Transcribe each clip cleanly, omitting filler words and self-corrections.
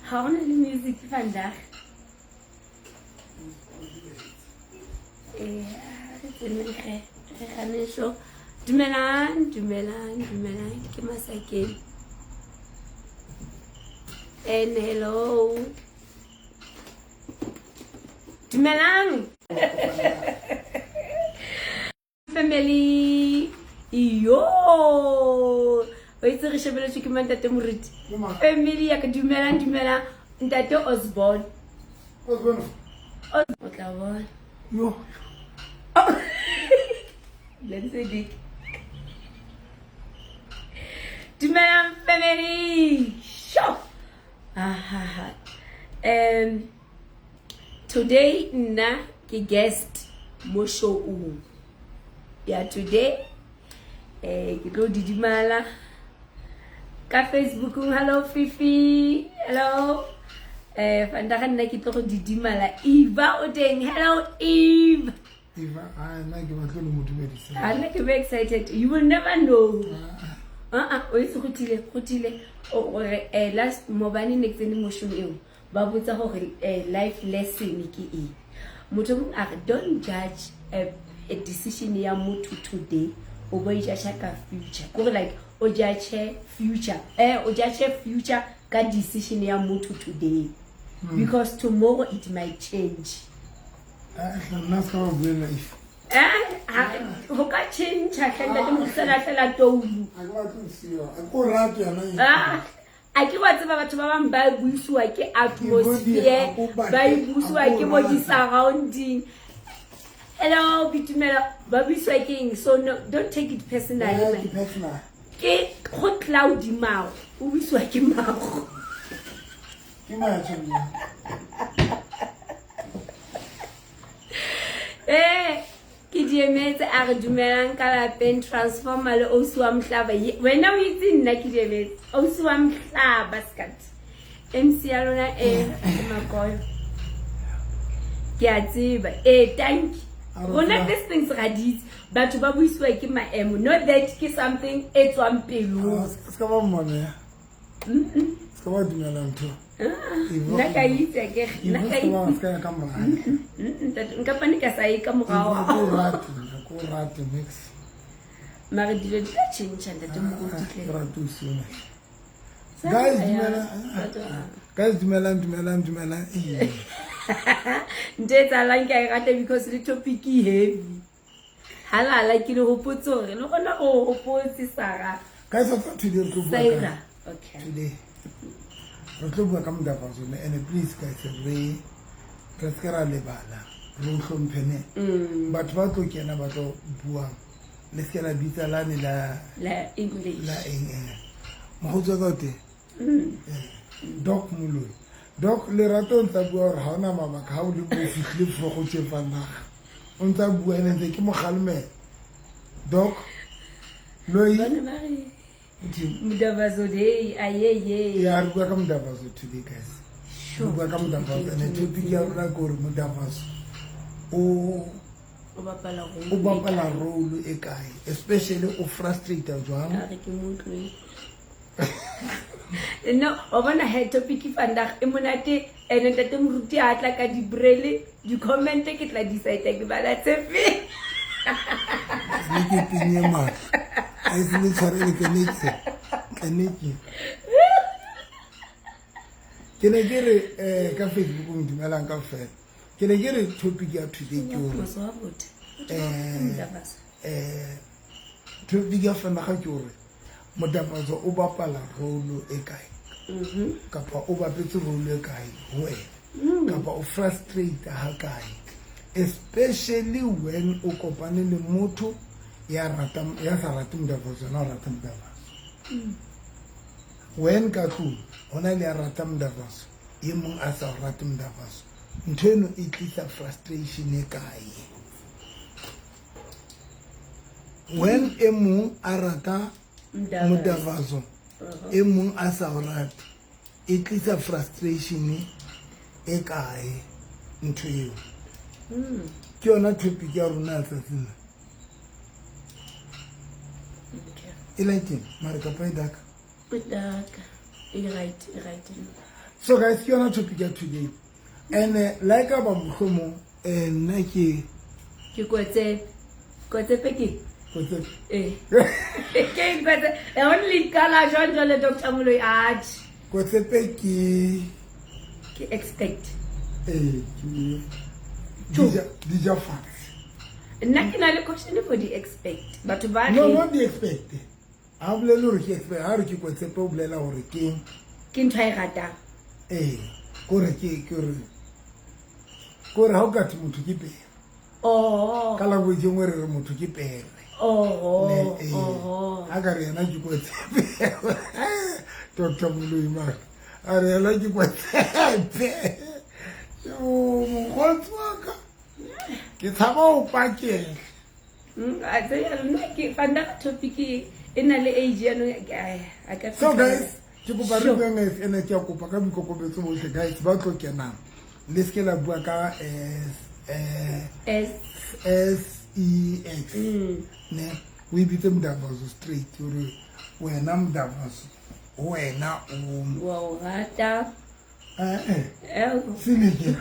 Ga gona le music vandag. Ee, re tseneng ge re gane show. Dumelang, dumelang, dumelang, ke Masakeng. And hello. Dumelang. Family. Yo. O itse re shebeletswe ke mang, ntate Moruti? Family ya ka, dumelang, dumelang. Ntate Osborne. Osborne. O tla bona. Yo. Lense dik. Dumelang family. Sho. Ah ha ha. Today nna ke guest mo show-ong ya today. Ke tlo didimala ka Facebookong. Hello Fifi, hello. Vandag nna ke tlo go didimala. Eva o teng. Hello Eve. Eva, a nna ke batlo le mo dumedisa. A nna ke be excited. You will never know. Ah ah, o itse go tile, go tile gore last mobane ne ke tsene mo show eo, ba botsa gore life lesson ke eng. Motho mongwe a re, don't judge a decision ya motho today, o bo e judge ka future. Kore like o judge future, o judge future ka decision ya motho today, because tomorrow it might change. Ah, nna se ka ba buela if. Go ka change tlhe ntate Moruti, lahlela toulu. A ke batle go siwa. A ko rate yona e. Ah, a ke wa tseba batho ba bangwe ba buisiwa ke atmosphere, ba e buisiwa ke bo di-surrounding. Hello Bitumela, ba buisiwa ke eng? So no, don't take it personally, Yeah, man. ke personal. Ke go cloudy mago, o buisiwa ke mago. Ke matšho nna. Ke di emetse. A re dumelang ka lapeng, Transformer le ausi wa Mohlaba. Wena o itse nna ke di emetse ausi wa Mohlaba skat MC ya lona e ke Makoyo, ke a tseba. Thank you. A re Rona tseba. these things ga di itse, batho ba buisiwa ke maemo, not that ke something e tswang pelong. Ah, se ka ba mmone. Se ka ba dumela ntho. Nna ka itse akere, nna ka Ivo se ka ba itse. se ka ya ka morao. Ntate, nka pane ka sa ye ka morao. Ivo, ko rate, ko rate mix. Mare dilo di tla change, ntate Moruti tle. Ke rate o sione. Guys, dumelang. Guys, dumelang, dumelang, dumelang. Ee. Ntho e tsalang ke a e rata because le topic e heavy. Halala, ke le hopotse hore le kgona go hopotse Sarah. Guys, what's up today? Re tlo bua ka Sarah. Okay. Today. Re tlo bua ka Modavaso ne, and please guys, re se ke ra lebala, re o hlomphe ne. Batho ba tlo kena ba tlo buang, le se ke la bitsa lane la La English. La eng eng. Mokgotsi wa ka o teng? Doc Moloi. Doc, Lerato o ntsa bua gore ha ona mabaka ha o le mo fihlile vroeg tje vandag. O ntsa bua ene ntse ke mo kgalemela. Doc Loi. Bana ba re Uthini? Modavaso day, ayeye. Ya, re bua ka Modavaso today guys. Sure. Re bua ka Modavaso and topic ya rona ke gore Modavaso o o bapala role o bapala e kae? Role e kae, especially o frustrate jwang. A re ke mo utlwe. No, wa bona he topic vandag e monate, ene ntate Moruti a tla ka dibrele, di-comment ke tla decide ke bala tse feng. Le ke tinye mahlo a ise le tshwarele ke netse tleneke. Ke ne ke re ka Facebookong, dumelang ka fela. Ke ne ke re topic ya today ke gore Motho wa botho. Modavaso. Topic ya fanaga ke gore Modavaso o bapala role e kae, kapa o bapetse role e kae ho wena, kapa o frustrate ha kae, especially when o kopane le motho ya rata ya sa rate Modavaso, yena o rata Modavaso. When ka tlung hona le ya rata Modavaso, e mong a sa o rate Modavaso, ntho eno e tlisa frustration e kae? When e mong a rata Modavaso, e mong a sa o rate, e tlisa frustration e kae ntho eo? Ke yona topic ya rona ya tsatsing la. E lighting mare kapa e dark? E dark. E right, e right. So guys, ke yona topic ya today. And like ba mohlomong nna ke Ke kwetse. Kwetsepe ke? Kwetsepe. Eh. Ke kwetse. E only kala jwang jwale Dr. Moloi atjhe. Kwetsepe ke Ke expect. Eh, ke di ja fatshe. Nna ke na le question for di expect. Batho ba No, re not di expect. Ha bolele hore ke expect, ha re ke kwetsepe o bolela hore ke ke ntho a e ratang. Ee, kore ke kore ha o ka thwe motho ke pere. Oh. Ka language e nngwe re re motho ke pere. Oh. Ne, ee. Oh. Ha ka re yena ke kwetsepe. Dr. Moloi mara. A re yena ke kwetsepe. Yo, mokgotsi wa ka. Ke tshaba ho pakela. A tse nna ke fanda topic e na le age ya no a ka So fihla- guys, ke kopa re Sure. bueng ene ke a kopa ka boikokobetso bohle guys ba tlo kenang. Le se ke la bua ka S S S E X. Ne, o e bitse Mdavazo straight hore wena Mdavazo wena o wa o rata. Eh Eh, seleke.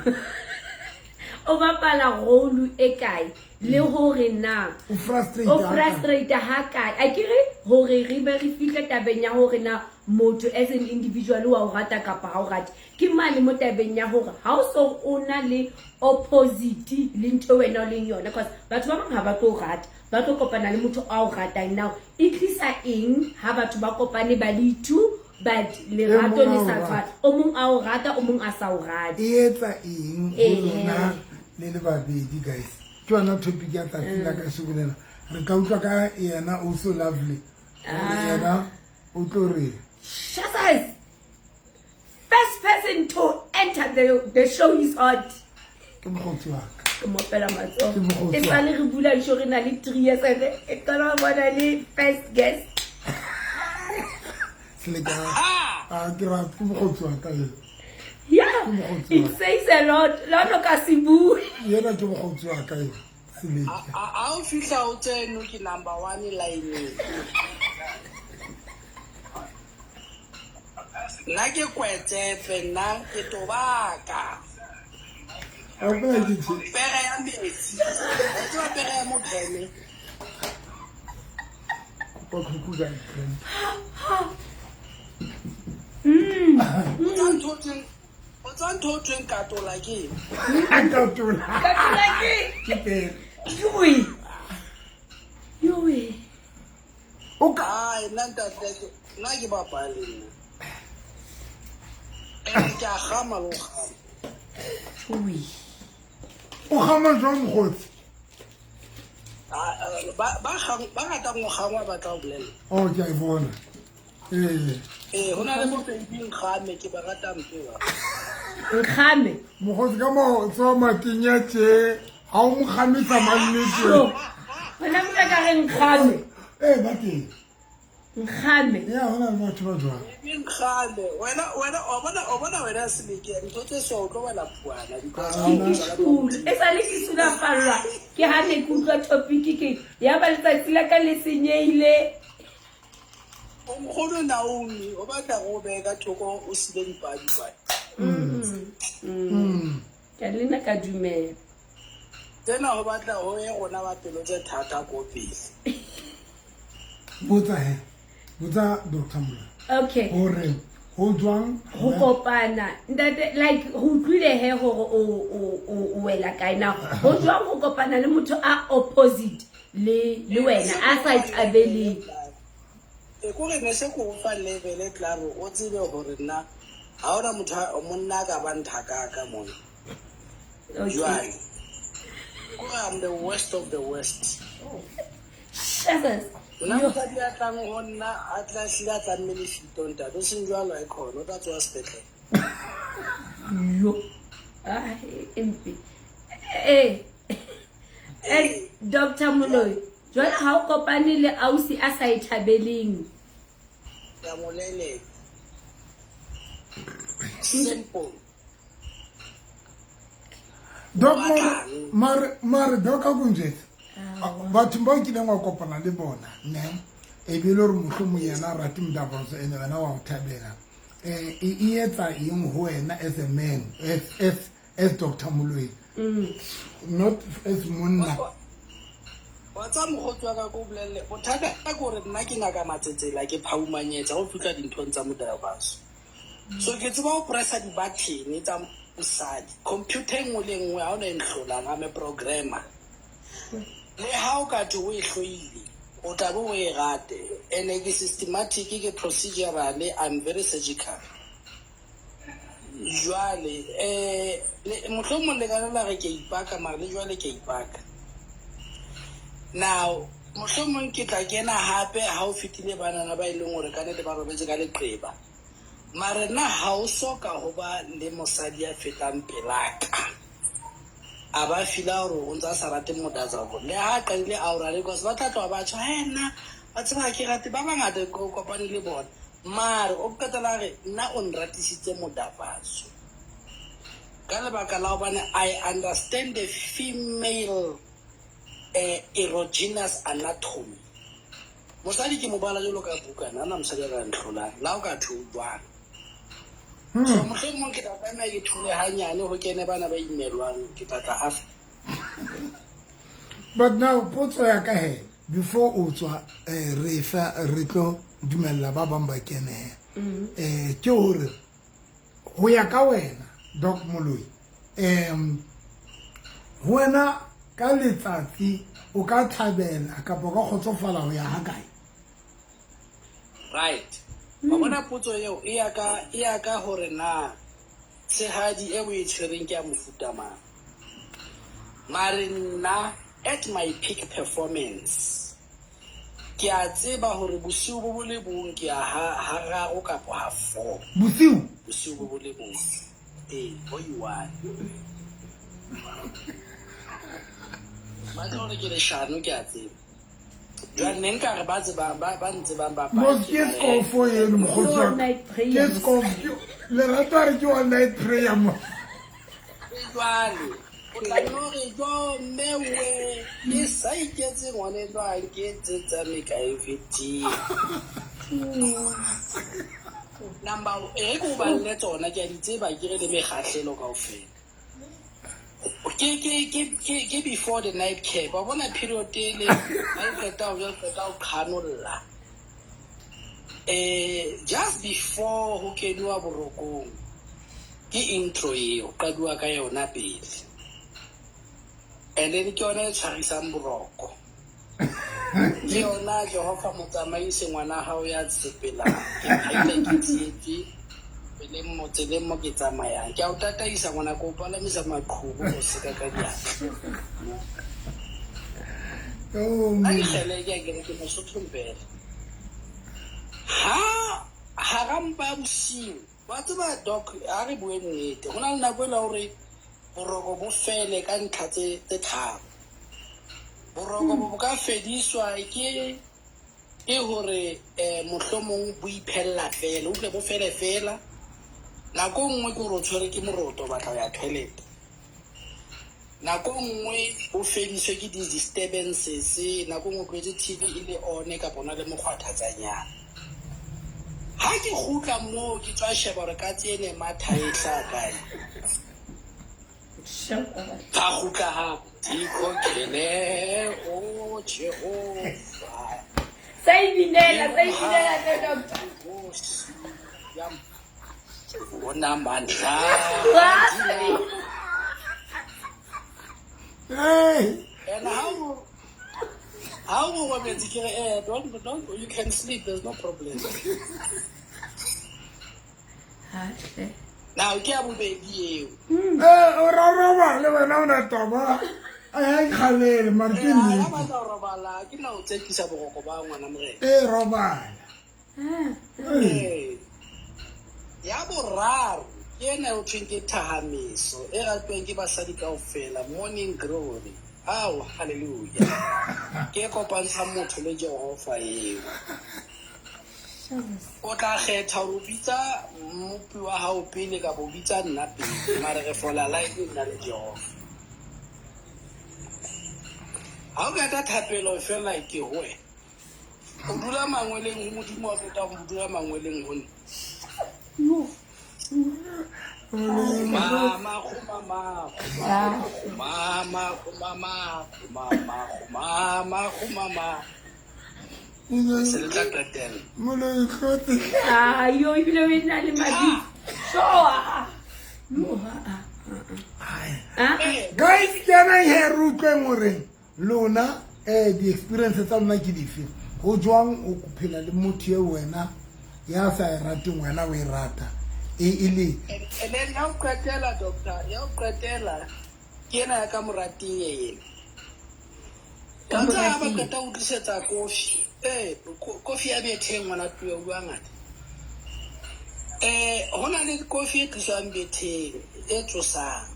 O bapala role e kae le hore na O frustrate. O frustrate ha kae? A ke re hore re be re fihle tabeng ya hore na motho as an individual wa o rata kapa ha o rate. Ke mane mo tabeng ya hore ha o so o na le opposite le ntho wena o leng yona, cause batho ba bang ha ba tlo o rata, ba tlo kopana le motho a o ratang. Now e tlisa eng ha batho ba kopane ba le two but lerato E mong le a o sa rata. tshwane, o mong a o rata, o mong a sa o rate? E etsa eng ho Eh. lona le le babedi guys? Ke yona topic ya tsatsi la ka lena. Re tla utlwa ka yena o so lovely. Hore yena o tlo re Jesus! First person to enter the show is hot. Ke mokgotsi wa ka. Ke mo opela matsoho. Ke mokgotsi E wa sale re bula show re na le 3 years and e qala ho bona le first guest. Seleka a ke ra ke mokgotsi wa ka eo. Yeah. Ke mokgotsi It wa ka. says a lot. La no ka se bue. Yena ke mokgotsi wa ka eo. Seleka. A o fihla o tseno ke number one line. Nna ke kwetsepe, nna ke tobaka. A bona ke tje. Pere ya metsi. O tseba pere ya mopheme? Kopa khukhu ka ntle. O tswa ntho o thweng katola ke eng? Katola. Ka tlola ke. Ke pere. Yoi. Yoi. O ka Ai, nna ntate, nna ke bapale nna. Ene ke a gama le go gama. Yoi. O gama jwang mokgotsi? Ah, ba ratang go gangwa ba tla o bolella. Oh, ke a e bona. Ee. Ee, ho na le bo baby nkgame, ke ba rata mpe ba. Nkgame. Mokgotsi ka mo tswa makenya tje. Ha o mo kgamisa mannete. Sure. Hona motho a ka re nkgame. Ee, ba teng. Nkgame. Ya, hona le batho ba jwang. Baby nkgame. Wena o bona wena Seleke, ntho tse so o tlo wela phuana because Ah, Ke sule. E sale ke sulafallwa ke ha ne ke utlwa topic ke ya ba letsatsi la ka le senyehile. O nkgono Naomi o batla go behe ka thoko o sile dipadi kwa. Ka le nna ka dumela. Tsena ho batla ho ye rona ba pelo tse thata ko pele. Botsa he. Botsa Dr. Moloi. Okay. Hore ho jwang Ho kopana ntate, like ho utlwile he hore o wela kae na ho jwang ho kopana le motho a opposite le wena a sa thabeleng? E kore ne se ko fa level e tlare o tsebe hore nna ha hona motho monna a ka ba nthakaka mona. Okay. Jwale. Kore I'm the worst of the worst. Jesus. Nna mosadi a tlang ho nna a tla hlile a tlamme lefito ntate, o seng jwalo ha e khona o tla tsoha sepetlele. Yo. Ah, empe. Dr. Moloi, jwale ha o kopane le ausi a sa e thabeleng. Ke a mo leleka. Simple. Doc mare doc a ko njwetse. Batho ba o kileng wa kopana le bona, ne? E be le hore mohlomong yena a rate Mdavazo ene wena wa o thabela. E etsa eng ho wena as a man, as Dr. Moloi, not as monna? Wa tsa mokgotsi wa ka, ko bolelle bothata ke gore nna ke ngaka matsetsela, ke phaumanyetsa go fitlha dinthong tsa modabaso. So ke tseba go pressa di-button tsa mosadi. Computer e nngwe le nngwe ga o na e ntlholang. I'm a programmer. Le ha o ka thwe o e hloile, o tla be o e rate. And-e ke systematic, ke procedural, I'm very surgical. Jwale mohlomong le ka la re ke a ipaka, mara le jwale ke a ipaka. Now mohlomong ke tla kena hape ha o fetile banana ba e leng hore ka nnete ba robetse ka leqeba. Mare nna ha o soka ho ba le mosadi ya fetang pelaka, a ba fila hore o ntse a sa rate modatsa, hore le ha a qadile aura le, because ba tla tloha ba tjho, he nna ba tseba ha ke rate ba bangata ke kopane le bona, mare o qetela re nna o nratisitse modafatso ka lebaka la hobane I understand the female erogenous anatomy. Mosadi ke mo bala jwalo ka bukana, ana mosadi a ka ntlholang la o ka thwe o jwang. So mohlomong ke tla tlameha ke thole hanyane ho kene bana ba imelwang, ke tla tla after. But now potso ya ka he, before o tswa, re fa re tlo dumella ba bang ba kene he, ke hore ho ya ka wena, Doc Moloi, ho wena ka letsatsi o ka thabela kapa o ka kgotsofala ho ya ha kae? Right, wa bona potso eo e ya ka hore na tshehadi e o e tshwereng ke ya mofuta mang. Mare nna at my peak performance, ke a tseba hore bosiu bo bo le bong ke ya ha hararo kapa ha four. Bosiu? Bosiu bo bo le bong, ee, bo i-one. Batla hore ke leshano, ke a tseba. Jwale ne nkare ba tsebang, ba ntsebang ba Mos ke skofo eno, mokgotsi wa All ka. night Ke prayers. skof, lerato a re ke all night prayer mo. Jwale o tla nno re jo mme we ke sa iketse ngwane jwang, ke tse mekae fetile number e re ke o balle tsona, ke a di tseba, ke re le mekgahlelo kaofela. Ke before the night cap, wa bona period ele ha e qeta ho ja, qeta ho qhanolla, just before ho kenuwa borokong, ke intro eo qaduwa ka yona pele, and then ke yona e tshwarisang boroko. Ke yona Jehova motsamaise ngwana hao ya tshepelang, ke phaile, ke tsietse tseleng mo, tseleng mo ke tsamayang, ke a o tataisa ngwana, ke o palamisa maqhubu o seka ka diatla. Oh, a dikgele ke a kere ke Mosotho mpela ha hara mpa ya bosiu. Wa tseba doc, ha re bue nnete, go na le nako e la gore boroko bo fele ka ntlha tse tharo. Boroko bo ka fediswa ke hore mohlomong bo iphella fela, utlwe bo fele fela. Nako nngwe ke hore o tshwere ke moroto, o batla ho ya toilet. Nako nngwe o fediswe ke di-disturbances. Nako nngwe o tlwaetse TV e le on, kapa o na le mokgwathatsanyana. Ha ke kgutla moo, ke tswa sheba hore katse ene matha e hlaha kae. Ka kgutla hape, dikhokhele o Jehova. Sa ibinela, sa ibinela tle, doctor. Nkosi yam, onamandla. Wa- Hey. And how o robetse, ke re don't, you can sleep, there's no problem. Ha, hle. Now ke ya bobedi eo. Eh, o ra robale wena, o na taba. Ai, kgalele mare ke Eh, ha nnete. batla ho robala, ke nna o tsekisa boroko ba ngwana morena. E robala. Ah, Ee. Ya boraro ke ena eo thweng ke thahameso, e ratweng ke basadi kaofela, morning glory. Ao, halleluja, ke e kopantshang motho le Jehova eo. Jesus. O tla kgetha hore o bitsa mmopi wa hao pele kapa o bitsa nna pele, mare re fola line nna le Jehova. Ha o qeta thapelo fela, ke ho wena o dula mangweleng ho Modimo, wa feta ho dula mangweleng ho nna. Yo. Mama kgumama, kgumama, kgumama, kgumama, kgumama, kgumama. Se le tla qetella. Moloi hlotse. Ah, yo ebile o e na le mabitso. So, ah, yo, ah, ah, ah. Eh, Guys, kenang he re utlweng hore lona di-experience tsa lona ke dife. Ho jwang o phela le motho eo wena ya sa e rateng wena o e rata. E e le And then ya ho qetela doctor, ya ho qetela ke ena ya ka morating ena. Ka Ka ntse ha ba morating. qeta ho tlisetsa kofi. Kofi ya betheng ngwana tuwe o bua ngata. Ho na le kofi e tliswang betheng e tsosang.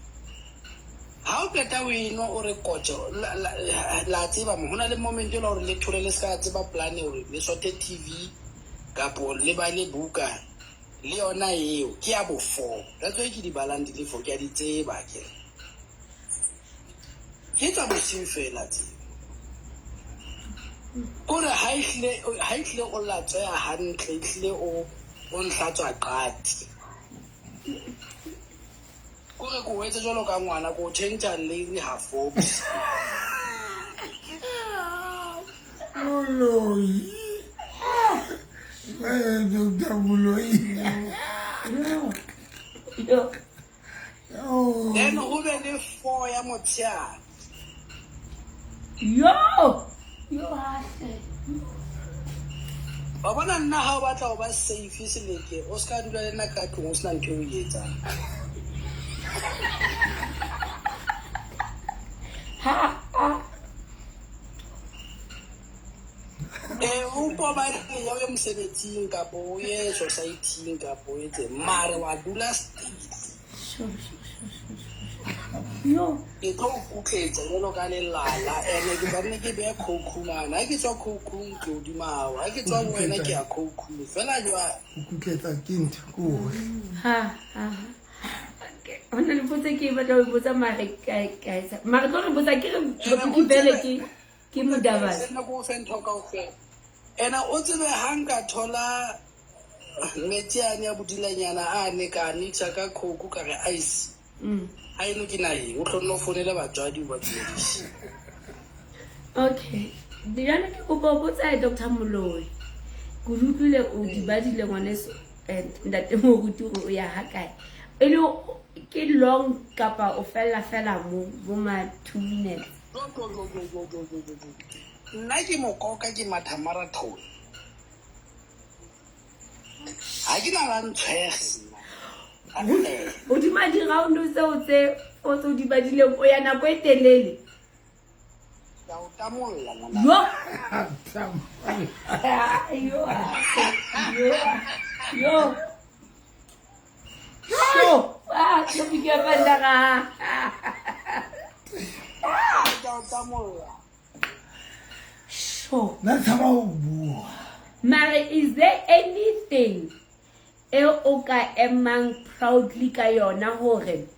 Ha o qeta o e nwa o re kotjo la tseba mo ho na le moment e le hore le thole le ska tseba plan hore le sote TV kapo le bale buka le yona eo ke ya bo 4. That's why ke di balang di le 4 ke a di tseba ke. Ke tsa bosiu fela tse. Kore ha ehlile o latsweha hantle, ehlile o nhlatswa qati. Kore ko etse jwalo ka ngwana, ko change lane ha 4. Moloi. Doctor Moloi. Yo. Oh. Then ho be le 4 ya motshehare. Yo. Yo hahle. Wa bona nna ha o batla ho ba safe seleke, o ska dula le nna ka tlung o sena ntho e o e etsang. Ha ha. O mpo ba re ya o ye mosebetsing kapo o ye society-ing kapo o etse mare wa dula still. Sho sho sho sho. Yo. Ke tlo o kutletsa jwalo ka lelala ene ke tla nne ke behe coke mane. Ha ke tswa coke-ung ke hodima hao, ha ke tswa ho wena ke ya coke-ung fela jwale. O kutletsa ke ntho ke hohle. Ha ha. Ho na le potso ke batla ho botsa mare ka etsa. Mare tlo re botsa ke re topic bele ke modabas. Nna ko fe ntho kaofela. Ena o tsebe ha nka thola metsi ane a bodilanyana a ne ka mixer ka coke ka re ice. Ha eno ke naheng, o hlonne o founele batswadi o ba tsebise. Okay. Dijana ke kopa ho botsa Dr. Moloi. Ke utlwile o di badile ngwaneso ntate moruti hore o ya ha kae. E le ke long kapa o fella fela mo bo ma 2 minutes. Nna ke mokoka ke matha marathon. Ha ke na la ntshwege. O di ma di round tseo tse o tse o di badileng o ya nako e telele. Ka o tamolla ngwana. Yo. Yo. Yo. Yo. Yo. Ah, topic ya banda. Ka o tamolla. Sure. Nna tshaba ho bua. Mare, is there anything e o ka emang proudly ka yona hore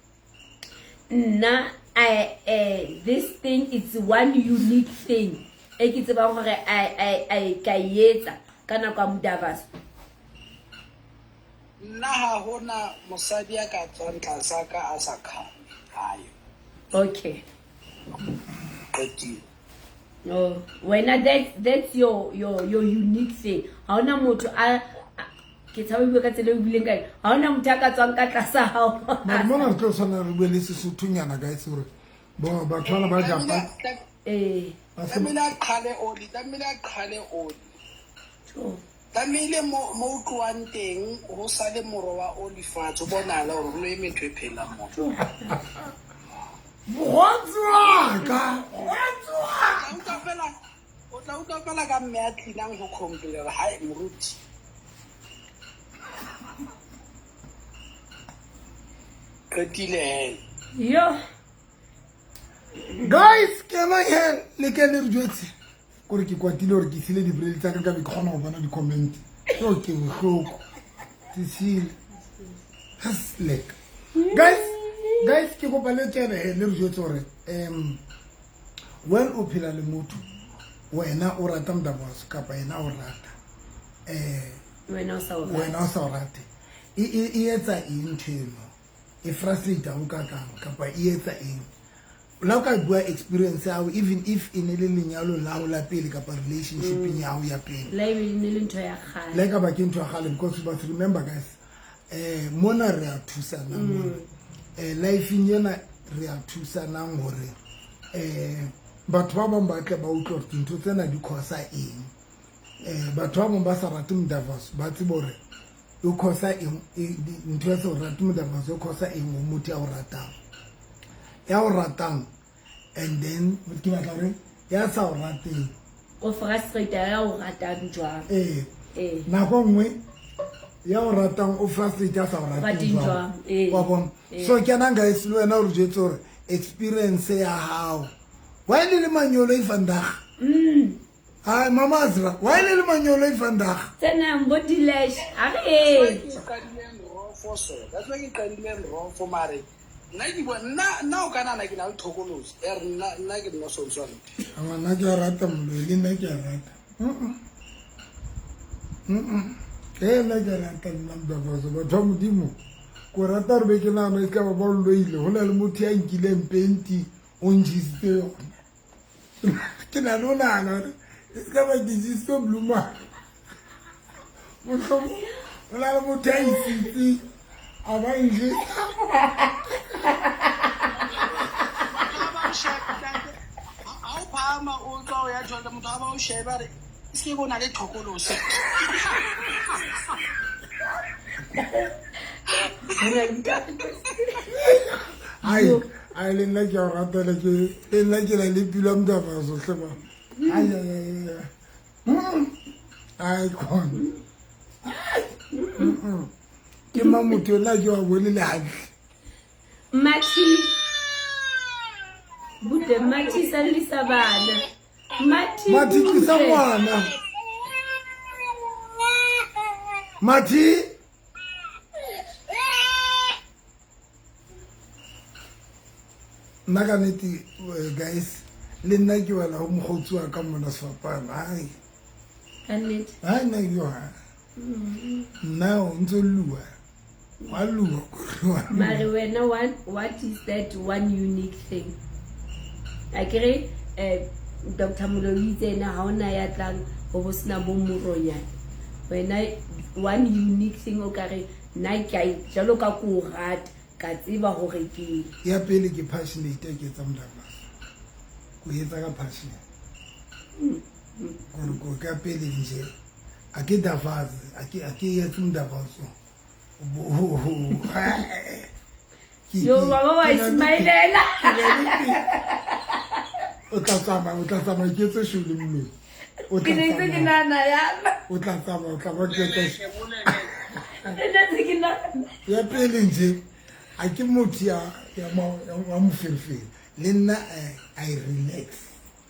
nna this thing it's one unique thing e ke tsebang hore I ka etsa ka nako ya modabas? Nna ha hona mosadi ya ka tswang tlasa ka a sa khame hayo. Okay. Qetile. No, wena that's your unique thing. Ha hona motho a ke tshaba bua ka tsela e buileng ka yona. Ha hona motho a ka tswang ka tlasa hao. Mare mona re tlo tshwanela re bue le Sesothonyana guys hore bo batho bana ba Japan. Tlamehile a qhale oli, tlamehile a qhale oli. Tlamehile mo utluwang teng ho sale moro wa oli fatshe, ho bonahala hore ho no eme ntho e phelang moo. Mokgotsi wa ka, mokgotsi wa ka. O tla utlwa fela ka mme a cleanang ho complain hore hae moruti. Qetile he. Yo. Guys, ke na he le ke le re jwetse kore ke kwatile hore ke sile di-braille tsa ka ka be ke kgona ho bona di-comment. So ke bohloko. Ke sile. Haslek. Guys, ke kopa le kene he le re jwetse hore when o phela le motho wena o rata modabaso kapa yena o rata wena o sa o rate. Wena o sa o rate. E etsa eng ntho eno? E frustrate ho kakang kapa e etsa eng? La o ka bua experience ya hao, even if e ne le lenyalo la hao la pele kapa relationshipeng ya hao ya pele. La ebe e ne le ntho ya kgale. Le ka ba ke ntho ya kgale, because you must remember guys, mona re a thusanang mona. Life-eng ena re a thusanang hore batho ba bang ba tle ba utlwe hore dintho tsena di cause eng. Batho ba bang ba sa rate Mdavaso ba tsebe hore e cause eng, ntho ya sa o rate Mdavaso e cause eng ho motho ya o ratang. Ya o ratang, and then ke batla hore ya sa o rateng. O frustrate ya o ratang jwang? Nako nngwe ya o ratang o frustrate ya sa o rateng Rateng jwang. jwang? Wa bona? So kenang guys, le wena o re jwetse hore experience ya hao. Why le le manyolo e vandag? Ai, Mama Azra, why le le manyolo e vandag? Tsenang bo Dilesh, a re e. That's why ke qadile rofo mare. Nna ke bua, nna o ka nahana ke na le thokolosi. E re nna ke nna sonswana. Awa, nna ke a rata moloi, le nna ke a rata. Nna ke a rata nna Mdavaso, batho ba Modimo. Ko rata hore be ke nahana e ska ba ba o loile. Ho na le motho ya nkileng penti, o ntjhisitse yona. Ke na le ho nahana hore e ska ba ke jesitse blue man. Mohlomong ho na le motho ya isitseng, a ba njesa. Ha o phahama o tswa o ya jwale, motho ha ba o shebe a re, e se ke bo na le thokolosi. Ai, ai, le nna ke a o rata, le ke, le nna ke na le pilo ya Mdavaso, hle ba. Ai, ai, ai, ai. Ai, khona. Ai. Ke mang motho ena ke wa bone le hantle? Mathi. Bude, Mathi sallisa bana. Mathi, Mathi, tlisa butle. ngwana. Mathi. Nna ka nnete, guys, le nna ke wela ho mokgotsi wa ka mona sefapano. Ai. Ka nnete. Ai, nna ke wa. Nna o ntso lua. Wa lua, wa lua. Mare wena, what is that one unique thing? Akere, Doctor Moloi o itse ena ha hona ya tlang ho bo sena bo moronyana. Wena, one unique thing o ka re, nna ke a jwalo ka ko o rata, ka tseba hore ke Ya pele ke passionate ke etsa Mdavaso. Ko etsa ka passion. Gore ko ka pele nje, a ke davaze, a ke etse Mdavaso. Yo, baba wa ismailela. O tla tsamaya, o tla tsamaya ke etse show le Moloi. O tla Ke ne ntse ke tsamaya. nahana yana. O tla tsamaya, o tla ba ke etse show. Ke ne ntse ke nahana. Ya pele nje, ha ke motho ya moferefere. Le nna, I relax.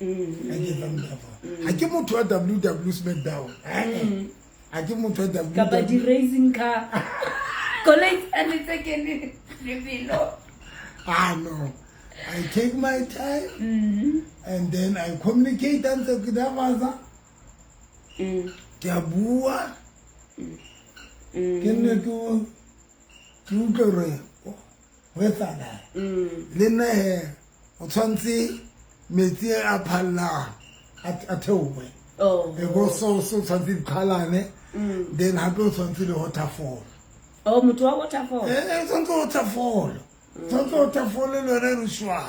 Ha ke etsa Mdavaso. Ha ke motho wa WW SmackDown. Ha ke motho wa WW. Kapa di-racing car. Koloi tsane tse keneng lebelo. No. I take my time and then I communicate ntse ke davaza. Ke a bua. Ke nne ke utlwe hore ho etsahalang. Le nna he, o tshwantse metsi a phallang a theohe. E bo so tshwantse di qhalane. Then hape o tshwantse le waterfall. Oh, motho wa waterfall. Tshwantse waterfall. Tshwantse waterfall le yona e re shwa.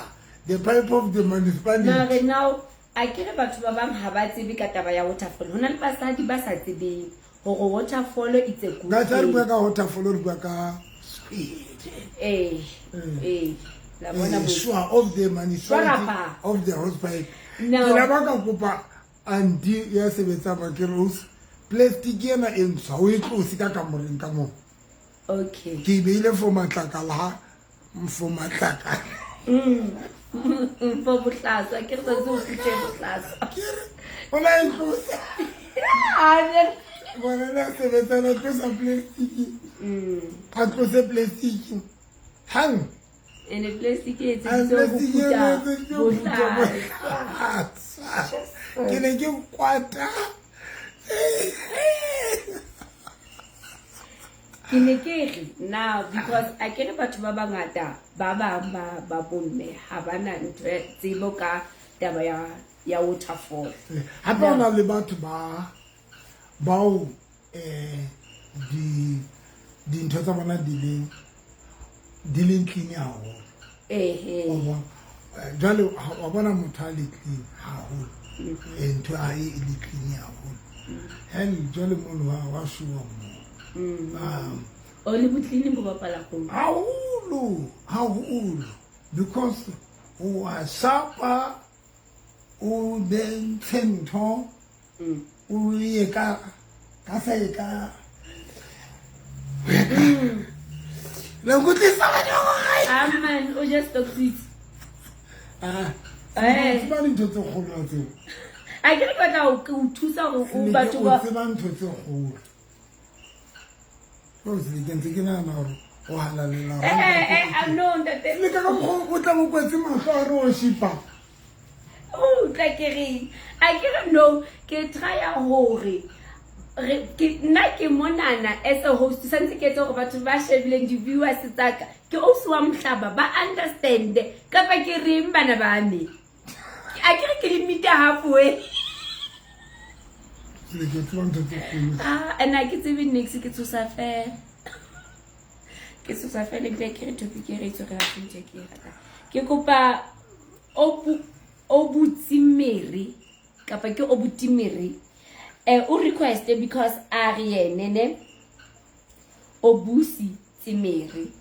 The pipe of the municipality. Mare now, a ke re batho ba bang ha ba tsebe ka taba ya waterfall. Ho na le basadi ba sa tsebeng hore waterfall it's a good Guys, ha re thing. bua ka waterfall, re bua ka speed. La bona bo- Shwa of the municipality Shwa of the hosepipe. No. Ke la ba ka kopa auntie ya sebetsang ba ke re, Ausi, plastic ena e ntsho, ha o e tlose ka kamoreng ka moo. Okay. Ke e beile for matlakala ha, for matlakala. For bohlaswa, ke re tsatsi o fihle bohlaswa. Ke re, o la e tlosa. Ah, Bona na sebetsa na tlosa plastic. A tlose plastic. Hang. Ene plastic e A etseditswe ho plastic e phutha etseditswe ho phutha bohlaswa. bohlaswa. Ke ne ke kwata. Ke ne ke re now because a ke re batho ba bangata ba bang ba ba bomme ha ba na ntho ya tsebo ka taba ya ya waterfall. Hape ho na le batho ba bao um di dintho tsa bona di leng di leng clean haholo. Ehe. Wa bona? Jwale wa bona motho a le clean haholo. Ntho ya hae e le clean haholo. Hell jwale mono wa showa moo. O le bo-cleaning bo bapala golo. Haholo, haholo. Because o a shapa, o be ntshe ntho, o ye ka ka sa ye ka. Le nkutlwisa batho ba gae. Aman, o just toxic. Ah, Eh. tseba dintho tse kgolo tseo. A ke re ke batla ho o thusa hore o batho O ba tseba ntho tse kgolo. O se ke ntse ke nahana hore o halalela. No ntate. Le ka ka mokgwa o tla mo kwetse mahlo a re o shipa. O tla ke reng? A ke re no, ke try-a hore re ke nna ke monana as a host santse ke etse hore batho ba shebileng di-viewers tsa ka ke ausi wa mohlaba ba understand kapa ke reng bana ba me. A ke re ke le meet halfway. Le ke tseba ntho tse kgolo. Ah, and ha ke tsebe nix ke tshosa fela. Ke tshosa fela ebile ke re topic e re e tshwere ha ntse ke e ratang. Ke kopa o butse kapa ke o butimere o request because a re yene ne o busi tsimere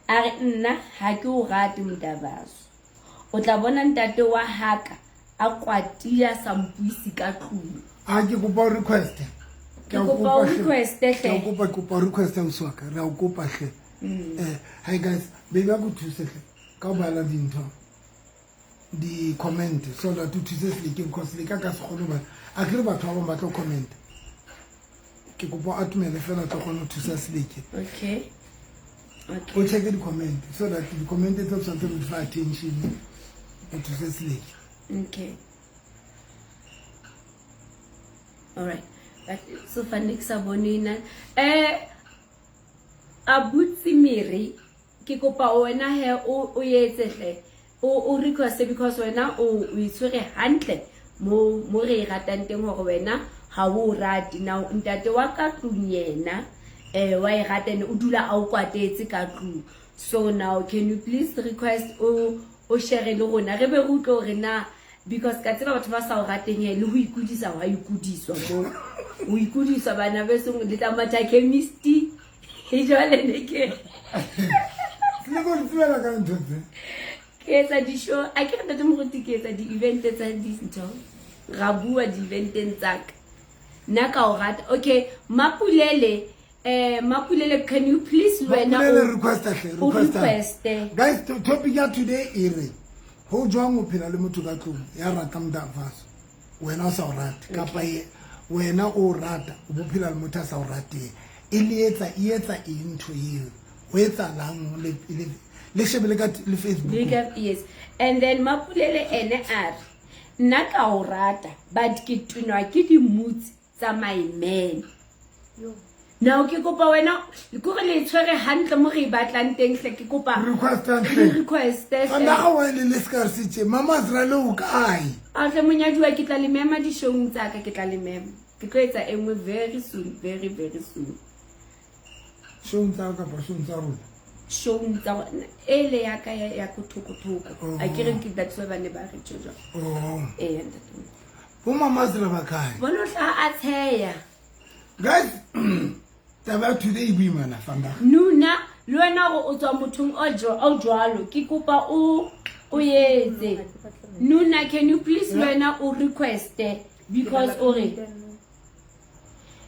a re nna ha ke o rate motabaso o tla bona ntate wa haka a kwatia sa mpuisi ka tlung. A ke kopa o request. Ke kopa o request Ke hle. kopa kopa request ausi wa ka. Re a o kopa hle. Hi guys, baby a go thuse hle. Ka o bala dintho. Di comment so that o thuse Seleke because Seleke a ka se kgone ho bala. A ke re batho ba bang ba tlo comment. Ke kopa o atomele fela tlo kgone ho thusa Seleke. Okay. Okay. O check di comment so that di comment tse tshwanetse re di fa attention. O thuse Seleke. Okay. All right. But so far ne ke sa bone na. Abuti Mary ke kopa wena he o etse hle. O request because wena o itshwere hantle mo mo re ratang teng hore wena ha o rate. Now ntate wa ka tlung yena wa e rata ene o dula a o kwatetse ka tlung. So now can you please request o share le rona re be re utlwe hore na because ka tseba batho ba sa o rateng he le ho ikudisa wa ikudiswa mo o ikudiswa bana besong le tla matha chemistry e jwale ne ke Le go tsebela ka ntho tse. Ke etsa di-show, a ke re ntate Moruti ke etsa di-event tsa dintho. Ra bua di-eventeng tsa ka. Nna ka o rata. Okay, Mapulele, Mapulele, can you please wena Mapulele request hle, o request. request. Guys, topic ya today e re ho jwang o phela le motho ka tlung ya ratang Mdavaso. Wena o sa o rate kapa wena o rata o bo phela le motho a sa o rateng. E le etsa e etsa eng ntho eo? Ho etsahalang le shebele ka le Facebook. Look up, yes. And then Mapulele ene a re nna ka o rata but ke tenwa ke di-moods tsa my man. Now ke kopa wena ke gore le tshwere hantle mo re e batlang teng hle ke kopa Request re hantle. request hle. Fanda ga wa le le ska re se tje Mama Azrael o kae? A hle monyadiwa ke tla le mema di-showng tsa ka, ke tla le mema. Ke tlo etsa e nngwe very soon, very very soon. Showng tsa kapa showng tsa rona? Showng tsa rona ele ya ka ya ko thoko thoko. Oh. A ke re ke that's why ba ne ba re tjo jwang. Oh. Ee, ntate. Bo Mama Azrael ba kae? Bona o hlaha a tsheya. Guys, taba ya today e boimana Fanda. Nuna, le wena hore o tswa mothong o jwalo, ke kopa o etse. Nuna, can you please le wena o request because o re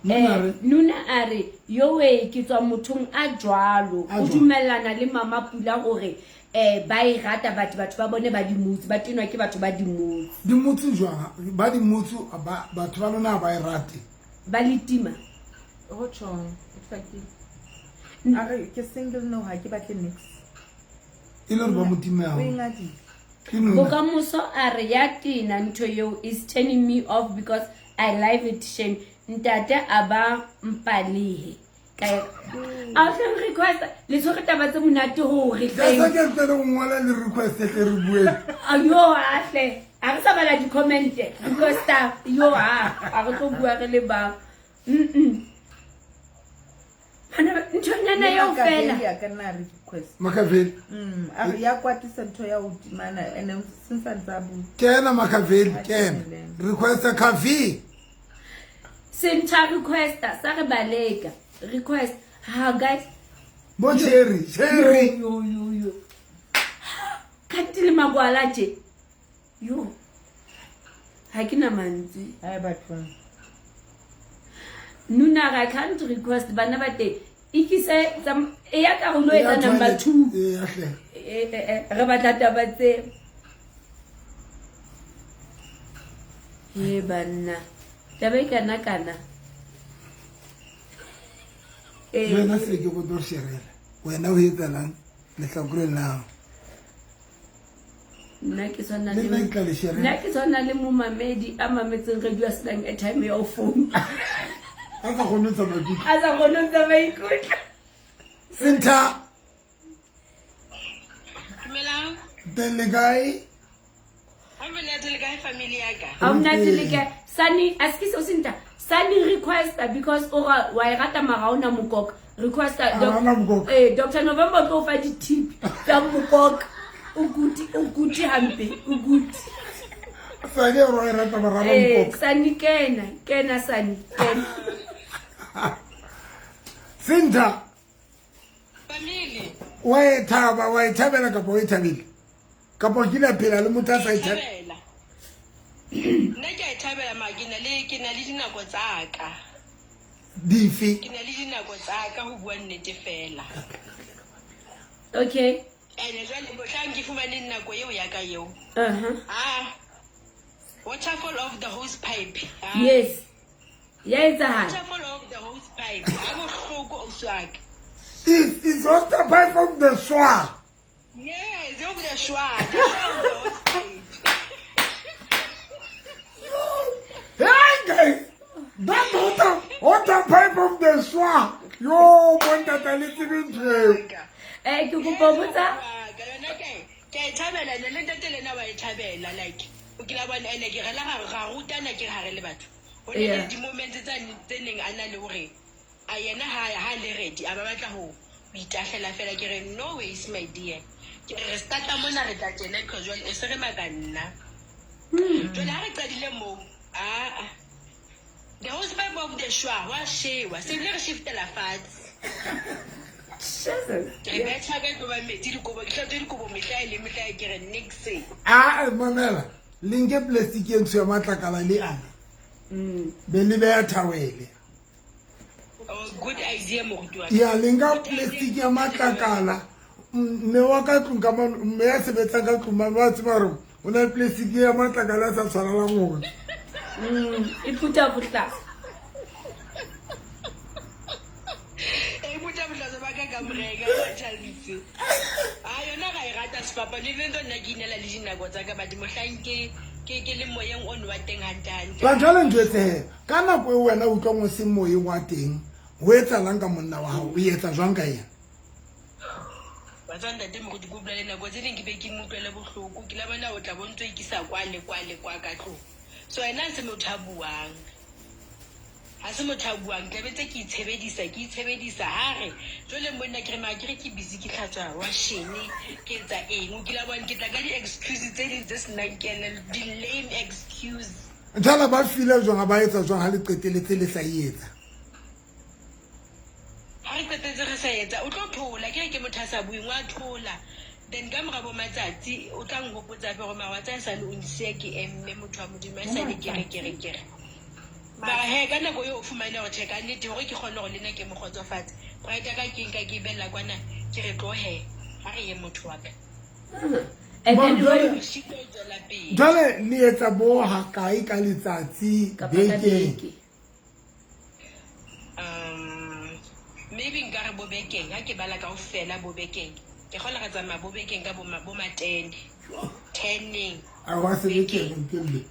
Nuna re? Nuna a re, yo we ke tswa mothong a jwalo. A O jwalo. dumellana le Mama Pula hore ba e rata batho, batho ba bone ba di-moods, ba tenwa ke batho ba di-moods. Di-moods jwang? Ba di-moods, batho ba lona ha ba e rate. Ba le tima. Ho tjhong, e hlakile. A re ke single no ha ke batle nix. E le hore ba mo time haholo. O e ngadile. Ke nona. Bokamoso a re ya tena ntho eo is turning me off because I love it shame. Ntate a ba mpalehe. Ka a o hleng request le tshwere taba tse monate hore Ka sa ke tle re ngola le request tle re bue. Yo ahle. A re sa bala di-comment requesta yo a a re tlo bua re le bang. Nthonyana eo fela. Ya ka nna re request. Makaveli. A re ya kwatisa ntho ya ho timana ene since a ntse a bua. Kena Makaveli kena. Requesta Kavi. Sentha requesta sa re baleka. Request. Ha guys. Bo Cherry, Cherry. Yo yo yo. Kanti le magwala tje. Yo. Ha ke na mantswe. Ai bathong. Nuna I can't request bana ba teng. Ikise e ya karolo e tsa number 2. Eh hle. Re batla taba tse. Ye banna. Taba e kana kana. Eh. Wena se ke go tlo sherela. Wena o etsalang lehlakoreng la hao? Nna ke tshwana le nna ke tshwana le momamedi a mametseng radio a senang airtime ya ho phone. A sa kgone ho ntsha maikutlo. A sa kgone ho ntsha maikutlo. Sentha. Dumelang. Teng le kae? Ha monate le kae family ya ka? Ha monate le kae? Sani, a se o Sentha. Sani request because o ra wa e rata mara ona mokoka. Request Dr. November tlo fa di-tip tsa mokoka. O kuti hampe, o kuti. Sani o ra e rata mara ona mokoka. Sani kena, kena Sani, kena. Sentha. Family. Wa e thaba, wa e thabela kapa o e thabile? Kapa o kile a phela le motho a sa e thabela? Nna ke a e thabela mara ke na le ke na le dinako tsa ka. Dife? Ke na le dinako tsa ka ho bua nnete fela. Okay. Ene jwale mohlang ke fumaneng nako eo ya ka eo. Ah. Waterfall of the hose pipe. Ah. Yes. Ya etsahala. Waterfall of the hose pipe. Ha bohloko o swaka. Is water pipe of the schwa? Yes, of the schwa. The schwa of the hose pipe. Hey guys, that water pipe of the schwa. Yo, bontata le tsebe ntho eo. Eh, ke kopa ho botsa. Ka yona ke a e thabela ene le ntate le ena wa e thabela like o kila bona ene ke rela ga rutana ke hare le batho. Ho ne le di-moments tse neng a na le hore a yena ha le ready a ba batla ho itahlela fela ke re no ways my dear. Ke re starta mona re tla tjena because jwale o se re maka nna. Jwale ha re qadile moo, the hose pipe of the shwa wa shewa se le re shiftela fatshe. Ke betha ka tlo ba metsi dikobo ke hlatswe dikobo mehla e le mehla ke re nix. Ah mamela le nke plastic e ntsho ya matlakala le ana. Be le beya thawele. Oh, good idea moruti wa. Ya le nka plastic ya matlakala. Mme wa ka tlung ka mane, mme ya sebetsang ka tlung mane wa tseba hore o na le plastic ya matlakala a sa tshwarelang hore. E phutha bohlaswa. E phutha bohlaswa ba ka kamoreng ka thabitse. Ah yona ga e rata sefapano even though nna ke inela le dinako tsa ka but mohlang ke ke le moyeng ono wa teng hantle hantle. Ba jwale ntho e ka nako e wena o utlwang o se moyeng wa teng, ho etsahalang ka monna wa hao? O etsa jwang ka yena? Wa tswa ntate moruti ke utlwa le nako tse ding ke be ke mo utlwele bohloko. Ke la bona o tla bo ntso ikisa kwa le kwa le kwa ka tlung. So ena ha se motho a buang. Ha se motho a buang, tla be ntse ke itshebedisa ha re jwale monna ke re mara ke re ke busy ke hlatswa washene ke etsa eng o kila bona ke tla ka di-excuse tse ding tse senang kelello di-lame excuse. Jwale ba feel-a jwang ha ba etsa jwang ha le qeteletse le sa e etsa? Ha re qetetse re sa etsa o tlo thola ke re ke motho a sa bueng wa thola. Then ka mora bo matsatsi o tla nghopotsa hape hore mara wa tsaya sale o nsiya ke emme motho wa Modimo a sale ke re ke re ke re. Mara he ka nako eo o fumane hore tjhe ka nnete hore ke kgone hore le nna ke mo kgotsofatse. Pride ya ka ke nka ke bella kwana ke re tlo he ha re ye motho wa ka. And then jwale le etsa bo ha kae ka letsatsi bekeng? Maybe nka re bo bekeng ha ke bala kaofela bo bekeng. Ke kgona re tsamaya bo bekeng ka bo matene. Teneng. A wa sebetse pele.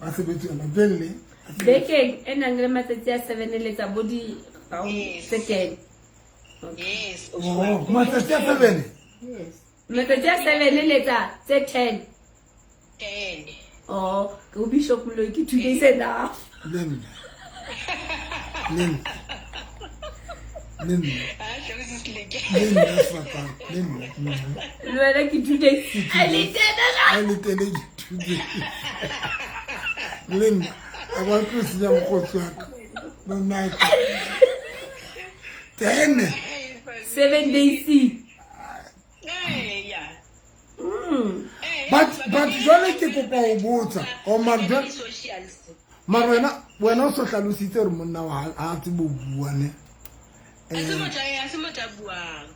Wa sebetse yona pele. Bekeng e nang le matsatsi a 7 le tsa bo di Tse 10. Yes. Oh, matsatsi a 7. Yes. Matsatsi a 7 le letsa tse 10. 10. Oh, ke o Bishop Moloi ke 2 days enough. Le nna. Le nna. Le nna. Ah, hle o se seleke. Le nna sefapano. Le nna. Le wena ke 2 days. A le tena la. A le tene ke 2 days. Le nna. A ba tlo senya mokgotsi wa ka. Le nna. 10. 7 days. Eh, yeah. But jwale ke kopa ho botsa. O mara jwale Socials. mara wena o so hlalositse hore monna wa ha a tsebe ho bua ne. Ha se motho a se motho a buang.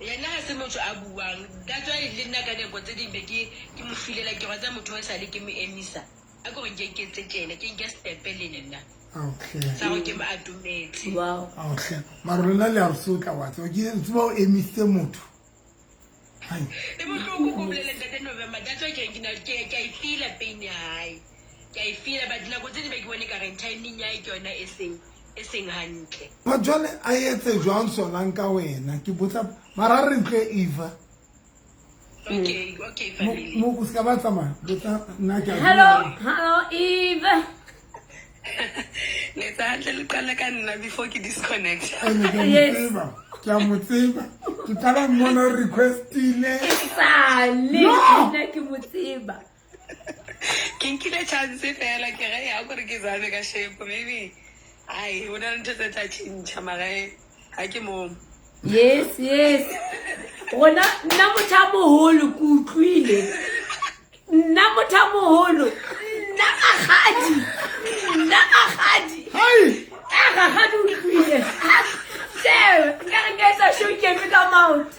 Yena ha se motho a buang. That's why le nna ka nako tse ding be ke mo filela ke rata motho wa sale ke mo emisa. A ko re nke ke etse tjena, ke nke step le nna. Okay. Sa go ke mo atometse. Wow. Okay. Mara lona le a re sotla wa tseba. Ke tseba o emisitse motho. Hai. E bohloko ko bolele ntate November. That's why ke na ke a e feel-a pain ya hae. Ke a e feel-a, but nako tse ding be ke bone ka re timing ya hae ke yona e seng hantle. But jwale a etse jwang sonang ka wena? Ke botsa mara re ntle Eva. Okay, okay family. Mo go ska ba tsamaya. Botsa nna ke a Hello, hello Eva. Le tsa hantle le qala ka nna before ke disconnect. Yes. Ke a mo tseba. Ke qala mmona requestile. Sale nna ke mo tseba. Ke nkile chance fela ke re ya gore ke zame ka shape maybe. Ai, ho na le ntho tse tla tjhentjha mara ha ke mo. Yes, yes. Rona nna motho a moholo ke utlwile. Nna motho a moholo. Nna rakgadi. Nna rakgadi. Hai. A rakgadi o utlwile. Tjhe, nka re nka etsa show ke eme ka maoto.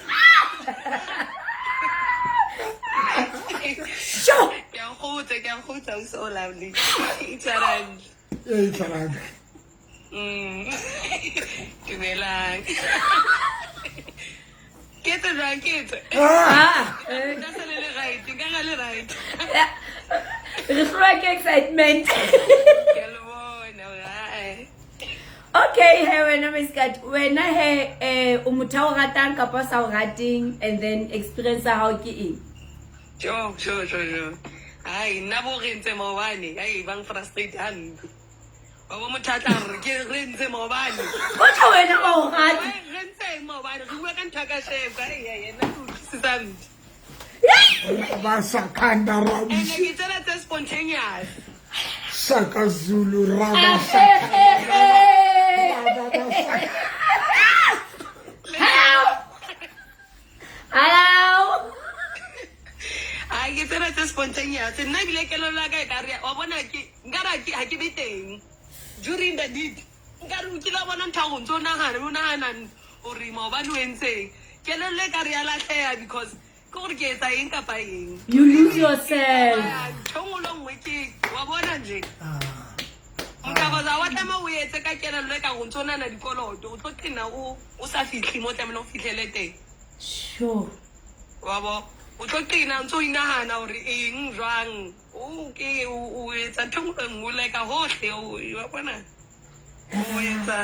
Sho. Ke a kgotsa, o so lovely. Itshwarang. E itshwarang. Dumelang. Ke etse jwang, ke etse? Ah. Nna se le le right, nka ga le right. Re hlolwa ke excitement. Ke a le bona, hai. Okay, he wena Meskat, wena he o motho a o ratang kapa o sa o rateng, and then experience ya hao ke eng? Sure. Ai, nna bo re ntse maobane, ai bang frustrate hampe. Wa bo motho a tla re ke re ntse maobane. O tla wena wa o rata. Re ntse maobane, re bua ka ntho ya ka sheko, ai ai nna ke utlwisisa hampe. Ba sakanda Ene rubbish. ke tsena tse spontaneous. Shaka Zulu raba Hello. Hello. Ai ke tsena tse spontaneous. Nna ebile kelello ya ka e ka re wa bona ke nka re ha ke be teng during the deed. Nka re o kile wa bona ntho ya go ntse o nahana hore maobane o entseng. Kelello e ka re ya lahleha because ke gore ke etsa eng kapa eng. You lose yourself. Ntho nngwe le nngwe ke wa bona nje. Mothabatsa wa tlameha o etse ka kelello e ka go ntse o nahana dikoloto, o tlo qina o sa fihle mo tlamehileng o fihlele teng. Sure. Wa bo o tlo qina ntse o inahana hore eng jwang, o ke o etsa ntho nngwe le nngwe like hohle, wa bona o etsa.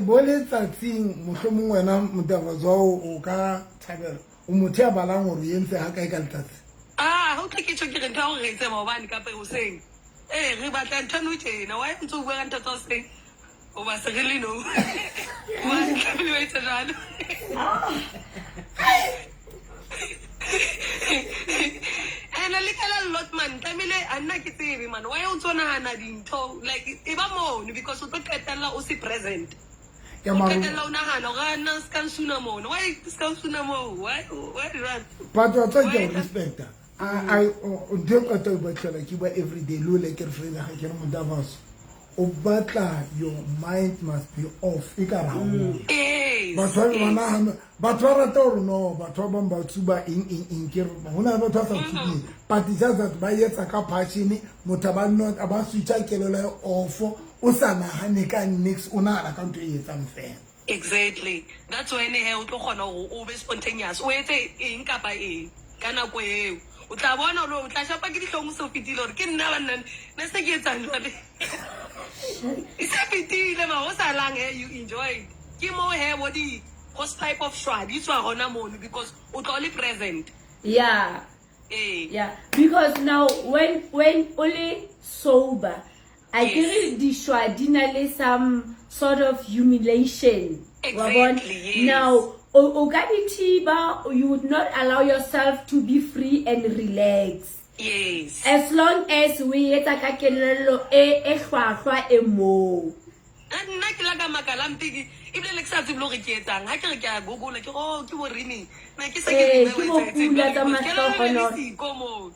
Bo letsatsing mohlomong wena Mothabatsa o ka thabela o motho ya balang hore o entse ha kae ka letsatsi? Ah, ha o tle ke tjho ke re ntho ya hore re etse maobane kapa hoseng. Eh, re batla ntho nou tjena, why o ntso o bua ka ntho tsa hoseng? Hoba se re le nou. Why tlamehile o etse jwalo? Ene le kelello man, tlamehile a nna ke tsebe man, why o ntso nahana dintho like e ba mono because o tlo qetella o se present. Ke O maro- qetella o nahana hore a nna se ka nsuna mono, why se ka nsuna moo, why jwalo? But wa tseba ke a o respecta. Ntho e qeta ho batlela ke bua everyday le o le ke re Freda ha ke re Mothabatsa o batla your mind must be off e ka re ha o. Yes. Batho ba nahana, batho ba rata hore no, batho ba bang ba tsuba eng eng eng ke re ho na le batho ba sa tsubeng. But it's just that ba etsa ka passion, motho ba not ba switcha kelello ya off, o sa nahane ka nix, o nahana ka ntho e etsang fela. Exactly. That's when he o tlo kgona hore o be spontaneous, o etse eng kapa eng ka nako eo. O tla bona hore o tla shapa ke dihlong o se o fetile hore ke nna banna, nna se ke etsang jwale. E se fetile ma ho salang he you enjoyed. Ke mo he bo di hosepipe of shwa di tswa hona mono because o tlo le present. Yeah. Ee. Yeah, because now when o le sober, I Yes. kere dishwa di na le some sort of humiliation. Wa bona? Exactly, yes. Now o ka di thiba, you would not allow yourself to be free and relax. Yes. As long as we etsa ka kelello e e hlwahlwa e moo. Nna ke la ka makala mpe ke ebile le ke sa tsebe le gore ke etsang ha ke re ke a google ke re, oh ke bo riming na ke se ke Ee, rime ke o bo etsahetseng pula jwale tsa because ke le mahlohonolo. siko moo.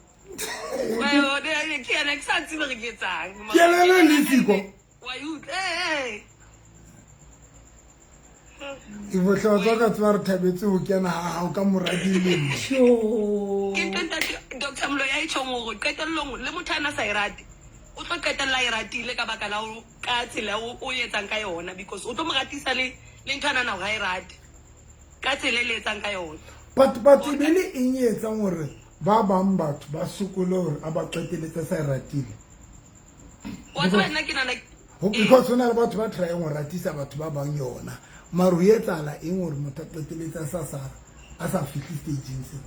Wa yone, ke yena ke sa tsebe gore ke etsang. Kelello e le siko? Wa e utlwa, ee, ee. Ibohlwa ka tseba re thabetse ho kena ha hao ka mora dilemo. Tjho. Ke ntho ntate Dr. Moloi a e tjhong hore qetellong le motho a na sa e rate o tlo qetella a e ratile ka baka la ho ka tsela o etsang ka yona because o tlo mo ratisa le le ntho a nahana hore ha e rate ka tsela e le etsang ka yona. But e be le eng e etsang hore ba bang batho ba sokole hore a ba qeteletse sa e ratile? Wa tseba nna ke nahana Because ho na le batho ba tryang ho ratisa batho ba bang yona. Mara ho etsahala eng hore motho a qeteletse a sa fihle stageng seo?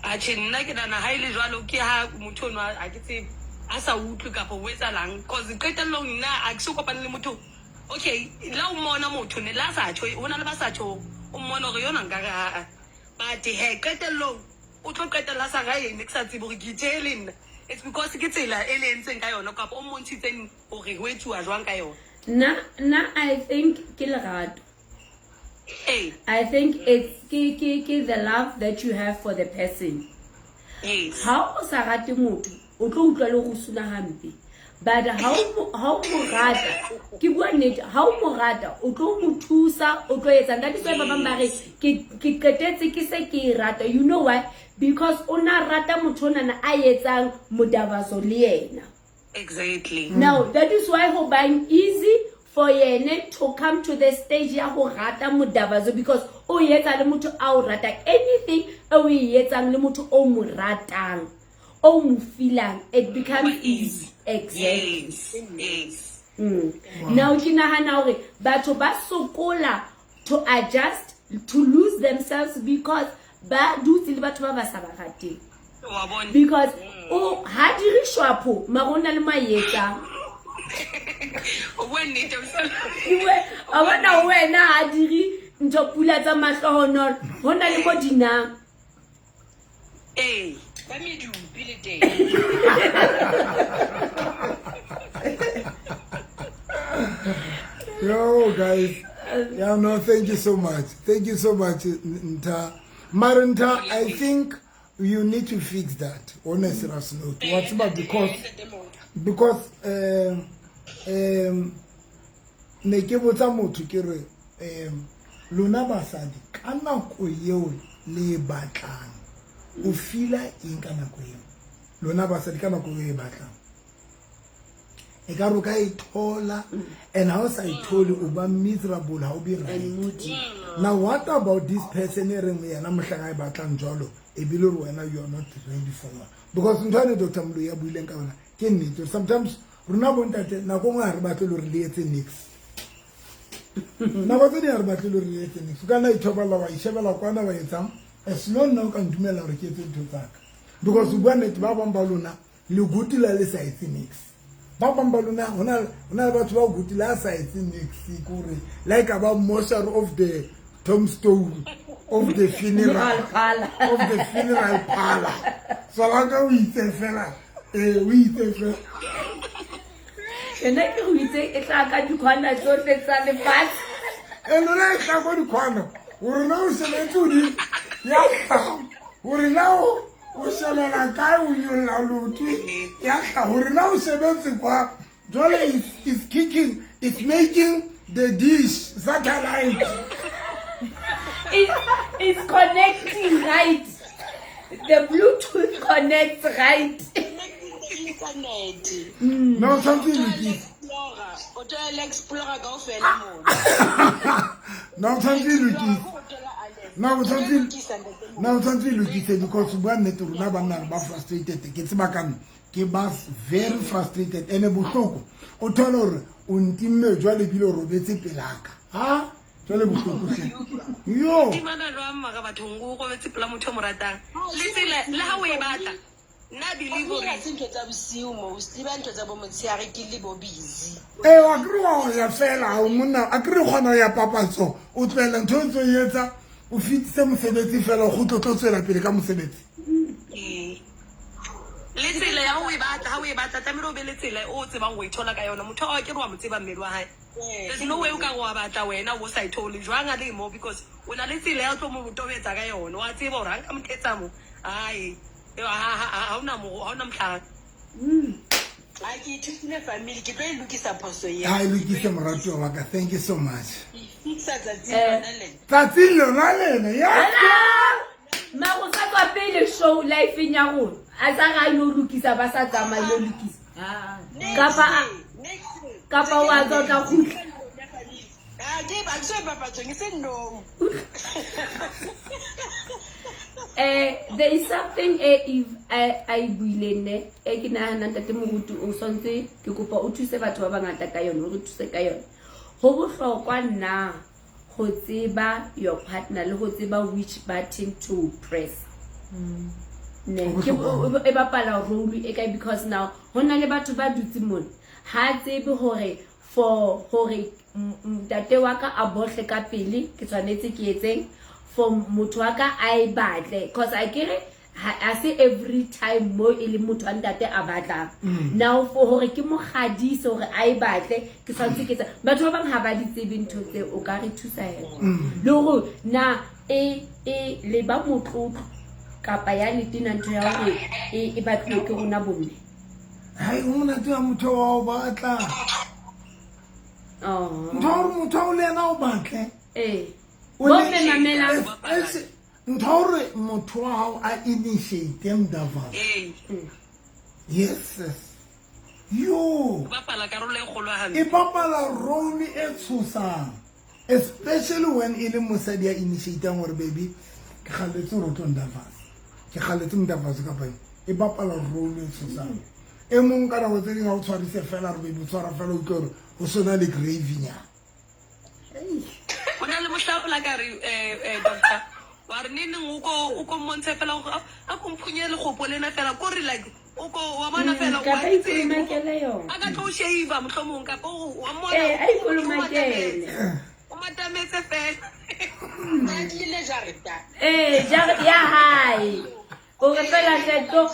Atjhe, nna ke nahana ha e le jwalo ke ha motho ono a ke tsebe a sa utlwe kapa ho etsahalang cause qetellong nna ha ke so kopane le motho. Okay, la o mmona motho ne la sa tjho, ho na le ba sa tjho, o mmona hore yona nkare ha a. But he qetellong o tlo qetella sa ra ene ke sa tsebe hore ke itjhe le nna. It's because ke tsela e le entseng ka yona kapa o mmontshitseng hore ho etsuwa jwang ka yona. Nna I think ke lerato. Ee. I think it's ke ke ke the love that you have for the person. Yes. Ha o sa rate motho, o tlo utlwa le go suna hampe. But ha o mo rata, ke bua nnete, ha o mo rata, o tlo mo thusa, o tlo etsang. That is why ba bang ba re ke qetetse ke se ke e rata. You know why? Because o na rata motho onana a etsang modabazo le yena. Exactly. Now that is why ho bang easy for yene to come to the stage ya ho rata modabazo because o etsa le motho a o ratang. Anything e o e etsang le motho o mo ratang, o mo feelang, it becomes easy. Exactly. Yes. Yes. Wow. Now ke nahana hore batho ba sokola to adjust, to lose themselves because ba dutse le batho ba ba sa ba rateng. Wa bona. Because o ha dire shwapo mara o na le mayetsa. O bua nnete, a bona wena ha dire ntho pula tsa mahlohonolo, ho na le mo dinang. Ee. Ba medupi le teng. Yo guys. Yeah, no, thank you so much. Thank you so much, Nta. Maranta, I think you need to fix that on a serious note. What's about because ne ke botsa motho ke re lona basadi ka nako eo le batlang o fila eng ka nako eo? Lona basadi ka nako eo e batlang e ka re o ka e thola, and ha o sa e thole o ba miserable, ha o be right. Now what about this person e reng yena mohlang a e batlang jwalo e bile re wena you are not ready for one? Because ntho ane Dr. Moloi ya buileng ka yona ke nnete. Sometimes rona bontate nako nngwe ha re batle le hore le etse nix. Nako tse ding ha re batle le hore le etse nix. O ka nna ithoballa wa ishebela kwana wa etsang, as long nna o ka ntumella hore ke etse ntho tsa ka. Because o bua nnete, ba bang ba lona le gutula le sa etse nix. Ba bang ba lona ho na le batho ba gutula a sa etse nix, ke hore like ba mortuary of the tombstone of the funeral of the funeral parlor. So la ka o itse fela, o itse fela. Ena ke go itse e tla ka dikhwana tsohle tsa lefatshe. E lona e tla ko dikhwana, hore na o shebetse hodimo, ya hlaha, hore na o shebela kae, o nyolla leoto, ya hlaha, hore na o shebetse kwa. Jwale it's kicking, it's making the dish satellite. It's connecting right. The Bluetooth connects right. Internet. No, something like this. O tla Explorer kaofela mo. No, something like this. No, something. No, something like this because bua nnete rona banna re ba frustrated. Ke tseba ka nna. Ke ba very frustrated ene bohloko o thole hore o ntimme jwale ebile o robetse pelaka ha jwale bohloko hle yo Timana jwang mara bathong o robetse pela motho o mo ratang le tsela le ha o e batla nna believe Gore hore ha se ntho tsa bosiu mostly ba ntho tsa bo motshehare ke le bo busy. Ee, wa kere wa ya fela ha o monna a kere kgona ho ya papatso o tlohela ntho e ntse o e etsa o fetise mosebetsi fela o kgutle o tlo tswela pele ka mosebetsi. Ee. Le tsela ya o e batla ha o e batla tlamehile o be le tsela o tsebang ho e thola ka yona. Motho wa ke re wa mo tseba mmele wa hae. There's no way o ka re wa batla wena o sa e thole jwang a le mo because o na le tsela ya o tlo mo tobetsa ka yona. Wa tseba hore ha nka mo thetsa mo ai ha hona mo ha hona mohlala. A ke ithutile family ke tlo e lokisa phoso eo. Ha e lokise moratuwa wa ka. Thank you so much. Fixa tsatsing lona lena. Tsatsing lona lena. Yes. Mara o sa tswa pele show life-eng ya rona a sa re a yo lokisa ba sa tsamaya yo lokisa kapa kapa wa tswa o tla kgutla. Ah, ke ba ke papatsong e se no. There is something e if a e buileng ne e ke nahanang ntate moruti o swantse ke kopa o thuse batho ba bangata ka yone o re thuse ka yone. Ho bohlokwa na ho tseba your partner le ho tseba which button to press. Ne ke e bapala role e kae because now ho na le batho ba dutse mona ha tsebe hore for hore ntate wa ka a bohle ka pele ke tshwanetse ke etseng for motho wa ka a e batle cause a kere ha se every time mo e leng motho wa ntate a batlang. Now for hore ke mo kgadise hore a e batle ke tshwanetse ke etsa batho ba bang ha ba di tsebe ntho tse o ka re thusa hela le hore na e e le ba motlotlo kapa ya letena ntho ya hore e e batluwe ke rona bomme. Hai o monate wa motho wa o batla. Oh. Ntho ya hore motho wa o le yena o batle. Eh. O le- Bomme mamelang. Ntho ya hore motho wa hao a initiate mdavalo. Ee. Yes, yes. Yo. E bapala karolo e kgolo hampe. E bapala role e tshosang. Especially when e le mosadi ya initiatang hore baby ke kgalletse hore o tlo ndafatsa. Ke kgalletse mdafatso kapa eng. E bapala role e tshosang. E mong ka nako tse ding ha o tshwarise fela re baby o tshwara fela o utlwe hore ho sona le gravy nyana. Ho na le mohla o la ka re doctor wa re neng neng o ko o ko mmontshe fela hore a ko mphunye lekgopo lena fela ko re like o ko wa bona fela Kapa wa tseba. ikolomakele yona. A ka tlo shave mohlomong kapa o wa mmona Eh, a o ikolomakele. o matametse fela. A tlile jareta. Eh, ya hae. O re fela hle tlo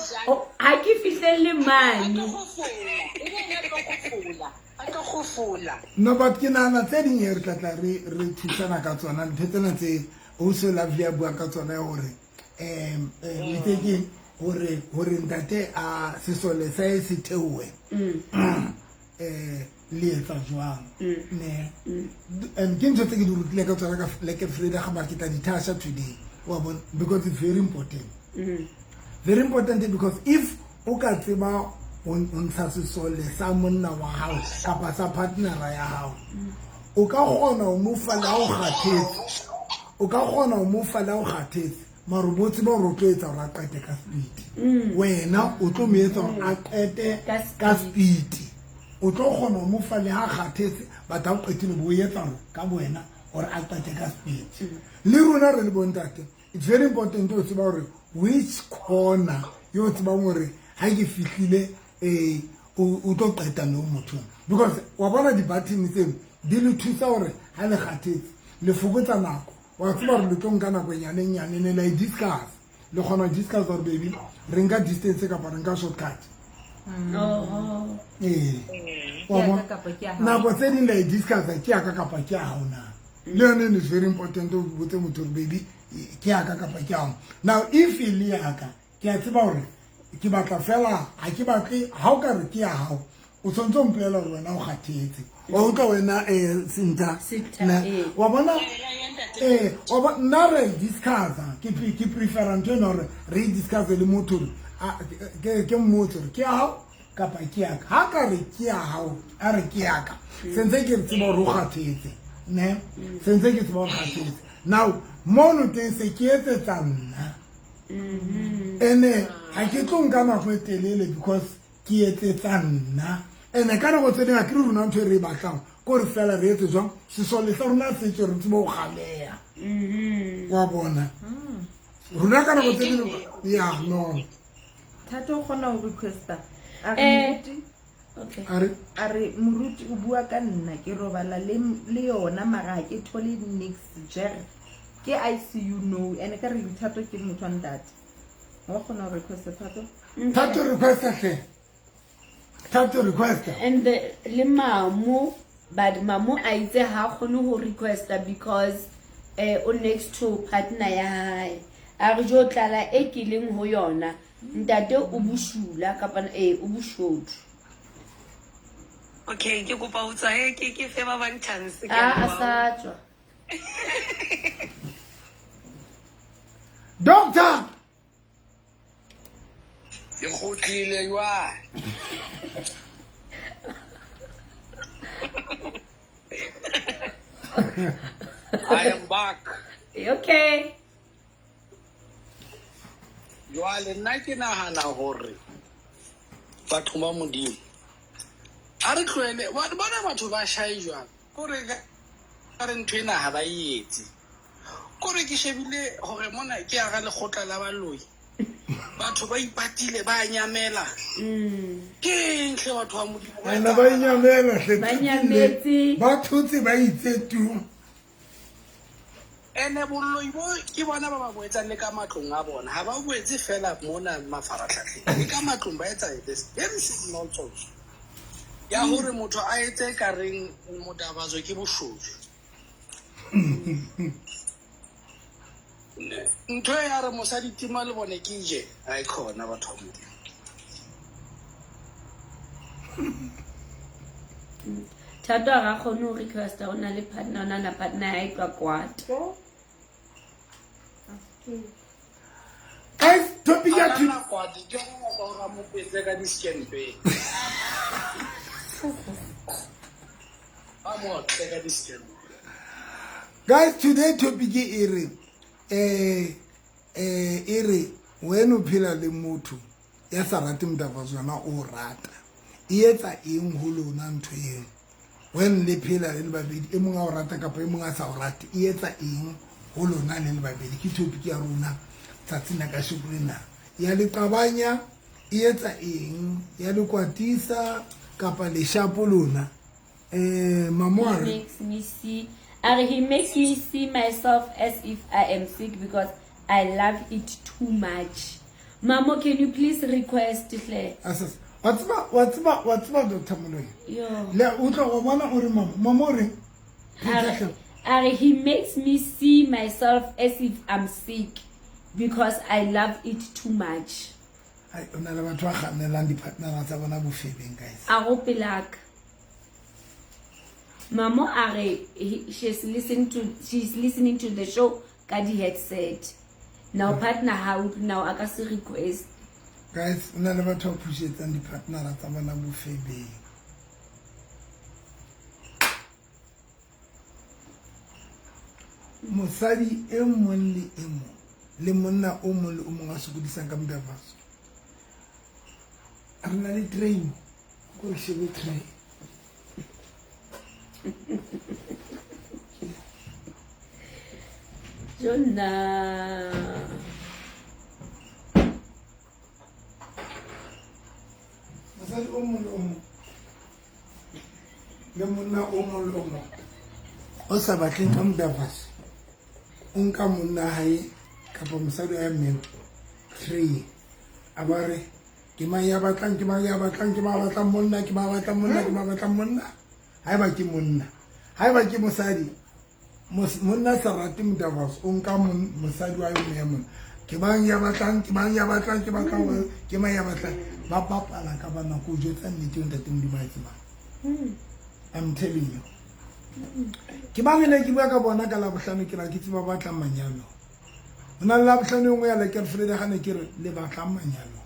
ha ke fihlelle mane. A tlo go fola. E be ena a tlo go fola. A tlo go fola. No, but ke nahana tse ding e re tla tla re re thusana ka tsona ntho tsena tse also Lovely a buang ka tsona ya hore itse ke hore hore ntate a sesole sa e se theohe. Le etsa jwang ne and ke ntho tse ke di rutile ka tsona ka like Freda ga mara ke tla di thasha today wa bona because it's very important. Very important because if o ka tseba o ntsha sesole sa monna wa hao kapa sa partnera ya hao o ka kgona ho mo fa le ha o kgathetse o ka kgona ho mo fa le ha o kgathetse mara o bo tseba hore o tlo etsa hore a qete ka speed. Wena o tlo mo etsa hore a qete ka speed. O tlo kgona ho mo fa le ha kgathetse but ha o qetile bo o etsa hore ka bo wena hore a qete ka speed. Le rona re le bontate it's very important ho tseba hore which corner yo tsebang hore ha ke fihlile o tlo qeta no motho because wa bona di-button tseno di le thusa hore ha le kgathetse le fokotsa nako wa tseba hore le tlo nka nako e nyane nyane ne la e discuss le kgona ho discuss hore baby re nka distance kapa re nka shortcut. Oho. Ee. Ke Wa ya bona? ka kapa ke ya hao. Nako tse ding la e discuss ke ya ka kapa ke ya hao na le yone is very important o botse motho hore baby ke ya ka kapa ke ya hao. Now if e le ya ka ke a tseba hore ke batla fela ha ke batle ha o ka re ke ya hao o tshwanetse o mpolela hore wena o kgathetse wa utlwa wena Sentha Sentha, Ne? eh. Wa bona wa nna re discussa ke ke prefera ntho ena hore re e discusse le motho hore ke mmotse hore ke ya hao kapa ke ya ka. Ha ka re ke ya hao a re ke ya ka sentse ke re tseba hore o kgathetse ne sentse ke tseba hore o kgathetse now mono teng se ke etsetsa nna ene ha ke tlo nka nako e telele because Ke etsetsa nna. Ene ka nako tse ding a ke re rona ntho e re e batlang ko re fela re etse jwang sesole sa rona se tswe re tsebe go galeya. Wa bona. Rona ka nako tse ding ya no. Thato o kgona go requesta. A re moruti Okay. A re a re moruti o bua ka nna ke robala le le yona mara ha ke thole nix jer ke ICU no and ka re Thato ke motho wa ntate. Wa kgona go requesta Thato? Thato requesta hle. Thato requesta. And the le mamo but mamo a itse ha kgone ho requesta because o next to partner ya hae. A re jo tlala e ke leng ho yona ntate o boshula kapa o boshodu. Okay, ke kopa ho tswa he ke ke fe ba bang chance ke A a leboha. sa tswa. Doctor Ke kgutlile jwale. I am back. Okay. Jwale nna ke nahana hore batho ba Modimo a re tlohele bona batho ba shy jwang kore ka re ntho ena ha ba e etse. Kore ke shebile hore mona ke hara lekgotla la baloi. Batho ba ipatile ba nyamela. Ke eng hle batho ba Modimo? Ena ba inyamela hle. Ba nyametse. Ba thotse ba itse tu. Ene boloi bo ke bona ba ba bo etsang le ka matlong a bona. Ha ba bo etse fela mona mafaratlhatlheng. Le ka matlong ba etsa this very same nonsense. Ya hore motho a etse ka reng modabatso ke boshodu. Ntho e ya re mosadi tima le bone ke je. Ha e khona batho ba Modimo. Thato a ga kgone ho requesta o na le partner, o na na partner ya e tla kwata. Guys, topic ya A ka kwata, ke yona nako ya hore a mo kwetse ka di-scampe. Ba mo otle ka di-scampe. Guys, today topic e re e re wena o phela le motho ya sa rate modabatso yona o rata. E etsa eng ho lona ntho eo? When le phela le le babedi, e mong a o rata kapa e mong a sa o rate, e etsa eng ho lona le le babedi? Ke topic ya rona tsatsing la kasheko lena. Ya le qabanya, e etsa eng? Ya le kwatisa kapa leshapo lona? Mamo a re He makes me see, a re he makes me see myself as if I am sick because I love it too much. Mamo, can you please request hle? Asas. Wa tseba, wa tseba, wa tseba Doctor Moloi. Yo. Le utlwa wa bona o re mamo, mamo o reng? A re he makes me see myself as if I'm sick because I love it too much. Ai, o na le batho ba kgannelang di-partnera tsa bona bofebeng, guys. A go pelaka. Mamo a re she's listening to the show ka di headset. Now partner ha utlwe now a ka se request. Guys, o na le batho ba pushetsang di-partnera tsa bona bofebeng. Mosadi e mong le e mong le monna o mong le o mong a sokodisang ka modabatso. Re na le train, ko re shebe train. Jonna. Mosadi o mong le o mong le monna o mong le o mong o sa batleng ka modabatso, o nka monna hae kapa mosadi wa mme three a ba re ke mang ya batlang, ke mang ya batlang, ke mang ya batlang monna, ke mang ya batlang monna, ke mang ya batlang monna. Haeba ke monna, haeba ke mosadi, monna sa rate modabatso, o nka mosadi wa mme ya monna. Ke mang ya batlang, ke mang ya batlang, ke batlang, ke mang ya batlang. Ba bapala ka bana ko jwetsa nnete eo ntate Modimo a e tsebang. I'm telling you. Ke mang ne ke bua ka bona ka Labohlano, ke ra ke tseba ba batlang manyalo. Ho na le Labohlano e nngwe ya Lekker Friday ga ne ke re le batlang manyalo.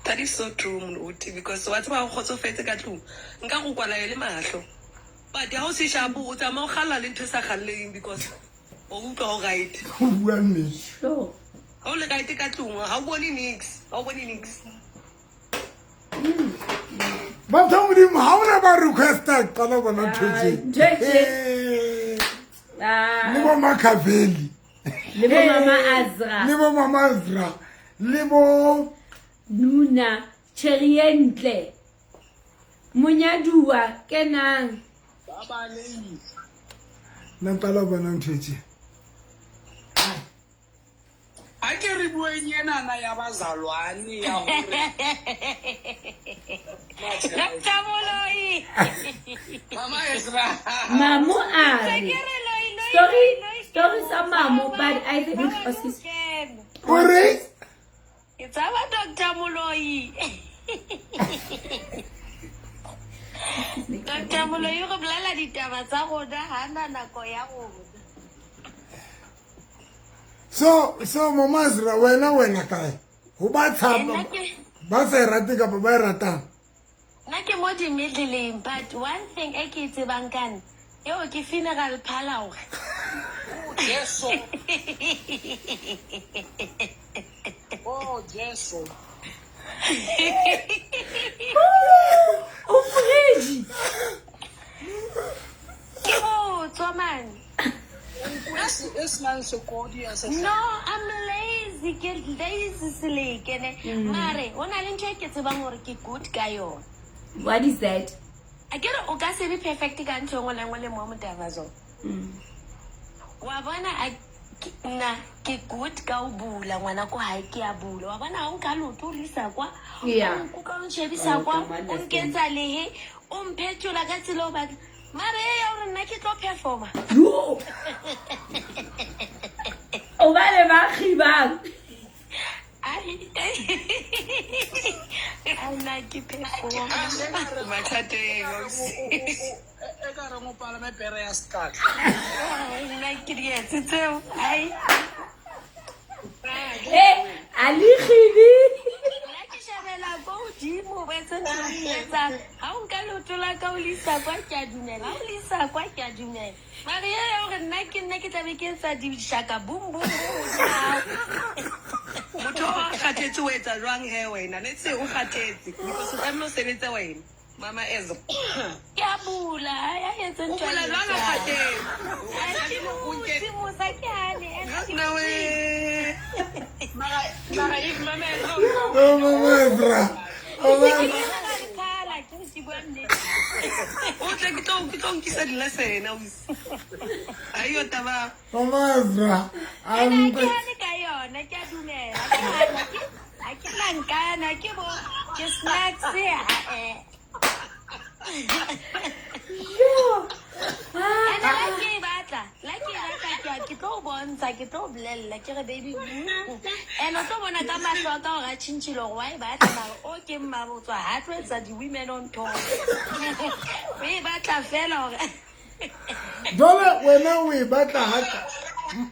That is so true, Moruti, because wa tseba o kgotsofetse ka tlung. Nka go kwala le mahlo. But ha o se shapo, o tsamaya o kgalla le ntho e sa kgalleng because o utlwa o right. O bua nnete. Sure. Ha o le right ka tlung, ha o bone nix, ha o bone nix. Batho modimo ha ona ba requesta qala bona ntho tse. Ntho e tje. Ah. Le bo Makaveli. Le bo Mama Azra. Le bo Mama Azra. Le bo Nuna Cherry e ntle. Monyaduwa kenang. Ba ba leng. Nna qala bona ntho e tje. A ke re bueng enana ya bazalwane ya hore Dr. Moloi. Mama Ezra. Mamo a Se re. ke re loi, loi, Story loi, loi, story ke sa mo mamo tshaba. but I think Ba ba excuse lokela. O re Ke tshaba Dr. Moloi. Dr. Moloi re bolela ditaba tsa rona ha na nako ya rona. So Mama Azra wena wena kae? Ho ba tshaba Nna ke ba sa e rate kapa ba e ratang. nna ke mo di-middleng, but one thing e ke e tsebang ka nna eo ke funeral parlour. Oh, Jesu. Oh, Jesu. O fridge. Ke botswa man. E senang sekodi ya se. No, I'm lazy. Ke lazy seleke ne. Mare, ho na le ntho e ke tsebang hore ke good ka yona. What is that? A ke re o ka se be perfect ka ntho e nngwe le nngwe le mo motaba. Wa bona a nna ke good ka ho bula ngwana ko hae ke a bula. Wa bona ha o nka leoto o le isa kwa, Yeah. o nkuka o ntjhebisa Oh, kwa, come o nketsa lehe, o mphetola ka tsela o batla. Mare e ya hore nna ke tlo performa. Yo. O ba le ba kgibang. Ai, ai nna ke performa. Mathateng. E ka reng o palame pere ya sekatla. Ai, nna ke di etse tseo. Ai. Eh, a le kgibi. Nna ke shebela ko hodimo o etse ntho e o e etsang. Ha o nka leoto la ka o le isa kwa, ke a dumela. Ha o le isa kwa, ke a dumela. Mare e ya hore nna ke nna ke tlabe ke etsa dishaka boom boom boom hodimo hao. Motho o kgathetse o etsa jwang he wena? Let's say o kgathetse because o tlamehile o sebetse wena. Mama Ezra. Ke a bula, ai, a etse O ntho a bula e jwang a etsang. kgathetse? Ai, ke butse, Musa, ke hane, ene ke Nna we. Mara, mara if Mama Ezra Oh Mama Ezra. Mama ke Ezra. funeral parlour, ke re ke bua nnete. O tle ke tlo nkisa di-lesson ausi. Aiyo taba. Mama Ezra. Ene ha ke hane ka yona, ke a dumela. Ha ke hane, ha ke na nkana, ke bo, ke snacks, ha-eh. Ene la ke e batla, la ke e batla, ke a- ke tlo o bontsha, ke tlo o bolella, ke re baby, ene o tlo bona ka mahlo a ka hore a tjhentjhile hore wa e batla, mare o ke mmabotswa, ha tlo etsa di-women on top. O e batla fela hore Jwale wena o e batla ha ka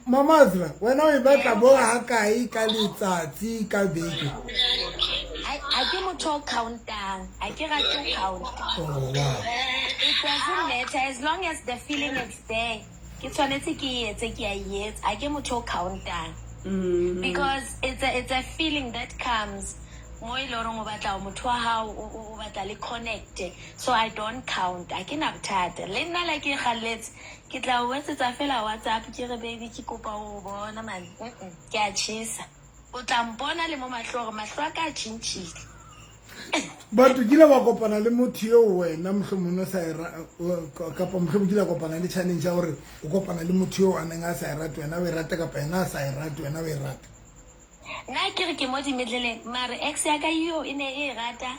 Mama Azra, wena o e batla bo ha kae ka letsatsi ka beke? Ha ke motho o countang, ha ke rate ho count. Oh wow. It doesn't matter as long as the feeling is there. Ke tshwanetse ke e etse, ke a e etsa. Ha ke motho o countang. Because it's a feeling that comes mo e le horeng o batla motho wa hao o batla le connect. So I don't count. Ha ke na bothata. Le nna la ke kgalletse, ke tla o etsetsa fela WhatsApp ke re baby ke kopa ho o bona man. Ke a tjhesa. O tla mpona le mo mahlong hore mahlo a ka a tjhentjhile. Batho kile wa kopana le motho eo wena mohlomong o sa e kapa mohlomong kile wa kopana le challenge ya hore o kopana le motho eo a neng a sa e rate wena o e rate kapa yena a sa e rate wena o e rate. Nna ke re ke mo dimetleleng, mare ex ya ka eo e ne e rata,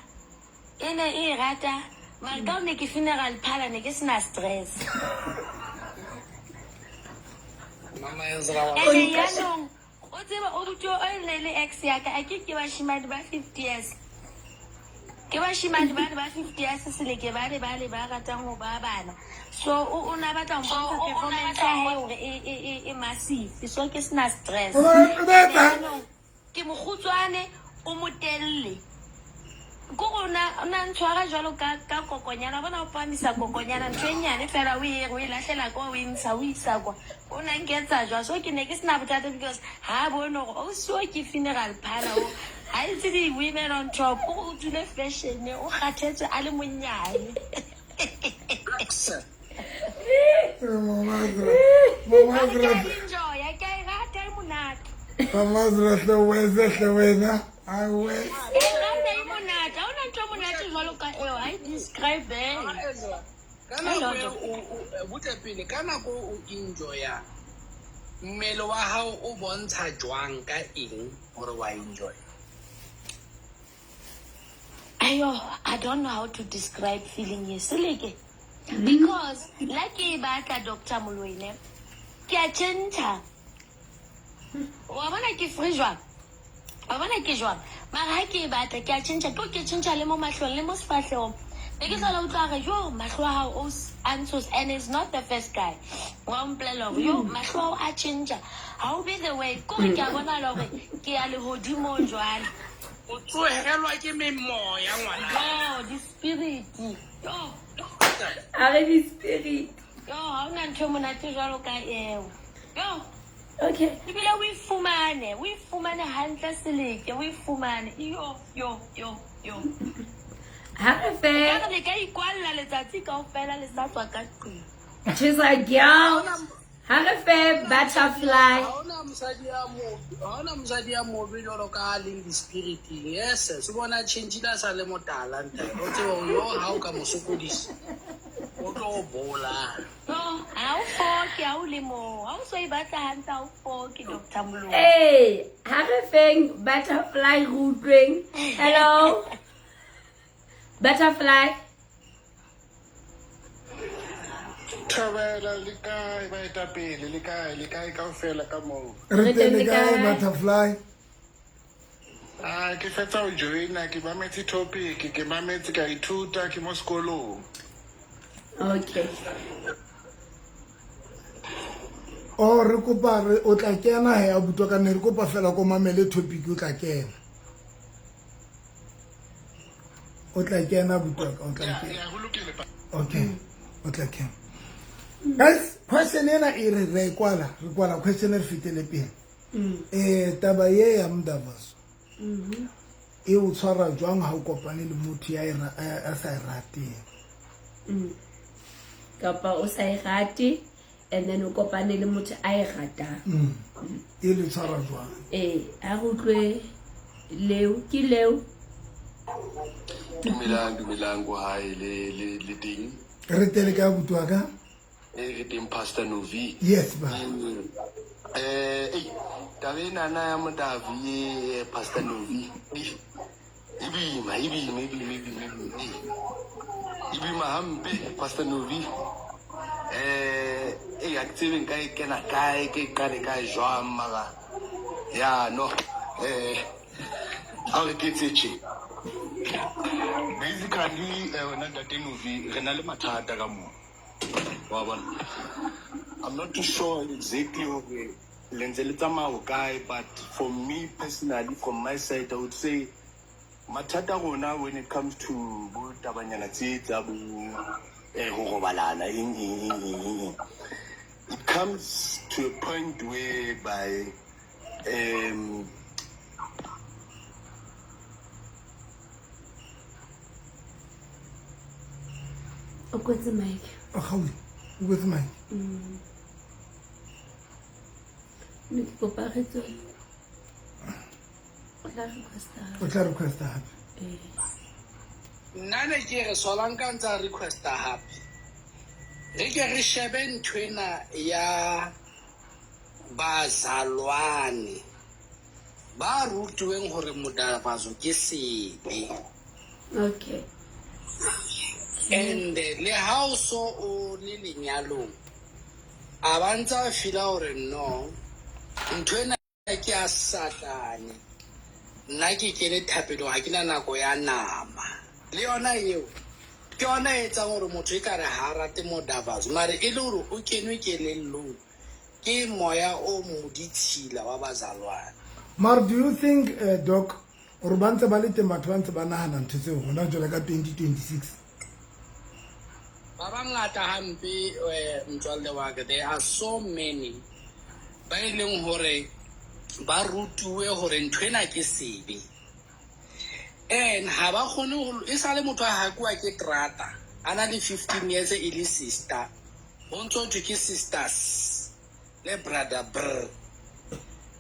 e ne e rata, mare ka ho ne ke funeral parlour ne ke sena stress. Mama Ezra wa Ene yanong o tseba o botho o ne le ex ya ka, a ke ke bashimane ba 50 years. Ke bashimane ba le ba 50 years seleke ba le ba le ba ratang ho ba bana. So o na batla ho mpontsha performance ya hae hore e massive. So ke sena stress. O ba etsang? Ke mokgutshwane, o motelle. Ko rona o na ntshwara jwalo ka kokonyana, wa bona o phahamisa kokonyana ntho e nyane fela o e o e lahlela kwa o e ntsha o isa kwa. O na nketsa jwang? So ke ne ke sena bothata because ha bone hore o siwa ke funeral parlour o Ha itse di-women on top, o tswile fashion, o kgathetse a le monyane. Accent. Mama Ke a Ezra, enjoya, ke a e rata, e monate. Mama Ezra, hle wese hle wena. Ai wese. Ke e rata, e monate. Ha hona ntho e monate jwalo ka eo, ha e describe. Ezra, ka nako e o butle pele, ka nako o enjoya, mmele wa hao o bontsha jwang ka eng hore wa enjoy? Ayo, I don't know how to describe feeling e seleke. Because la ke e batla Dr. Moloi, ke a tjhentjha. Wa bona ke free jwang? Wa bona ke jwang? Mara ha ke e batla ke a tjhentjha, ke ke tjhentjha le mo mahlong le mo sefahlehong. Ne ke hlola utlwa re yo mahlo a hao o a ntshosa, and it's not the first guy. Wa mpolela hore yo mahlo a hao a tjhentjha. Ha o be the way, kore ke a bonahala hore ke ya lehodimong jwale. O tsohelwa ke memoya ngwana. Yo, di-spirit. Yo. A re di-spirit. Yo, ha hona ntho e monate jwalo ka eo. Yo. Okay. Ebile o e fumane, o e fumane hantle seleke, o e fumane. Yo, yo, yo, yo. Ha re fe. Ka re le ka ikwalla letsatsi kaofela le sa tswa ka tlung. She's a girl. Ha re fe butterfly. Ha hona mosadi ya mo, ha hona mosadi ya mobe jwalo ka a leng di-spiriting. Yes, se bona tjhentjhile a sa le motala ntate. O tsebe hore yo ha o ka mo sokodisa, o tlo o bolaya. No, ha o foke ha o le moo. Ha o so e batla hantle ha o foke, Dr. Moloi. Hey, ha re feng butterfly re utlweng. Hello. Butterfly. Thabela le kae baetapele, le kae, le kae kaofela ka moo? Re teng le le kae kae? butterfly? Ah, ke fetsa ho joina, ke mametse topic, ke mametse ka ithuta, ke mo sekolong. Okay. O re kopa re o tla kena he abuti wa ka, ne re kopa fela ko mamele topic o tla kena. O tla kena abuti wa ka, o tla kena. Ya, ho lokile pa. Okay, o tla kena. Guys, question ena e re re e kwala, re kwala question e re fetele pele. Taba ye ya Mdavaso. E o tshwara jwang ha o kopane le motho ya e a sa e rateng? Kapa o sa e rate and then o kopane le motho a e ratang. E le tshwara jwang? Ha re utlwe leo, ke leo. Dumelang, dumelang ko hae le le le teng. Re tele ka abuti wa ka? E re teng Pastor Novi. Yes ba. Eh, taba enana ya Modavi, Pastor Novi. E boima, e boima, e boima, e boima, e boima. E boima hampe, Pastor Novi. Eh, ha ke tsebe nka e kena kae, ke e qale kae jwang mara. Ya no. Ha re ke tse tje. Basically, wena Ntate Novi, re na le mathata ka moo. Wa bona? I'm not too sure exactly hore le ntse le tsamaya ho kae, but for me personally, from my side, I would say mathata a rona when it comes to bo tabanyana tse tsa bo ho robalana, eng, eng, eng, eng, eng, eng. It comes to a point whereby O kwetse mic. O kgaoile. O kwetse mic. Ne ke kopa re tswe. O tla requesta hape. O tla requesta hape. Nna ne ke re solang ka ntsa requesta hape. Re ke re shebe nthwena ya bazalwane ba rutuweng hore modavaso ke sebe. Okay. And le ha o so o le lenyalong, a ba ntsa feel-a hore no, nthwena ke ya Satane. Nna ke kene thapelong, ha ke na nako ya nama. Le yona eo, ke yona e etsang hore motho ekare ha a rate modavaso, mare e le hore o kenwe kelellong ke moya o moditshila wa bazalwane. Mara, do you think, Doc, hore ba ntse ba le teng batho ba ntse ba nahana ntho tseo hona jwale ka 2026? Ba bangata hampe, motswalle wa ka, there are so many ba e leng hore ba rutuwe hore nthwena ke sebe. And ha ba kgone ho e sale motho a hakuwa ke terata a na le 15 years e le sister, ho ntso thwe ke sisters le brother br.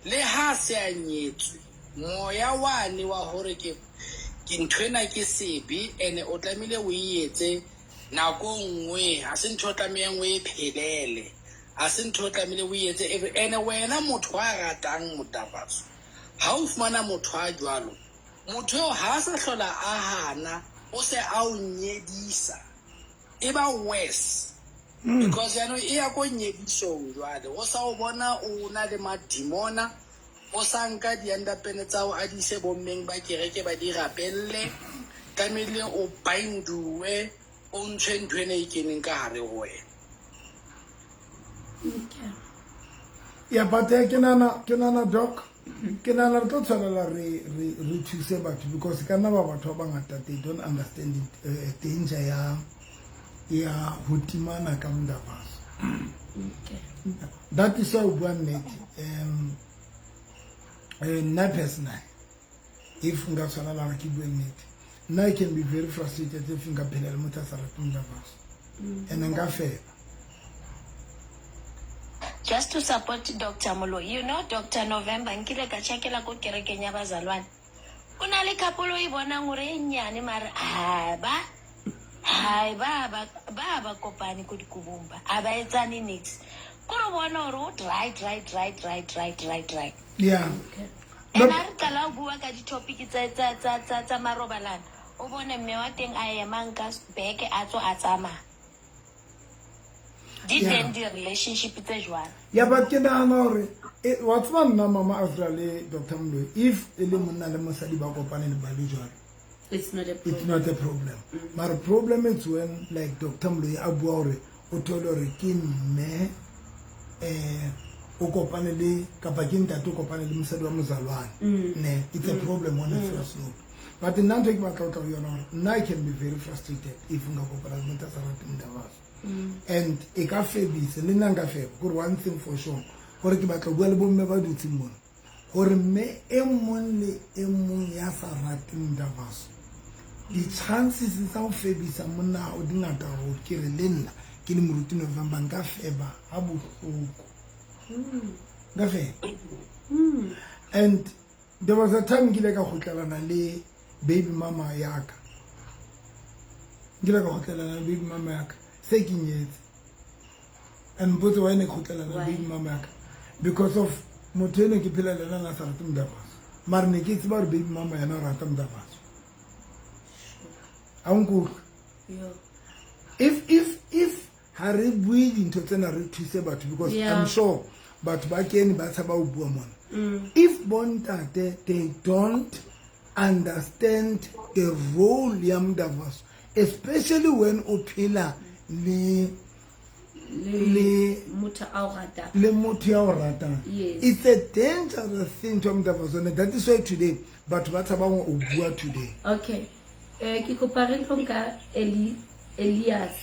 Le ha se a nyetswe, moya wane wa hore ke nthwena ke sebe ene o tlamehile o e etse nako nngwe, ha se ntho o tlamehang o e phelele, ha se ntho o tlamehile o e etse every. Ene wena motho a ratang motabatso, ha o fumana motho a jwalo, motho eo ha sa hlola a hana, o se a o nyedisa, e ba worse. Because yaanong e ya ko nyedisong jwale, o sa o bona o na le madimona, o sa nka di-underpene tsa hao a di ise bommeng ba kereke ba di rapelle, tlamehile o binduwe, o ntshwe ntho ena e keneng ka hare ho wena. Okay. Yeah, but ke nana doc, ke nana re tlo tshwanela re thuse batho, because ka nna ba batho ba bangata they don't understand it, danger ya ho timana ka modabaso. Okay. That is why o bua nnete. Nna personally, if nka tshwanela hore ke bue nnete, nna I can be very frustrated if nka phela le motho a sa rate modabaso. And nka fela. Just to support Dr. Moloi, you know Dr. November nkile ka tjhakela ko kerekeng ya bazalwane. O na le couple o e bonang hore e nyane mare ha ba ba kopane ko dikobong ba. A ba etsane niks. Ko re bona hore o dry. Yeah. Okay. And ha re qala ho bua ka di-topic tsa marobalano, o bone mme wa teng a emang ka beke a tswa a tsamaya. Di teng di-relationship tse jwalo. Yeah, but ke nahana hore wa tseba nna mama Azra le Dr. Moloi, if e le monna le mosadi ba kopane le ba le jwalo, it's not a problem. It's not a problem. Mara problem is when like Dr. Moloi a bua hore o thole hore ke mme o kopane le kapa ke ntate o kopane le mosadi wa mozalwane. Ne, it's a problem on a first note. But nna ntho e ke batla ho tla ho yona hore nna I can be very frustrated if nka kopana le motho a sa rateng modabaso. And e ka febisa le nna nka feba, kore one thing for sure, gore ke batla ho bua le bomme ba dutseng mona, gore mme e mong le e mong ya sa rateng modabaso, di-chances tsa ho febisa monna hao di ngata haholo. Ke re le nna ke le moruti November nka feba ha bohloko. Nka feba. And there was a time ke ile ka kgutlelana le baby mama ya ka. Ke ile ka kgutlelana le baby mama ya ka. Se ke nyetse. And mpotse why ne ke kgutlelana le baby mama ya ka? Because of motho eno ke phela le yena a sa rate modabaso. Mara ne ke tseba hore baby mama yena o rata modabaso. Ha o nkutlwe? If ha re bue dintho tsena re thuse batho, because I'm sure batho ba kene ba tshaba ho bua mona. If bontate they don't understand the role ya modabaso, especially when o phela le motho a o ratang, le motho ya o ratang, it's a dangerous thing to modabaso. And that is why today batho ba tshaba ho bua today. Okay. Ke kopa re tlo nka Elias,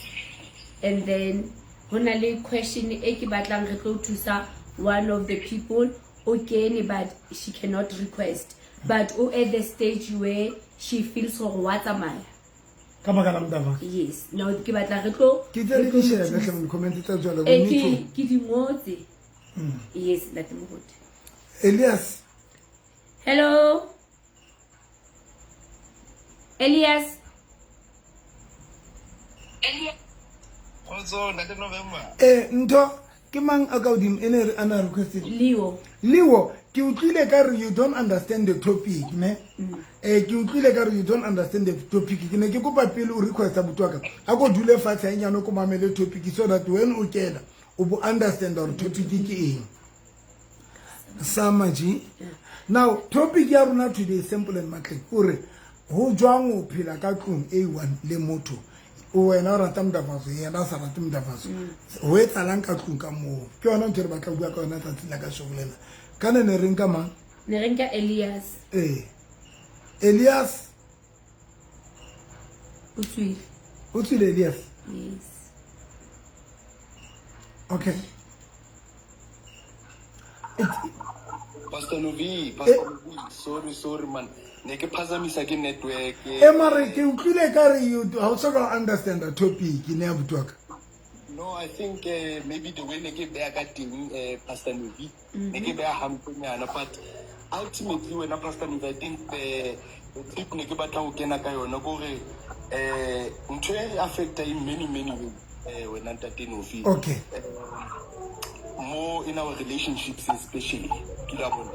and then ho na le question e ke batlang re tlo thusa one of the people o kene, but she cannot request, but o at the stage where she feels gore wa tsamaya ka baka la modabaso. Yes, now ke batla re tlo ke tse di shebe hle mo comment tsa jwalo, ke di ngotse. Yes, ntate Moruti. Elias. Hello Elias. Kgotso ntate November. Ntho ke mang a ka hodimo e ne re ana requested? Leo. Leo, ke utlwile ka re you don't understand the topic, ne? Ke utlwile ka re you don't understand the topic. Ke ne ke kopa pele o requesta botho wa ka. A ko dule fatshe ha nyane ko mamele topic so that when o kena o bo understand hore topic ke eng. Samaji. Now topic ya rona today is simple and matle. O re ho jwang o phela ka tlung A1 le motho o wena o rata modabaso, yena a sa rate modabaso, ho etsahalang ka tlung ka moo? Ke yona ntho e re batla ho bua ka yona tsatsing la kasheko lena. Ka ne re nka mang? Ne re nka Elias. Elias o tswile. O tswile Elias? Yes. Okay. Pastor Novi, Pastor Novi, sorry, sorry man. Ne ke phazamisa ke network. E mare ke utlwile ka re you ha o soka o understand the topic ne abuti wa ka. No, I think maybe the way ne ke beha ka teng, Pastor Novi, ne ke beha hampenyana, but ultimately wena Pastor Novi, I think the tip ne ke batla ho kena ka yona ke hore ntho e affecta in many many ways, wena Ntate Novi. More in our relationships especially, ke la bona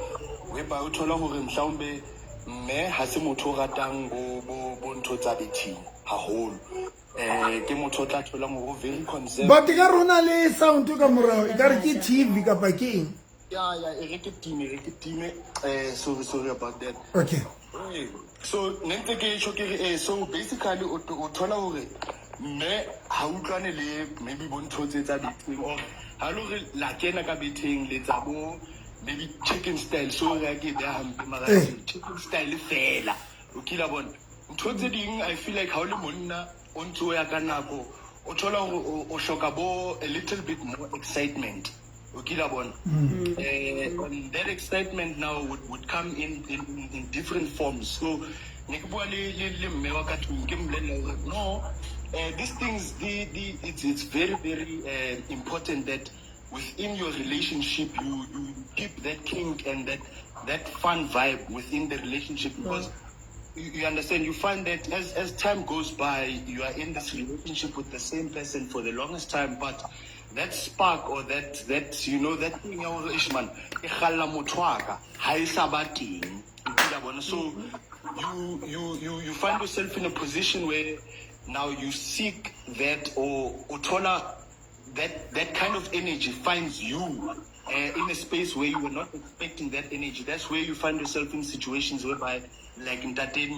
whereby o thola hore mhlawumbe mme ha se motho o ratang bo ntho tsa bething haholo, ke motho o tla tholang hore o very concerned. But ka rona le sound ka morao, e ka re ke TV kapa ke eng? Ya, e re ke time, e re ke time. Sorry, sorry about that. So ne ntse ke tjho ke re, so basically o thola hore mme ha utlwane le maybe bo ntho tse tsa betheng, or ha le hore la kena ka betheng le tsa bo maybe chicken style, so re ke beha hampe mara chicken style fela, o kila bona ntho tse ding. I feel like ha o le monna o ntse o ya ka nako, o thola hore o hloka bo a little bit more excitement, o kila bona. And that excitement now would come in different forms. So ne ke bua le mme wa ka tlung, ke mmolella hore no, these things, it's very very important that within your relationship you keep that kink and that fun vibe within the relationship, because you understand, you find that as time goes by, you are in this relationship with the same person for the longest time, but that spark or that you know that thing ya hore, "Eish man, ke kgalla motho wa ka," ha e sa ba teng. O kile bona? So you find yourself in a position where now you seek that, or o thola that kind of energy finds you in a space where you were not expecting that energy. That's where you find yourself in situations whereby, like Ntate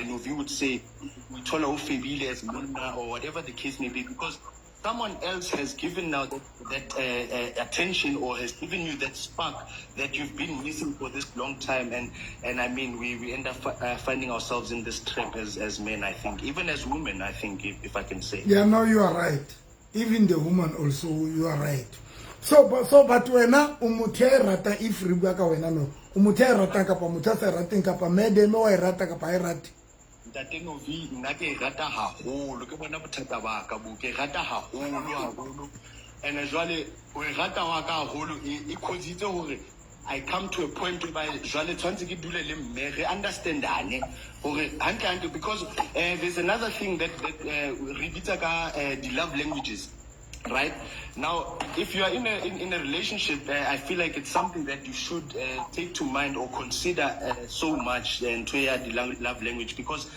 Novi would say, we thola o febile as monna or whatever the case may be, because someone else has given now that attention or has given you that spark that you've been missing for this long time. And I mean, we end up finding ourselves in this trap as men, I think, even as women, I think, if I can say. Yeah, no, you are right. Even the woman also, you are right. So but wena o motho ya e ratang, if re bua ka wena, no, o motho ya e ratang kapa motho a sa e rateng, kapa madam wa e rata kapa ha e rate? Ntate Novi, nna ke e rata haholo, ke bona bothata ba ka bo, ke e rata haholo haholo. And jwale o e rata wa ka haholo, e cause-itse hore I come to a point whereby jwale tshwanetse ke dule le mme re understandane hore hantle hantle, because there's another thing that re bitsa ka di love languages. Right now, if you are in a relationship, I feel like it's something that you should take to mind or consider so much, ntho ya di love language, because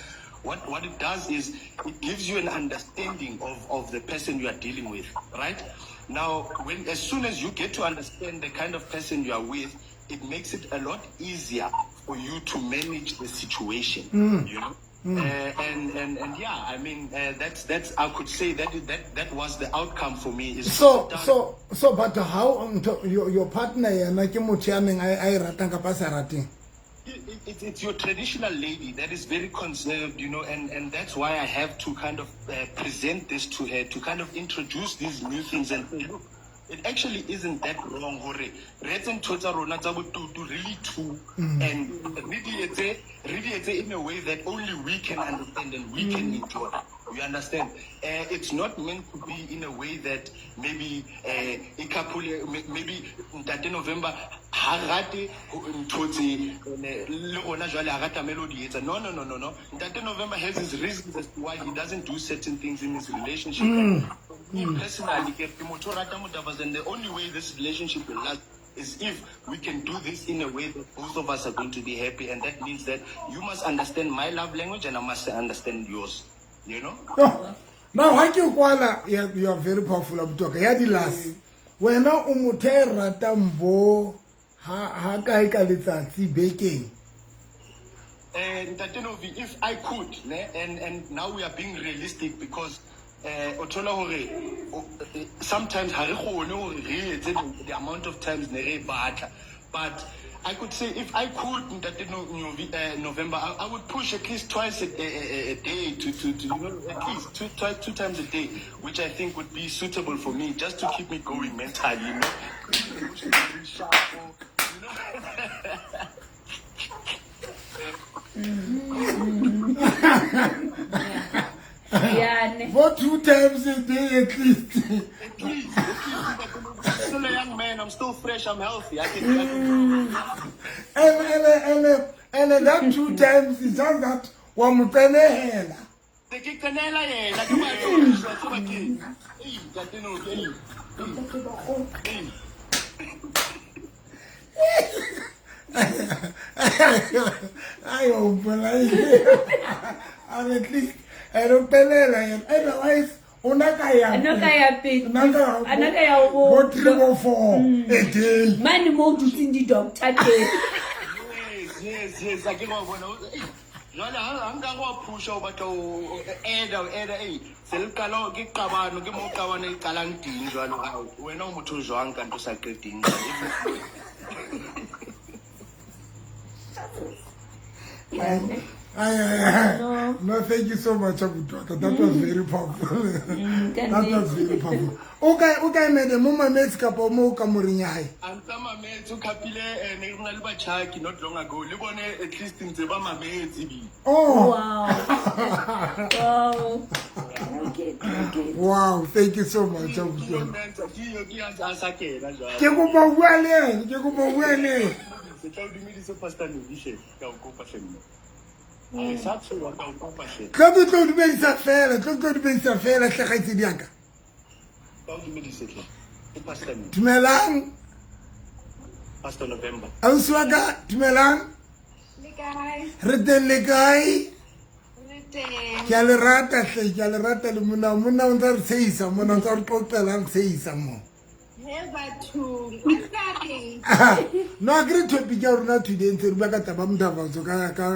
what it does is it gives you an understanding of the person you are dealing with. Right now, when as soon as you get to understand the kind of person you are with, it makes it a lot easier for you to manage the situation. And yeah, I mean, that's I could say that was the outcome for me. Is to So sit down. So but how your partner yena ke motho ya neng a e ratang kapa a sa e rateng? It's your traditional lady that is very conserved, and that's why I have to kind of present this to her, to kind of introduce these new things and say, look, it actually isn't that wrong hore re etse ntho tsa rona tsa botutu really two, and re di etse in a way that only we can understand and we can enjoy. You understand? It's not meant to be in a way that maybe e couple, maybe Ntate November ha rate ntho tse, le rona jwale ha rata melody etsa. No, no, no, no, no. Ntate November has his reasons as to why he doesn't do certain things in his relationship. Me personally, ke motho o rata motafas, and the only way this relationship will last is if we can do this in a way that both of us are going to be happy, and that means that you must understand my love language and I must understand yours. You know? Oh, now ha ke kwala, you are very powerful, abuti wa ka ya di-last. Wena o motho ya e ratang bo ha kae ka letsatsi bekeng? Ntate Novi, if I could, ne, and now we are being realistic, because o thola hore sometimes ha re kgone hore re etse the amount of times ne re e batla, but I could say if I could, Ntate no, Novi, November, I would push at least twice a day to at least two times a day, which I think would be suitable for me, just to keep me going mentally. Yeah, ne. For 2 times a day at least. At least, I'm still a young man. I'm still fresh. I'm healthy. I can. And that 2 times is just that wa mo qenehela. Ke qenehela yena, ke batho, tseba ke. Ei, ntate no, ei. Ai, o mpolaile. I'm at least I don't pelela yena. Otherwise, o na ka ya. A no ka ya pele. O na ka A no ka ya bo 3 or 4 a day. Mane mo o dutseng di-doctor teng. Yes, a ke wa bona. Jwale ha nka wa phusha o batla o eda ei se le qala ke qabano ke mo qabano e qalang teng jwale wena o motho jwang ka ntho sa qeteng. No, thank you so much, Abutuaka. That was very powerful. That was very powerful. Okay, madam, mo mametse kapa mo ka moreng ya hae. A ntsa mametse o khapile ne re na le batjhaki not long ago. Le bone at least ntse ba mametse bi. Oh. Wow. Wow. Okay. Wow, thank you so much, Abutuaka. Ke Ke kopa ho bua le yena, ke kopa ho bua le yena. Se tla o dumedise Pastor Novi ka o kopa hle mme. Sa tshoha ka o kopa hle. Tlo ke tlo dumedisa fela, tlo ke tlo dumedisa fela hle kgaitsedi ya ka. Ka o dumedise hle. Ke Pastor Novi. Dumelang. Pastor November. Ausi wa ka, dumelang. Le kae? Re teng le kae? Re teng. Ke a le rata hle, ke a le rata le monna, monna o ntsa re tshehisa, monna o ntsa re qoqela, re tshehisa mo. He bathong, o tla reng? No, a kere topic ya rona today ntse re bua ka taba mothafatso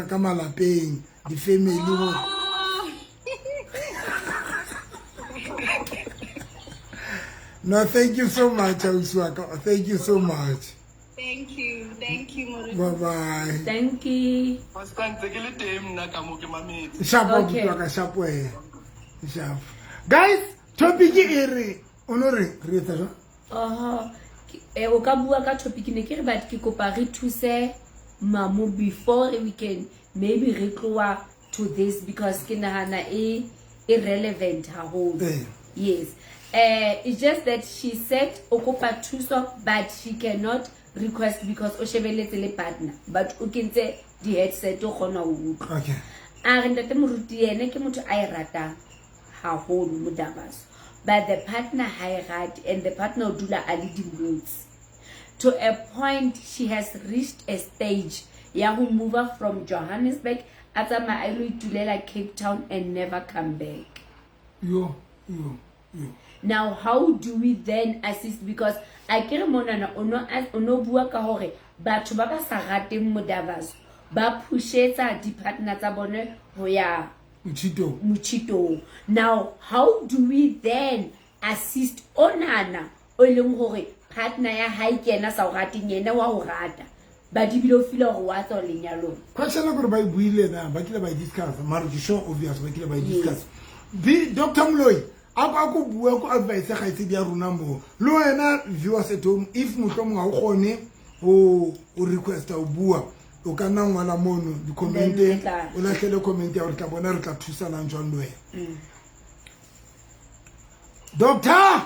ka malapeng, di-family ho. No, thank you so much, ausi wa ka. Thank you so much. Thank you, Moruti. Bye bye. Thank you. Pastor ntse ke le teng nna ka mo ke mametse. Sharp Okay. abuti wa ka, sharp wena. Sharp. Guys, topic e re o no re re etsa jwang? Oho, o ka bua ka topic ne ke re but ke kopa re thuse mamo before we can maybe re tloa to this because ke nahana e relevant haholo. Yes. It's just that she said o kopa thuso but she cannot request because o shebeletse le partner but o kentse di headset o kgona ho utlwa. Okay. A re ntate moruti yena ke motho a e ratang haholo modabaso. But the partner ha e rate and the partner o dula a le di-moods. To a point she has reached a stage ya ho move from Johannesburg a tsamaya a ilo itulela Cape Town and never come back. Yo. Now how do we then assist because a ke re monana o no bua ka hore batho ba ba sa rateng modabaso ba pushetsa di-partner tsa bone ho ya Mochitong. Now how do we then assist onana o leng hore partner ya hae ke yena sa o rateng yena wa o rata ba di bile o feel hore wa tswa lenyalong. Question gore ba e buile na ba kile ba e discuss mara ke sure obvious ba kile ba e discuss. Dr. Moloi a ko bua ko advice kgaitsedi ya rona mo le wena viewers at home if mohlomong ha o kgone ho request o bua o ka nna ngwala mono di-comment o lahlele comment ya hore tla bona re tla thusanang jwang le wena. Doctor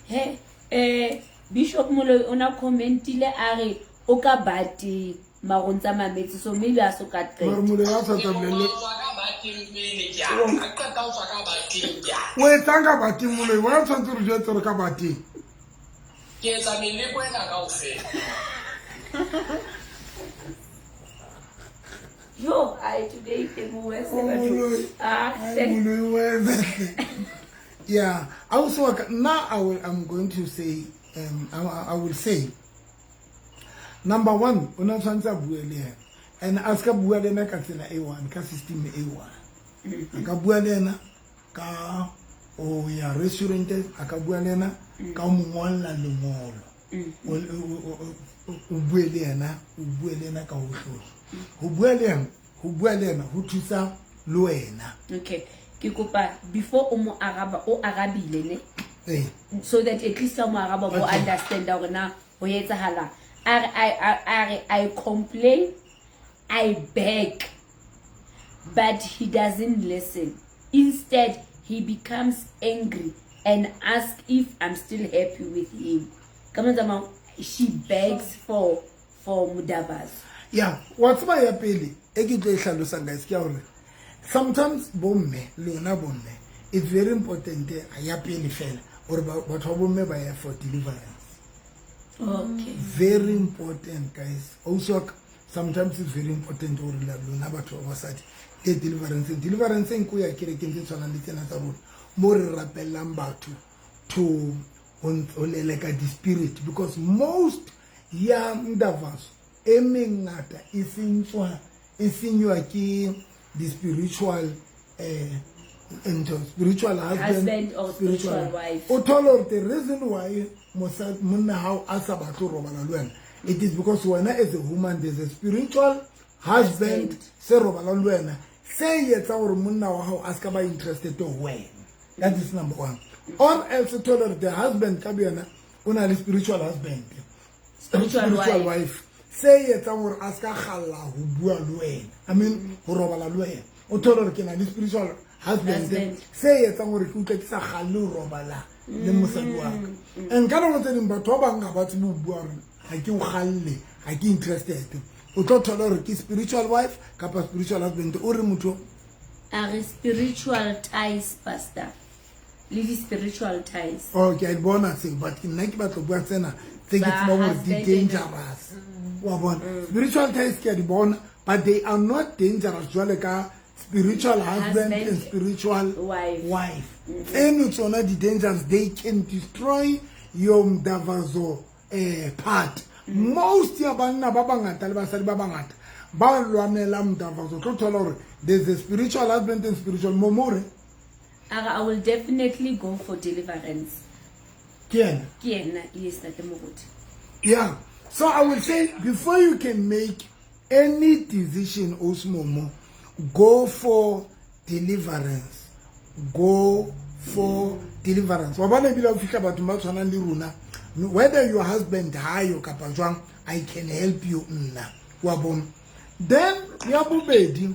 he Bishop Moloi o na commentile a re o ka bate marong tsa mametse so maybe a so ka qeta. Mara Moloi a sa tla bolelle. O etsang ka bateng Moloi? Wa tshwanetse re jwetse re ka bateng. Ke etsa meleko ena kaofela. Yo, I today ke mo wese batho. Ah, Moloi wese. Yeah, also now I'm going to say I will say number one, o na tshwanetse a bue le yena and a ska bua le yena ka tsela e one, ka system e one. A ka bua le yena ka o ya restaurant, a ka bua le yena ka mo ngolla lengolo. O bue le yena, o bue le yena ka ho hlola. Ho bua le yena, ho bua le yena ho thusa le wena. Okay. Ke kopa before o mo araba o arabile ne. Ee. So that at least ha mo araba bo understand hore na ho etsahala. A re a re I complain, I beg, but he doesn't listen. Instead, he becomes angry and asks if I'm still happy with him. Ka mantswe a mang, she begs for Mudavaso. Ya, wa tseba, ya pele e ke tlo e hlalosang, guys, ke ya hore sometimes bomme, lona bomme, it's very important, ya pele fela gore batho ba bomme ba ye for deliverance. Very important, guys. Also sometimes it's very important gore lona batho ba basadi le deliverance. Deliverance e nko ya kerekeng tse tshwanang le tsena tsa rona mo re rapellang batho to ho leleka di-spirit, because most ya ndavaso e mengata e sentswa, e senywa ke di-spiritual ntho, spiritual husband, Husband or spiritual wife. O thole hore the reason why monna hao a sa batle ho robala le wena, it is because wena as a woman, there's a spiritual husband Husband. se robalang le wena, se etsa hore monna wa hao a ska ba interested ho wena. That is number one. Or else o thole hore the husband ka boyena o na le spiritual husband, Spiritual wife. Wife se etsang hore a ska kgalla ho bua le wena, I mean ho robala le wena. O thole hore ke na le spiritual husband Husband. se etsang hore ke utlwe ke sa kgalle ho robala le mosadi wa ka. And ka nako tse ding batho ba bang ga ba tsebe ho bua hore ga ke o kgalle, ga ke interested. O tlo thola hore ke spiritual wife kapa spiritual husband. O re motho A re spiritual ties, pastor, le di-spiritual ties. Oh, ke a di bona tseo, but nna ke batla ho bua tsena tse ke Tsa tsebang hore di husband and- dangerous, wa bona. Spiritual ties ke a di bona, but they are not dangerous jwale ka spiritual husband Husband, and spiritual wife. Wife tseno tsona di dangerous. They can destroy your mdavazo part. Most ya banna ba bangata le basadi ba bangata ba lwanela mdavazo, tlo thola hore there's a spiritual husband and spiritual momore. A re I will definitely go for deliverance. Ke ena. Ke yena, yes, ntate moruti. Yeah. So I will say before you can make any decision, Osmomo, go for deliverance. Go for deliverance. Wa bona ebile o fihla bathong ba tshwanang le rona, whether your husband hayo kapa jwang, I can help you nna. Wa bona. Then ya bobedi,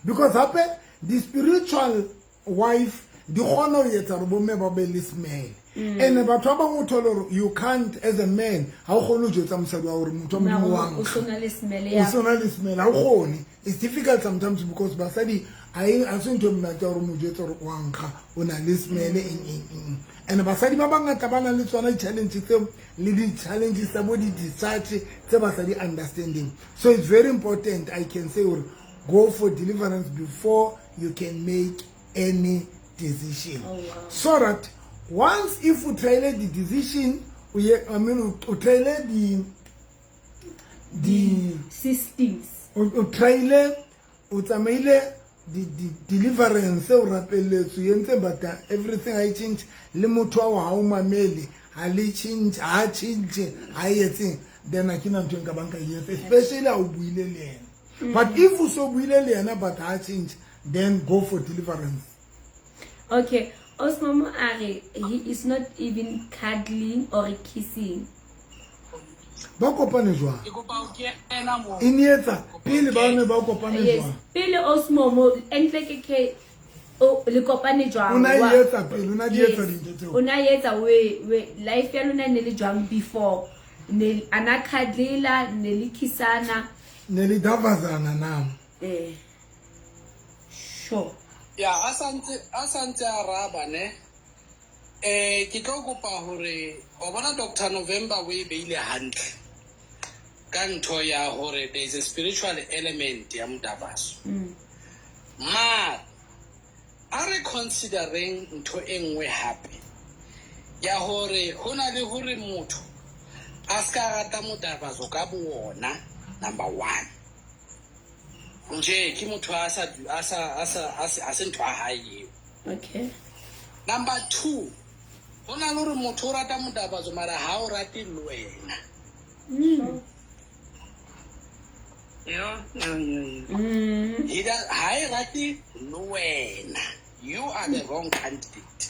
because hape the spiritual wife di kgona ho etsa hore bomme ba be le smell. And batho ba bangwe o thole hore you can't, as a man, ha o kgone ho jwetsa mosadi wa hore motho wa Modimo wa o nkga. sona le smell O ya sona le smell, ha o kgone. It's difficult sometimes because basadi ha se ntho e monate ya hore mo jwetse hore wa nkga, o na le smell, eng eng eng. And basadi ba bangata ba nang le tsona di-challenge tseo le di-challenges tsa bo di-discharge tse ba sa di understanding. So it's very important, I can say hore go for deliverance before you can make any decision. Oh, wow. So that once if o tryile the decision, o ye, I mean, o tryile di systems. O tryile, o tsamaile di deliverance, o rapelletswe, entse, but everything ha e change le motho wa ha o mamele, ha le change, ha change, ha etseng, then a ke na ntho e nka bang ka e etsa, especially ha o buile le yena. But if o so buile le yena but ha change, then go for deliverance. Okay, Osmomo a re he is not even cuddling or kissing. Ba kopane jwang? Ke kopa o kena mo. E ne etsa pele ba ne ba kopane Yes. jwang? Pele Osmomo entle ke o le kopane jwang? O na e etsa pele, o na di etsa Yes. dintho tseo. O na etsa we life ya lona ne le jwang before? Ne ana cuddlela, ne le kissana? Ne le davazana na? Eh. Sure. Ya, a santse a araba ne, ke tlo kopa hore wa bona Dr November o e beile hantle ka ntho ya hore there is a spiritual element ya modavaso. Mara a re considereng ntho e nngwe hape ya hore ho na le hore motho a ska rata modavaso ka bo ona. Number one, nje ke motho a sa a se ntho ya hae eo. Number two, ho na le hore motho o rata modabatso mara ha o rate le wena. Yo, yo, yo, yo. Ha e rate le wena, you are the wrong candidate.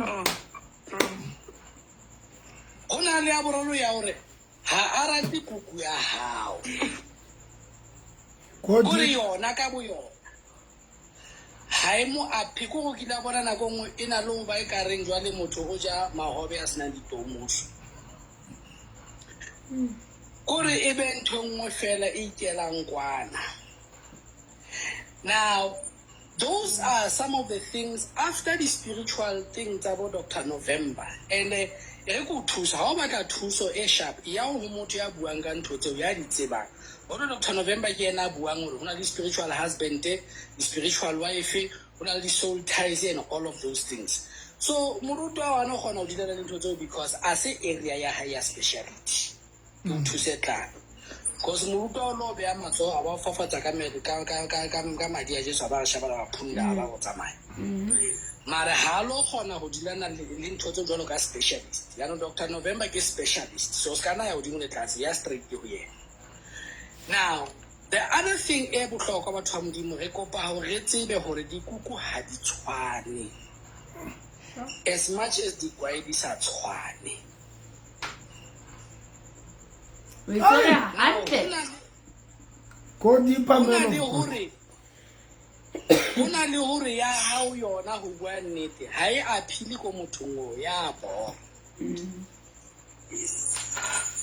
Oh. Go na le ya boraro ya gore ga a rate kuku ya gago. Kore yona ka bo yona ga e mo aphe, ko go kile a bona nako nngwe e na le go ba e ka reng jwale motho o ja magobe a senang ditomoso. Kore e be ntho e nngwe fela e ikelang kwana. Now, those are some of the things after the spiritual thing tsa bo Dr. November. And re ko thusa, ha o batla thuso e sharp, ya ho motho ya buang ka ntho tseo, ya di tsebang. Bo Dr. November ke yena a buang hore ho na le spiritual husband, the spiritual wife, ho na le di-soul ties and all of those things. So moruti wa wana o kgona ho deala le ntho tseo because a se area ya hae ya speciality. Ke o thuse tlang. Because moruti wa o lo beha matsoho a ba o fafatsa ka madi a Jesu, a ba re shabala ba phunda, a ba go tsamaya. Mara ha lo kgona ho dealana le ntho tse jwalo ka specialist. Jaanong Dr. November ke specialist. So se ka na ya hodimo le tlase, ya straight ho yena. Now, the other thing e bohlokwa batho ba Modimo, re kopa hore re tsebe hore dikuku ha di tshwane. As much as dikwae di sa tshwane. O e tshwere hantle. Go deeper, Ho na man le of God. hore ho na le hore ya hao yona ho bua nnete ha e appeal ko mothong o ya bora.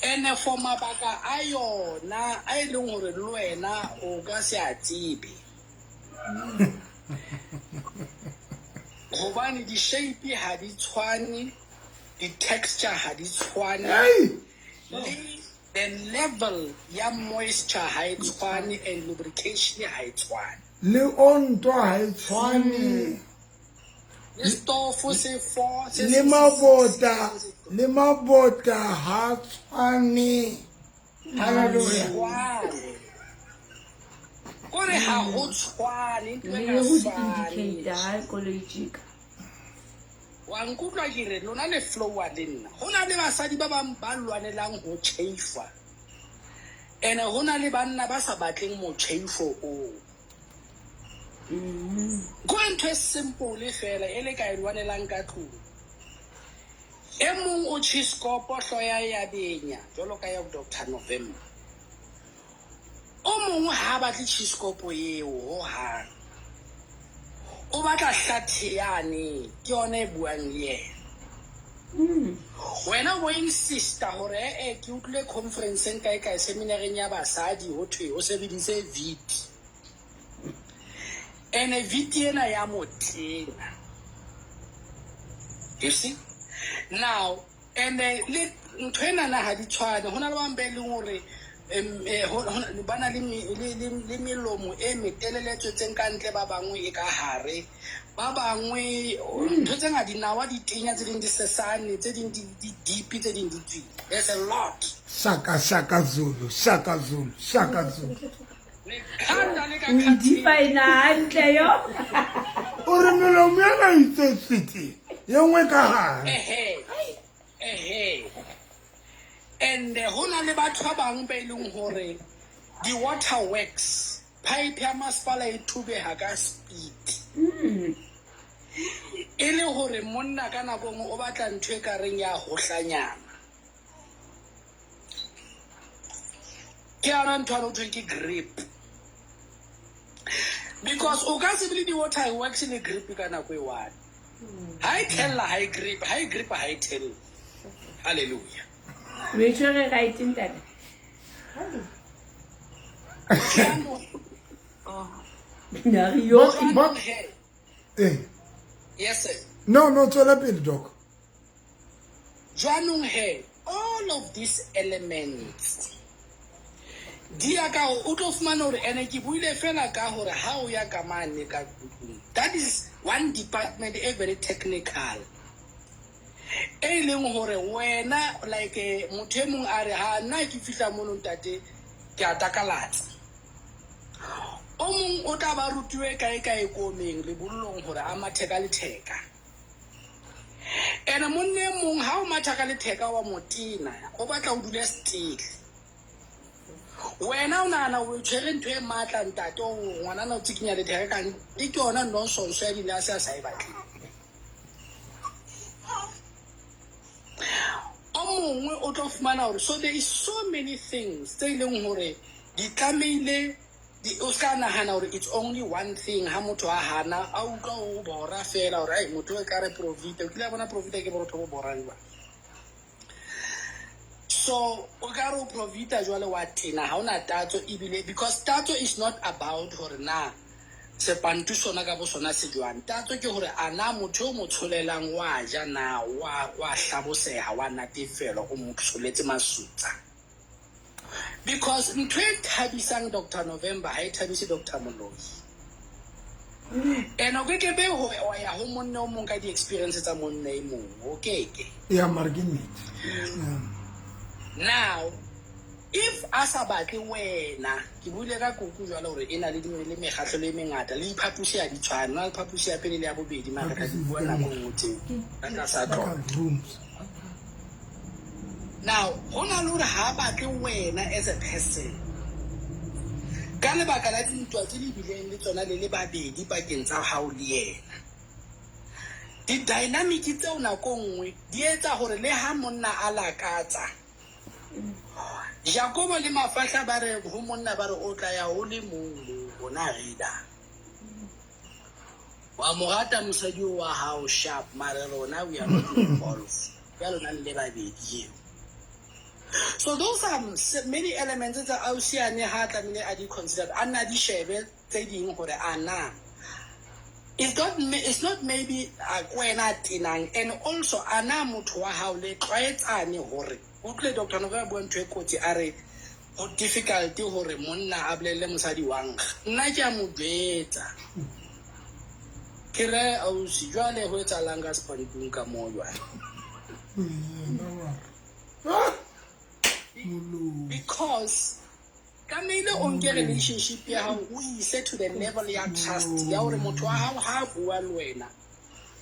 Ene for mabaka a yona a e leng hore le wena o ka se a tsebe. Hobane di-shape ha di tshwane, di-texture ha di tshwane, Hey! le the level ya moisture ha e tshwane and lubrication ha e tshwane. Le onto ha e tshwane. Le stofo se four, se Le se- mabota, le mabota ha tshwane. Hallelujah. tshwane. Kore ha ho tshwane, ntho e Le ka ho tshwane. di-indicator ha koloi tjeka. Wa nkutlwa ke re lona le flowa le nna. Ho na le basadi ba bang ba lwanelang ho tjheifa. Ene ho na le banna ba sa batleng motjheifo oo. Ko ntho e simple fela e le ka e lwanelang ka tlung. E mong o tjhiskopo hloho ya hae ya benya jwalo ka ya Dr. November. O mongwe ha batle tjhiskopo eo hohang. O batla hlathe yane, ke yona e buang le yena. Wena o bo insista hore eh ke utlwile conference-eng kae kae seminareng ya basadi ho thwe o sebedise VT. Ene VT ena ya mo tena. You see? Now, and le ntho enana ha di tshwane. Ho na le bang ba e leng hore ba na le melomo e metelele e tswetseng ka ntle, ba bangwe e ka hare, ba bangwe ntho tse ngata, dinawa di tenya, tse ding di sesane, tse ding di deep, tse ding di tswile. There's a lot. Shaka shaka Zulu, shaka Zulu, shaka Zulu. Le khata le ka O e khatheng. define hantle yo. O re melomo ena e tswetse ye nngwe ka hare. Ehe. Ehe. And ho na le batho ba bang ba e leng hore di-water works, pipe ya masepala e thubeha ka speed. E le hore monna ka nako e nngwe o batla ntho e ka reng ya hohlanyana. Ke yona ntho ane ho thweng ke grip. Because o ka se be le di-water works le grip ka nako e one. Ha e thella ha e grip, ha e grip ha e thella. Hallelujah. O e tshwere right ntate. Na re yo. But eh Yes sir. no tswela pele doc. Jwanong he, all of these elements di ya ka o tlo fumana hore ene ke buile fela ka hore ha o ya ka mane ka kutlung. That is one department e very technical. E leng hore wena like motho e mong a re ha nna ke fihla mono ntate ke a takalatsa. O mong o tla ba rutuwe kae kae komeng lebollong hore a mathe ka letheka. Ene monna e mong ha o matha ka letheka wa mo tena, o batla o dule still. Wena o nahana o tshwere ntho e matla ntate, o ngwanana o tsikinya letheka kang, e ke yona nonsense ya dilase a sa e batleng. O mongwe o tlo fumana hore so there is so many things tse e leng hore di tlamehile o ska nahana hore it's only one thing. Ha motho a hana a utlwa o bora fela hore ai motho o ka re provita, o kile a bona provita ke borotho bo borang jwang. So o ka re o provita jwale wa tena, ha ona tatso ebile, because tatso is not about hore na sepantu sona ka bo sona se jwang. Tatso ke hore a na motho o mo tsholelang wa ja na, wa hlaboseha, wa natefelwa, o mo tsholetse masutsa. Because ntho e thabisang Dr. November ha e thabise Dr. Moloi. And o keke be ho o ya ho monna o mong ka di-experience tsa monna e mong, o keke. Ya, mara ke nnete. Now, if a sa batle wena, ke buile ka kuku jwale hore e na le le mekgahlelo e mengata, le diphaposi ha di tshwane. Ho na le phaposi ya pele le ya bobedi, mara re tla di bua nako e nngwe tseo ka tlasa tlotlo. Rooms. Now, ho na le hore ha batle wena as a person, ka lebaka la dintwa tse le bileng le tsona le le babedi pakeng tsa hao le yena. Di-dynamic tseo nako nngwe di etsa hore le ha monna a lakatsa, Jakobo le Mafahla ba re ho monna, ba re o tla ya o le mong moo, rona re da. Wa mo rata mosadi o wa hao sharp, mare rona we are not involved. Ya lona le le babedi eo. So those are many elements tsa ausi ane ha tlamehile a di consider, a nna di shebe tse ding hore a na it's not maybe a kwena tenang, and also a na motho wa hao le tlwaetsane hore o tlile. Dr. November bua ntho e kotsi, a re ho difficult hore monna a bolelle mosadi wa nkga. Nna ke a mo jwetsa, ke re ausi jwale ho etsahalang ka sepantung ka moo jwale, because tlamehile o nke relationship ya hao o ise to the level ya trust ya hore motho wa hao ha a bua le wena,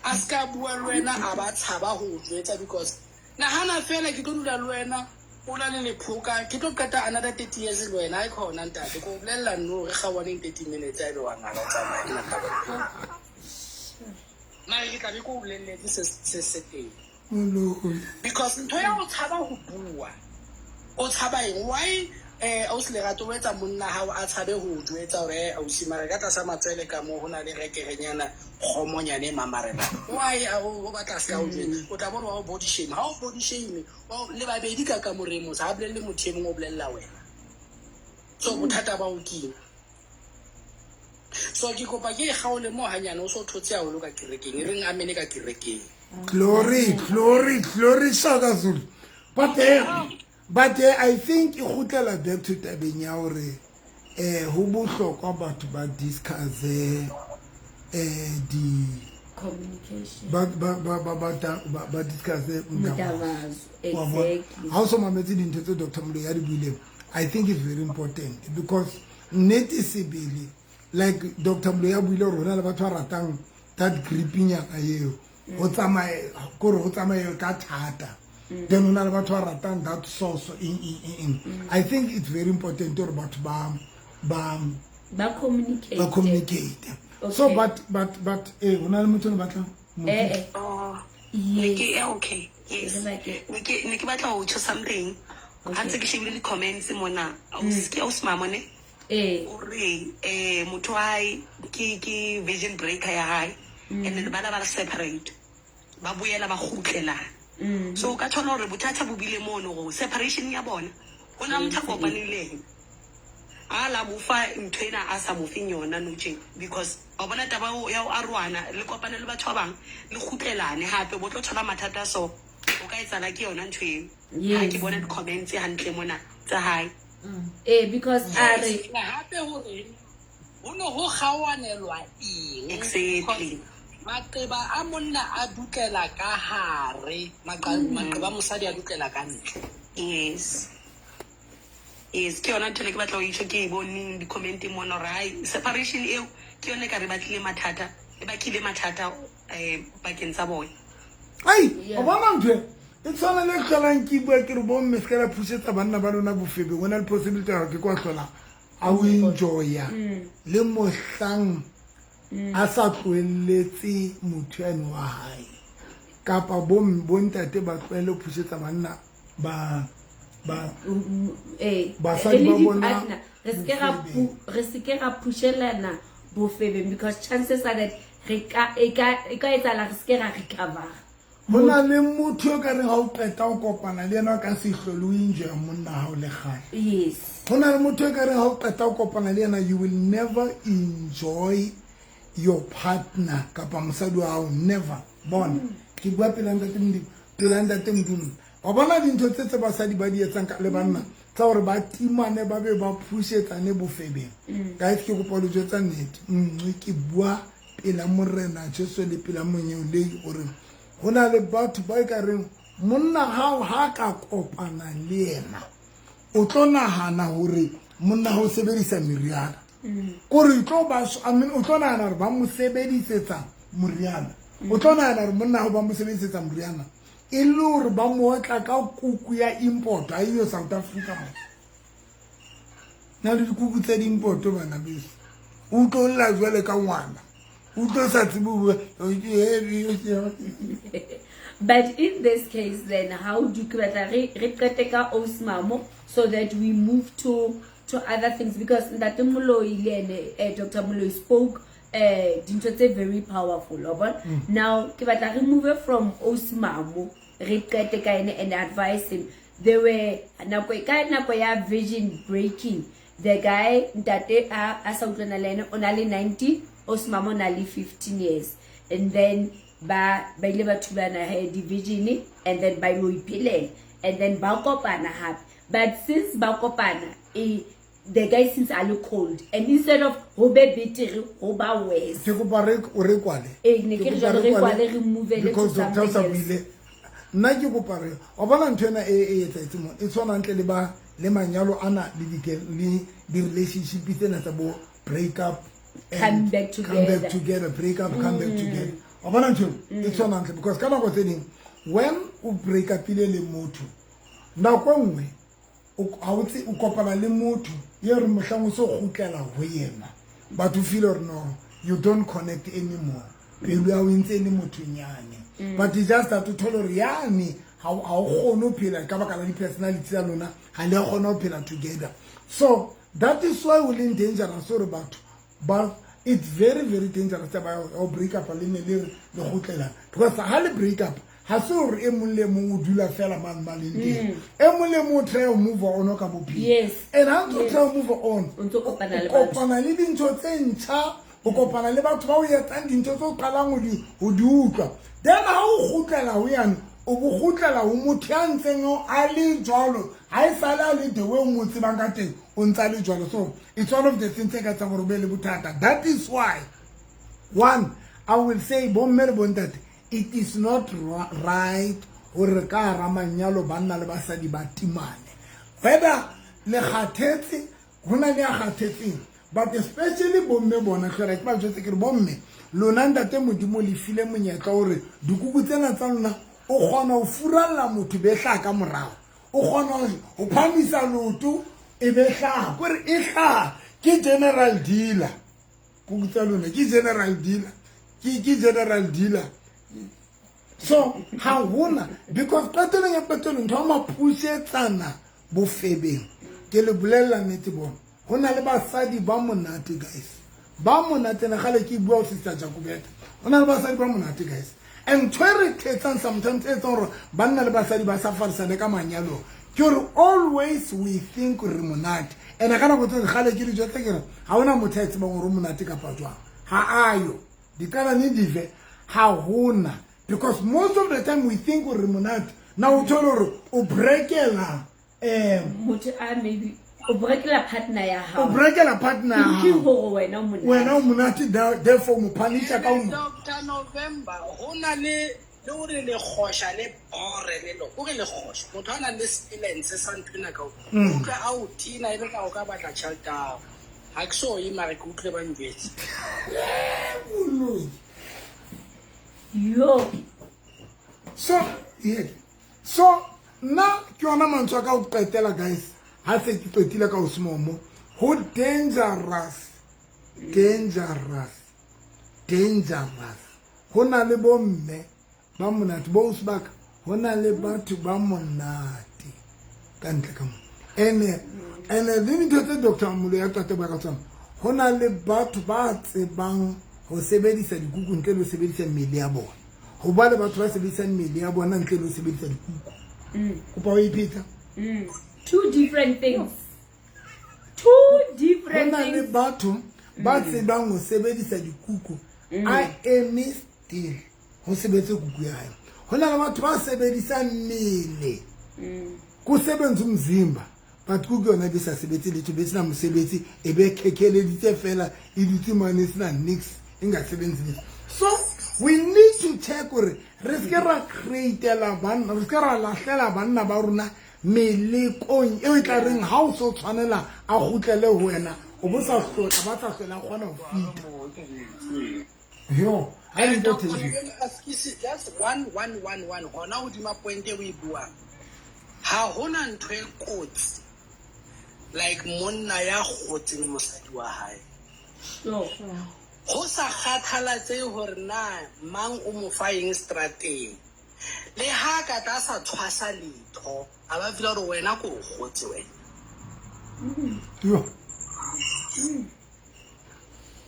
a se ka bua le wena a ba tshaba ho o jwetsa. Because nahana fela, ke tlo dula le wena o na le lephoka, ke tlo qeta another 30 years le wena, e khona ntate ko o bolella no re kgaoaneng 30 minutes, a ebe wa ngala o tsamaya ke nataba, mare ke tlabe ke o bolelletse se teng. Because ntho ya o tshaba ho bua, o tshaba eng? Why ausi Lerato o etsa monna hao a tshabe ho o jwetsa hore ausi, mare ka tlasa matswele ka moo ho na le rekerenyana, kgomonyana e mamarelang? Why o batla se ka o jwetsa? O tla bona wa o body shame, ha o body shame le babedi ka kamoreng, motho ha bolelle motho e mong, o bolella wena. So bothata ba o keng? So ke kopa ke e kgaole mo hanyane, o so thotse haholo ka kerekeng, e reng amene ka kerekeng. Glory, glory, glory, Shaka Zulu. But I think e kgutlela back to tabeng ya hore ho bohlokwa batho ba discuss di communication, ba ba ba ba ba ta- ba ba discuss motabazo. Wa bona? Ha o so mametse dintho tse Dr. Moloi a di buileng, I think it's very important, because nnete sebele, like Dr. Moloi a buile, rona le batho ba ratang that gripinyana eo, ho tsamaye kore ho tsamaye ka thata, then ho na le batho ba ratang that sauce, eng eng eng eng. I think it's very important hore batho ba ba communicate. Ba communicate. So but ho na le motho o ne batlang Oh, Yes. ke okay, yes. Re ke- Ne ke batla ho tjho something ha ntse ke shebile di-comments mona. Ke ausi Mamo ne o re motho wa hae ke virgin breaker ya hae, and then bana ba separate, ba boela ba kgutlelana. So o ka thola hore bothata bo bile mono gore separation ya bona, o na motho a kopaneng le ena, a la mo fa ntho ena a sa mo feng yona nou tje, because wa bona taba ya ho arohana, le kopane le batho ba bang, le kgutlelane hape, bo tlo thola mathata. So o ka etsahala ke yona ntho eo ha ke bona di-comments hantle mona tsa hae. Because a re Hape hore ho ne ho kgaoanelwa eng? Exactly. Maqeba a monna a dutlela ka hare, maqeba a mosadi a dutlela ka ntle. Yes, ke yona ntho ne ke batla ho itjho, ke e boneng di-commenteng mona hore hai, separation eo ke yona e ka re batlile mathata, e bakile mathata pakeng tsa bona. Ai, o bona ntho e tshwana le hlolang ke bua, ke re bomme se ka la phusetsa banna ba lona bofebeng. O na le possibility ya hore ke kwa hlola a o enjoya le mohlang a sa tlohelletse motho yane wa hae, kapa bontate ba tlohele ho phusetsa banna. ba ba Ee, Basadi re le ba bona di-partner, re seke ra re seke ra pushelana bofebeng, because chances are that re ka e ka etsahala re seke ra recover. Ho na le motho yo ka reng ga o qeta o kopana le ena, o ka se hlole o enjoya monna hao le kgale. Ho na le motho e ka reng ga o qeta o kopana le ena, you will never enjoy your partner kapa mosadi wa hao, never. Bona, ke bua pela ntate Modimo, pela ntate Modimo. Wa bona dintho tse basadi ba di etsang le banna, tsa gore ba timane, ba be ba phusetsane bofebeng. Guys, ke kopa lo jwetsa nnete nngwe, ke bua pela Morena Jesu le pela monyeo le gore go na le batho ba e ka reng monna hao ha ka kopana le yena, o tlo nahana hore monna ha o sebedisa meriana, kore tlo ba, I mean, o tlo nahana hore ba mo sebedisetsa moriana, o tlo nahana hore monna hao ba mo sebedisetsa moriana, e le hore ba mo otla ka kuku ya import, ha iyo South Africa mo na le dikuku tsa di-import. Bana beso, o tlo lla jwale ka ngwana, o tlo sa tsebe ho bua. But in this case then, how do, ke batla re qete ka osmamo so that we move to other things, because Ntate Moloi le ene, Dr Moloi spoke dintho tse very powerful, wa bona. Now ke batla re move from osmamo, re qete ka ene and advise him. There were nako ka nako ya vision breaking, the guy, ntate a sa utlwana le ene, o na le 19, osmamo o na le 15 years, and then ba ile ba thulana he division, and then ba ilo iphelela, and then ba kopana hape. But since ba kopana, the guy since a le cold, and instead of ho be betere, ho ba worse. Ke kopa re o re kwale. Ee, ne ke re Ke kopa jwale re kwale, re move-ele to because doctor o sa something else. buile. Nna ke kopa re wa bona ntho ena e etsahetse mo, e tshwana ntle le ba le manyalo ana le le di-relationship tsena tsa bo break up and come back come back together. Together, break up, come back together. Wa bona ntho eo e tshwana ntle, because ka nako tse ding when o break upile le motho, nako e nngwe ha o kopana le motho ye re mohlang o se kgutlela ho yena, but o feel gore no, you don't connect anymore, pelo ya o ntse e le mothonyane, but it's just that o thole gore yane ha o kgone ho phela ka baka la di-personality tsa lona, ha le a kgona ho phela together. So that is why o leng dangerous gore batho ba, it's very very dangerous taba ya ho break up le ne le re le kgutlelana, because ha le break up, ha se hore e mong le mong o dula fela mane ba leng teng, e mong le mong o try ho move on ka bophelo. And ha ntso try ho move on, O ntso kopana le o batho. Kopana le dintho tse ntjha, o kopana le batho ba o etsang dintho tse o qalang ho di utlwa. Then ha o kgutlela ho yane, o bo kgutlela ho motho ya ntseng a le jwalo, ha e sale a le the way o mo tsebang ka teng, o ntse a le jwalo. So it's one of the things tse ka etsang gore o be le bothata. That is why, one, I will say, bomme le bontate, it is not right gore ka hara manyalo banna le basadi ba timane, whether le kgathetse, ho na le ya kgathetseng, but especially bomme bona. Tlhora ke ba jwetse ke re, bomme lona, ntate Modimo le file monyetla hore dikuku tsena tsa lona, o kgona ho furalla motho be hlaha ka morao, o kgona ho phamisa leoto e be hlaha, kore e hlaha ke general dealer. Kuku tsa lona ke general dealer, ke general dealer. So ha hona, because qetelong ya qetelong, ntho ya mapusetsana bofebeng, ke le bolella nnete, bona, ho na le basadi ba monate, guys, ba monate. Ne kgale ke bua ho Sister Jacobeta, ho na le basadi ba monate, guys, and ntho e re thetsang sometimes, e etsang gore banna le basadi ba sa farisane ka manyalong, ke gore always we think re monate, and ka nako tse kgale ke dijo tse ke re ga ona motho a e tsebang gore o monate kapa jwang, ha ayo dikalane dife, ha hona, because most of the time we think gore re monate. Na o thole gore o breakela motho a maybe o breakela partner ya o hao breakela partner ya ke hao. gore wena o monate. Wena o monate, therefore mo punisha ka o mo Dr November, ho na le hore lekgosha le bore le lo hore lekgosha motho a nang le silence sa nthwena ka o utlwa a o tina, e le ka o ka batla tjhelete ya hao. Ha ke so ye, mare ke utlwe ba njwetse. Boloi. Yo. So yeah. So nna ke yona mantswe a ka ho qetela, guys, ha se ke qetile ka osmomo, ho dangerous, dangerous, dangerous. Ho na le bomme ba monate, bo ausibaka, ho na le batho ba monate. ka ntle ka mo. Ene ene le dintho tse Dr. Molo ya qeta bua ka tsona, ho na le batho ba tsebang ho sebedisa dikuku ntle le ho sebedisa mmele ya bona. Ho ba le batho ba sebedisang mmele ya bona ntle le ho sebedisa dikuku. Kopa o iphetha. Two different things. Two different Ho na le things. batho ba tsebang ho sebedisa dikuku a eme still ho sebetse kuku ya hae. Ho na le batho ba sebedisang mmele ko sebentse umzimba but kuku yona be sa sebetse letho, be sena mosebetsi, e be khekheleditse fela, e dutse mane e sena nix, e nga sebentse letho. So we need to check hore re se ke ra createla banna, re se ke ra lahlela banna ba rona melekong eo e tla reng ha o so tshwanela a kgutlele ho wena, o bo sa hlola, ba sa hlola a kgona ho fita. Yo, ha le ntho Thenji. Just one, one, one, one. Hona hodima point e o e buang. Ha hona ntho e kotsi like monna ya kgotseng mosadi wa hae. Sure. Ho sa kgathalatsehe hore na mang o mo fa eng strateng. Le ha ka tla sa tshwasa letho, a ba feel hore wena ko o kgotse wena. Yo.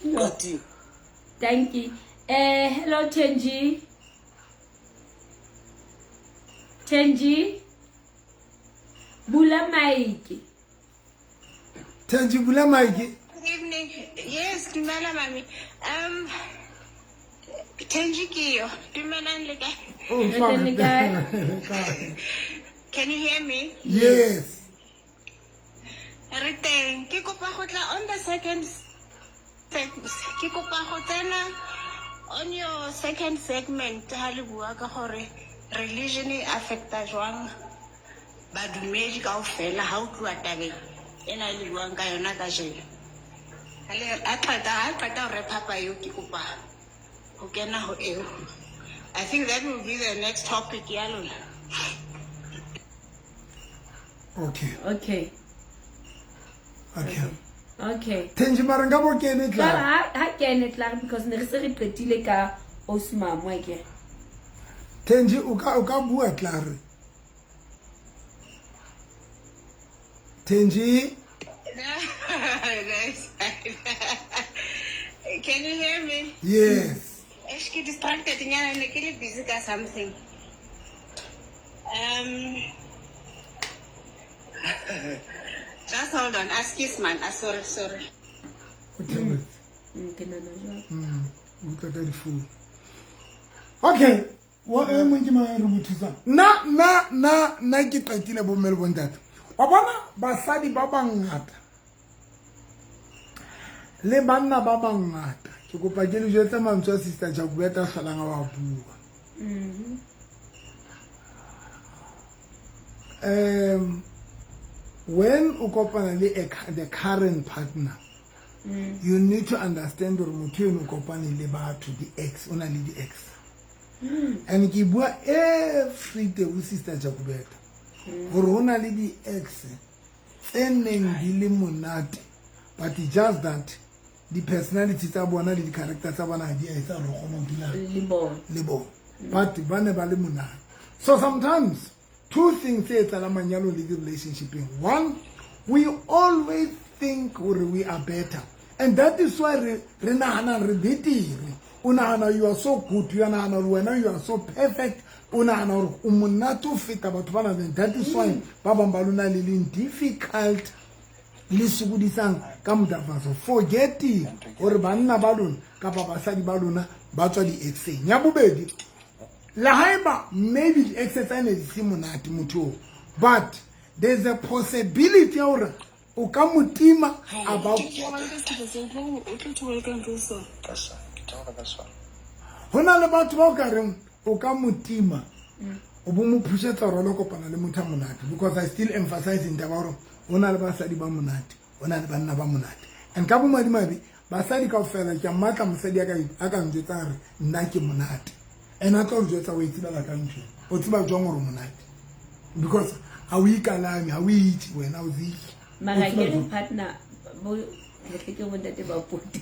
Qetile. Thank you. Hello Tenji. Tenji. Bula mic. Tenji bula mic. Good evening. Yes, dumela mami. Tenji ke yo. Dumelang le kae? Oh, Re teng le kae? Can you hear me? Yes. Re teng. Ke kopa go tla on the second ke kopa go tsena on your second segment ha le bua ka gore religion e affecta jwang badumedi kaofela ha o tluwa tabeng ena e le buang ka yona kajeno. Ha le a qeta ha qeta ho wrap up eo ke kopa ho kena ho eo. I think that will be the next topic ya lona. Okay. Okay. Okay. Okay. Thenji mara nka bo kene tla. Ha kene tla because ne re se re qetile ka Osmamo akere. Thenji o ka bua tla re. Thenji. Can you hear me? Yes. Eish, ke distracted nyana, ne ke le busy ka something. Just hold on. Excuse man. Sorry, sorry. Okay. Ke nana jwang? Utlwa ka difounu. Okay. Wa e mong ke mang e re mo thusang? Nna ke qetile bomme le bontate. Wa bona basadi ba bangata le banna ba bangata. Ke kopa ke le jwetse mantswe a Sister Jacobeta a hlolang a wa bua. When o kopana le the current partner, you need to understand hore motho eno o kopane le batho, di-ex, o na le di-ex. And ke bua every day ho Sister Jacobeta hore ho na le di-ex tse neng di le monate, but just that di-personality tsa bona le di-character tsa bona ha di a etsa hore o kgone ho dula Le bona. le bona. But ba ne ba le monate. So sometimes two things tse etsahalang manyalong le di-relationshipeng. One, we always think hore we are better. And that is why re nahana re betere. O nahana you are so good, you nahana hore wena you are so perfect, o nahana hore o monate ho feta batho ba nang. That is why ba bang ba lona le leng difficult le sokodisang ka motafatso, forgetting hore banna ba lona kapa basadi ba lona ba tswa di-exeng. Ya bobedi, le haeba maybe di-ex tsa ne di se monate motho oo, but there's a possibility ya hore o ka mo tima a ba ho na le batho ba o ka reng o ka mo tima o bo mo phusetsa hore o lo kopana le motho a monate, because I still emphasizing taba hore ho na le basadi ba monate, ho na le banna ba monate. And ka bomadimabe basadi kaofela ke a mmatla mosadi a ka njwetsang hore nna ke monate, and a tlo o jwetsa o e tsebela ka ntho, o tseba jwang hore o monate, because ha o ikalame, ha o itse wena o zike. Mara ke re partner bo ke ke bontate ba pota.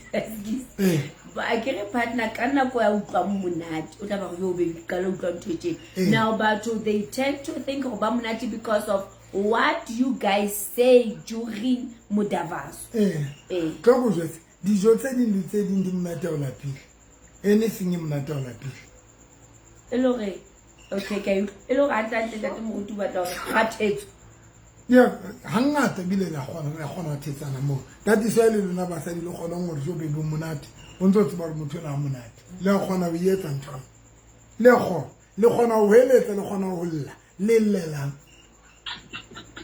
Ba ke re partner ka nako ya utlwa monate, o tla ba re yo be qala utlwa ntho e tje. Now batho they tend to think hore ba monate because of What you guys say during modavaso. Ee. Ee. Tlo go jwetse, dijo tse ding le tse ding di monate ha o lapile. Anything e monate ha o lapile. E le hore okay ka utlwa. E le hore hantle hantle ntate moruti o batla hore kgathetso. Yeah, hangata ebile la kgona re kgona ho thetsana moo. That is why le lona basadi le kgonang hore jo bebe monate. O ntso tseba hore motho ena ha monate. Le kgona ho etsa ntho. Le kgona, le kgona ho heletsa, le kgona ho lla. Le llelang.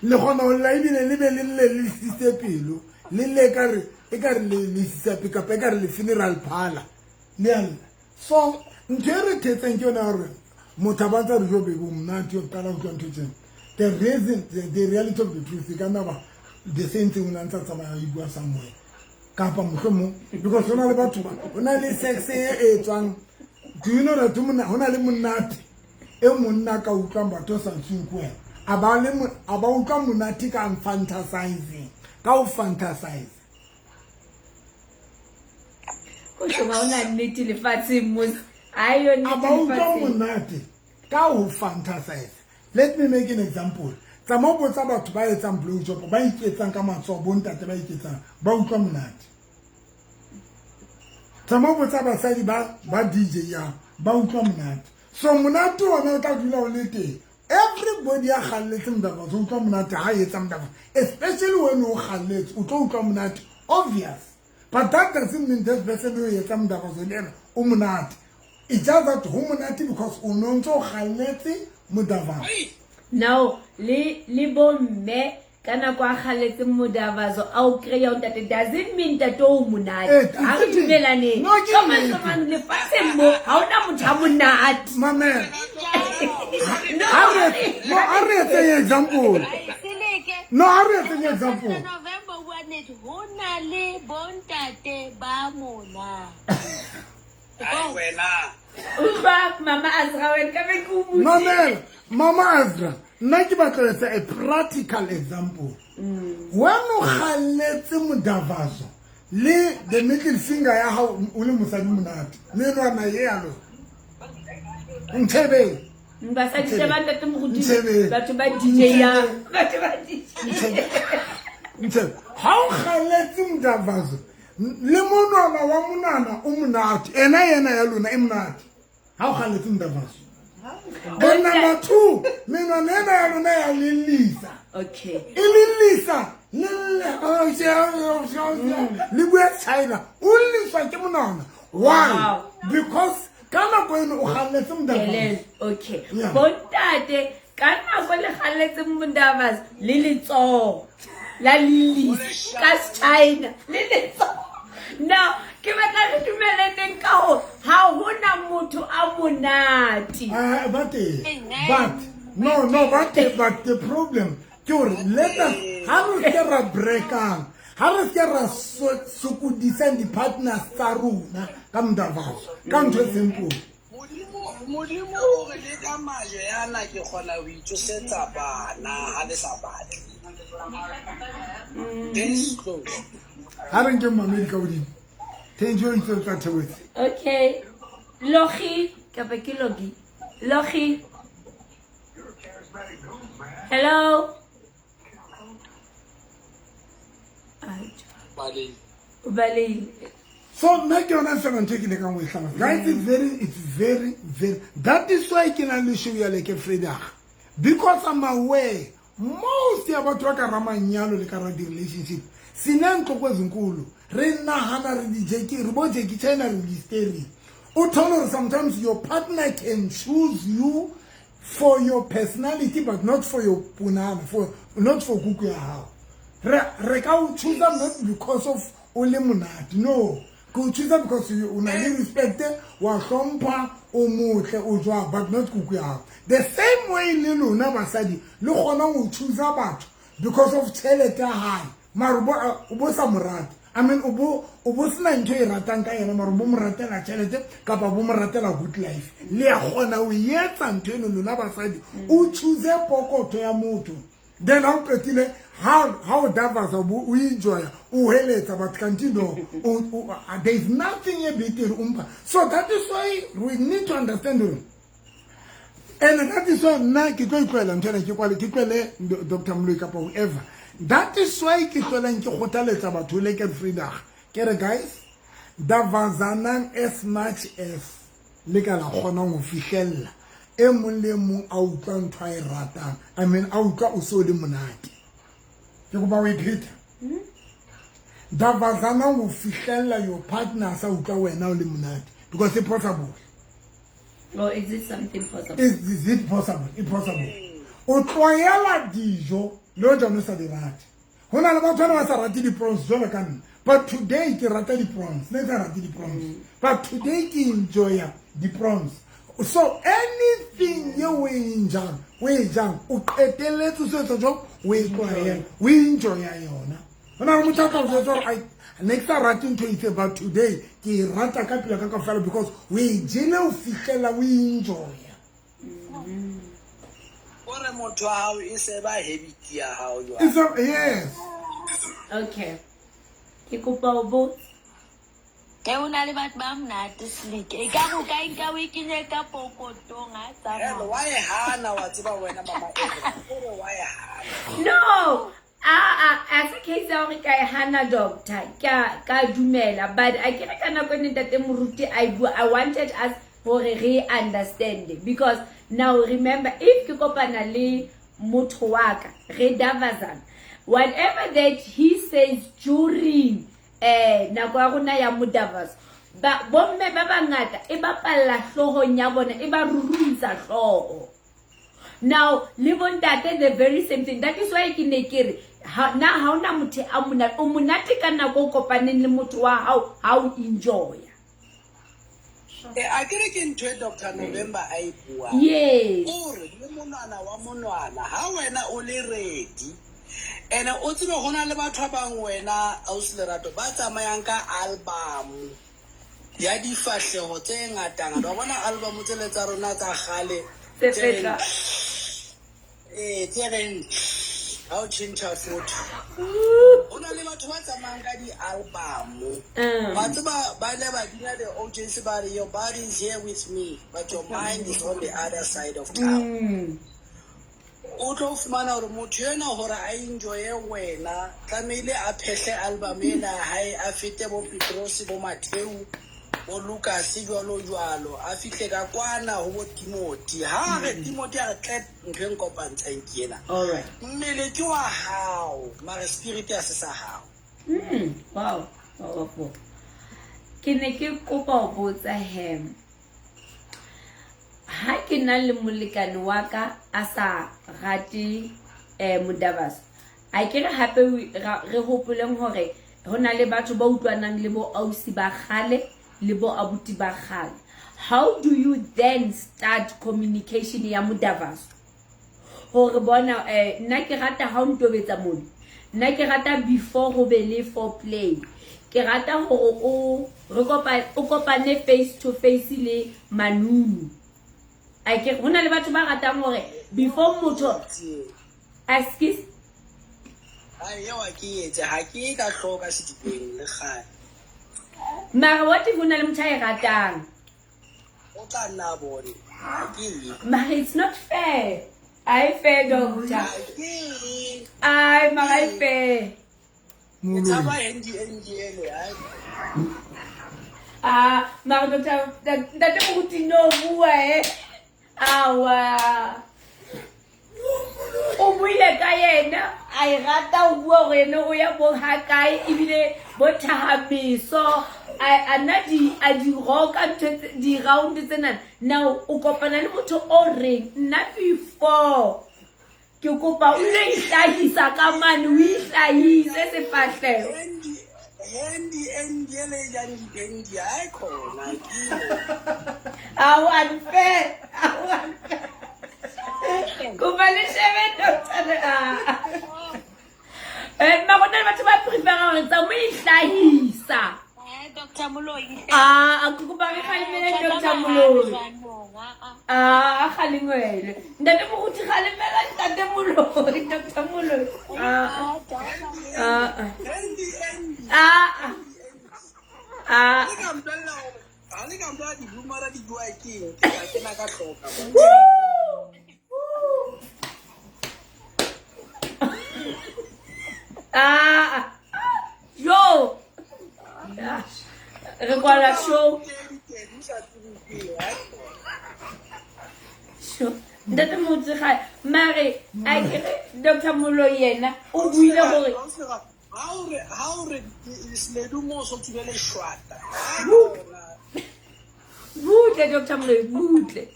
Le kgona ho lla ebile le be le lle le sise pelo. Le lle ekare ekare le le sisa pelo kapa ekare le funeral parlor. Le a lla. So ntho e re thetsang ke yona ya hore motho a ba ntsa re jo bebe o monate o qala ho utlwa ntho tsena. The reason, the reality of the truth e ka nna ba the same thing o ne a ntsa tsamaya o e bua somewhere. Kapa mohlomong because ho na le batho ba ho na le sex e etswang. Do you know that ho na le monate e monna ka utlwang batho sa tsweng ko wena. A ba le a ba utlwa monate ka fantasizing, ka ho fantasize. Ho tjho ha hona nnete lefatsheng mos. Ayo A nnete ba utlwa lefatsheng. monate ka ho fantasize. Let me make an example. Tsamaya o botsa batho ba etsang blow job, ba iketsang ka matsoho, bontate ba iketsang, ba utlwa monate. Tsamaya o botsa basadi ba ba DJ yang, ba utlwa monate. So monate ona o tla dula o le teng. Everybody ya kgalletse modavaso o utlwa monate ha etsa modavaso. Especially when o kgalletse, o tlo utlwa monate, obvious. But that doesn't mean that person o etsa modavaso le ena o monate. It's just that ho monate because o no ntso kgalletse modavaso. Now le le bomme ka nako a kgalletse modavaso a o kry-a o ntate doesn't mean ntate o monate. Eh, Ha re dumelaneng. No, ke Ka nnete. mantswe a mang, lefatsheng mo ha hona motho a monate. Mamela. No. No, a re etseng example. No, a re etseng example. November bua nnete, ho na le bontate ba mona. Ai wena. Utlwa Mama Azra wena ka be ke o butsitse. Mamela, Mama Azra, nna ke batla ho etsa a practical example. When o kgalletse modavaso le the middle finger ya hao o le mosadi monate, menwana e ya lona. Nthebeng. Basadi sheba ntate moruti, Nthebeng. batho ba DJ yang, batho ba DJ. Nthebe. Ha o kgalletse modavaso le monwana wa monana o monate, ena yena ya lona e monate. Ha o kgalletse modavaso. Then number 2, menwana ena ya lona ya lelisa. Okay. E lelisa, le le bua China. O lliswa ke monwana. Why? Wow. Because ka nako eno o kgalletse modavaso. Kelello. Okay. Yeah. Bontate ka nako le kgalletse modavaso le letsoho la lelisa ka China le letsoho. Now ke batla re dumelaneng ka hore ha hona motho a monate. Ba teng. But no, but the problem ke hore let us ha re se ra breakang, ha re se ra sokodisang di-partners tsa rona ka modavaso, ka ntho e simple. Modimo o re le ka majwe yana ke kgona ho itsosetsa bana ha le sa batle. This close. Ha re nke mamedi ka hodimo. Thank you ntse tsa thebetse. Okay. Logi, kapa ke Logi. Logi. Hello. O balehile. So nna ke yona fela ntho e ke lekang ho e hlalosa. Guys, it's very, very. That is why ke na le show ya Leke Fredag. Because I'm aware most ya batho ba ka ra manyalo le ka ra di-relationship sine ntloko ezinkulu re nahana re di-Jackie, re bo Jackie China re di-stereo. O thole hore sometimes your partner can choose you for your personality but not for your punana, for not for kuku ya hao. Re ka o choose not because of o le monate, no. Ke o choose because you o na le respect, wa hlompha, o motle, o jwang, but not kuku ya hao. The same way le lona basadi le kgona ho choose batho because of tjhelete ya hae, mara o bo sa mo rate. I mean, o bo sena ntho e ratang ka yena, mara o bo mo ratela tjhelete kapa bo mo ratela good life. Le a kgona ho etsa ntho eno lona basadi, o choose pokotho ya motho. Then ha o qetile, ha o davasa, o enjoy, o heletsa, but kanti no, there is nothing e better umpa. So that is why we need to understand hore And that is why nna ke tlo itlwaela ntho ena, ke kwale ke tlwaele Dr. Moloi kapa whoever. That is why ke hlolang ke kgothaletsa batho le ke Vrydag. Ke re guys, davazanang as much as le ka la kgonang ho fihlella. E mong le e mong a utlwa ntho a e ratang. I mean, a utlwa o so le monate. Ke kopa o e pheta. Davazanang ho fihlella your partner a sa utlwa wena o le monate. Because it's possible. Or is it something possible? Is it possible? It's possible. O tlwaela dijo le hoja o ne sa di rate. Ho na le batho ba ba sa rate di-prawns jwalo ka nna. But today ke rata di-prawns. Ne ke sa rate di-prawns. But today ke enjoya di-prawns. So anything ye o e jang, o e jang, o qetelletse o se etsa jwang, o e tlwaela, o enjoya yona. Ho na le motho a tla o jwetsa hore ai ne ke sa rate ntho e itseng, but today ke e rata ka pelo ya ka kaofela because o e jele ho fihlela o e enjoya. O re motho wa hao e se ba habit ya hao jwale. It's a, yes. Okay. Ke kopa ho botsa. Ke o na le batho ba monate slick. E ka re o ka nka o e kenye ka pokotong ha tsamaya. Hell, wa e hana wa tseba wena mama e. O re wa e hana. No, a se case ya hore ka e hana doctor, ka ka dumela, but a ke re ka nako e ne ntate moruti a e bua, I wanted us hore re understand because now remember if ke kopana le motho wa ka re davazana, whatever that he says during nako ya rona ya modavas, ba bomme ba bangata e bapalla hloohong ya bona, e ba ruruisa hlooho. Now le bontate the very same thing. That is why ke ne ke re na ha ona motho a monate, o monate ka nako o kopaneng le motho wa hao ha o enjoy. A ke re ke ntho e Dr. November a e buang. Yes. O re le monwana wa monwana ha wena o le ready. Ene o tsebe ho na le batho ba bang wena ausi Lerato ba tsamayang ka album ya difahleho tse ngata-ngata. Wa bona album tsele tsa rona tsa kgale Tse fetla. Tse reng ha o tjhentjha photo. Ho na le batho ba tsamayang ka di-album. Wa tseba ba ile ba bina the OJs ba re your body is here with me but your mind is on the other side of town. O tlo fumana hore motho ena hore a enjoye wena tlamehile a phehle album ena ya hae, a fete bo Petros, bo Matthew, bo Lucas jwalo jwalo, a fihle ka kwana ho bo Timothy. Ha re Timothy a re tle ntho e nkopantshang ke ena. All right. Mmele ke wa hao, mare spirit ya se sa hao. Wow. Powerful. Ke ne ke kopa ho botsa hem. Ha ke na le molekane wa ka a sa rate modabaso, a ke re hape re hopoleng hore ho na le batho ba utlwanang le bo ausi ba kgale le bo abuti ba kgale. How do you then start communication ya modabaso? Hore bona nna ke rata ha o ntobetsa mona, nna ke rata before ho be le foreplay, ke rata hore o re o kopane face to face le manunu. A ke ho na le batho ba ratang hore before motho excuse Ai eo a ke etse ha ke ka hloka sedibeng le kgale. Mara what if ho na le motho a e ratang? O tla nna bone. Ha ke e. Mara it's not fair. Ai fair doctor. Ha ke e. Ai mara ai fair. Ke tshaba handy handy ele ai. Ah, mara doctor ntate moruti no bua Awa. O buile ka yena, a e rata ho bua hore yena o ya bo ha kae ebile bo thahameso a nna di a di roka ntho di round tsena. Now o kopana le motho o reng nna before ke kopa o lo ihlahisa ka mane, o ihlahise sefahleho. Handy handy ele jang di-handy ai khona ke. Ao unfair. Ao unfair. Kopa le shebe doctor. Ma rona le batho ba prefer hore tsa mo ihlahisa. Dr. Moloi. Ah, a kopa re kgalemele Dr. Moloi. Ah, a kgalengwele. Ntate moruti kgalemela Ntate Moloi, Dr. Moloi. Ah. Ah. Handy handy. Ah. Ah. Le ka mpella hore ha le ka mpella di-boomera di bua ke eng, ke tla kena ka hloka. Woo! Ah, yo re kwala show. Sure. Ntate Motsegae, mare a kere Dr. Moloi yena o buile gore Ha o re seledu mo so tsubele shwata. Butle Dr. Moloi, butle.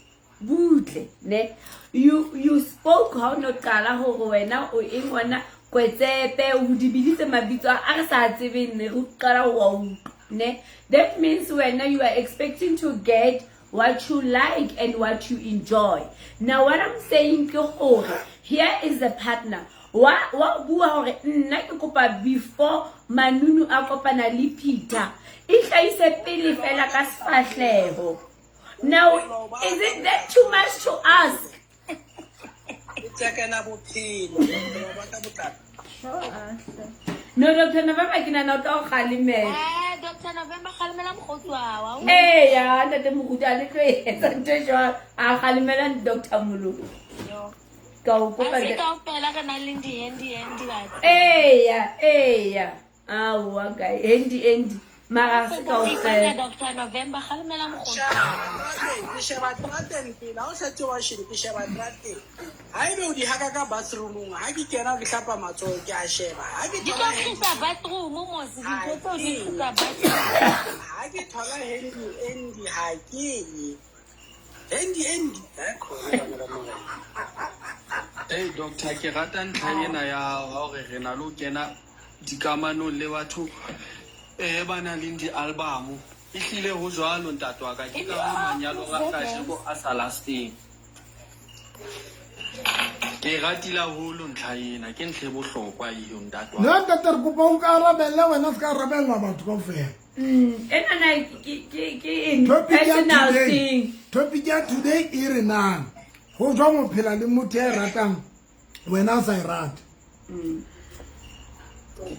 Butle, ne? You spoke ha o no qala hore wena o eng wena kwetsepe o di biditse mabitso a re sa tsebeng ne re qala ho wa utlwa, ne? That means wena you are expecting to get what you like and what you enjoy. Now what I'm saying ke hore here is the partner. Wa bua hore nna ke kopa before Manunu a kopana le Peter, e hlahise pele fela ka sefahleho. Now is it that too much to ask? Tsakana bophelo ba ka botlalo. No, Dr. November ke nahana o tla o kgalemela. Dr. November kgalemela mokgotsi wa hao. Eh ya, ntate Moruti a le tlo etsa ntho e jwalo. A kgalemela Dr. Moloi. Ka o kopa Ha se kaofela re nang le di-handy handy batho. Eya, eya. Aowa kae, handy handy. Mara se kaofela. Dr. November kgalemela mokgotsi. Ke sheba trateng pele, ha o hletse wa shebe ke sheba trateng. Ha ebe o di haka ka bathroomong, ha ke kena ke hlapa matsoho ke a sheba. Ha ke Di thola tlo kgisa bathroom mos, dintho tseo di kgisa bathroom. Ha ke thola handy handy ha ke ye. Handy handy ha khona bana ba morena. Hey doctor, ke rata ntlha ena ya hore re na le ho kena dikamanong le batho ba nang le di-album. Ehlile ho jwalo ntate wa ka, ke ka hoo manyalo a kajeko a sa lasteng. Ke ratile haholo ntlha ena, ke ntlha e bohlokwa eo ntate wa ka. Nna ntate re kopa o ka arabella wena, se ka arabella batho kaofela. Enana ke eng? Personal thing. Topic ya today e re nang ho jwang ho phela le motho ya e ratang wena o sa e rate.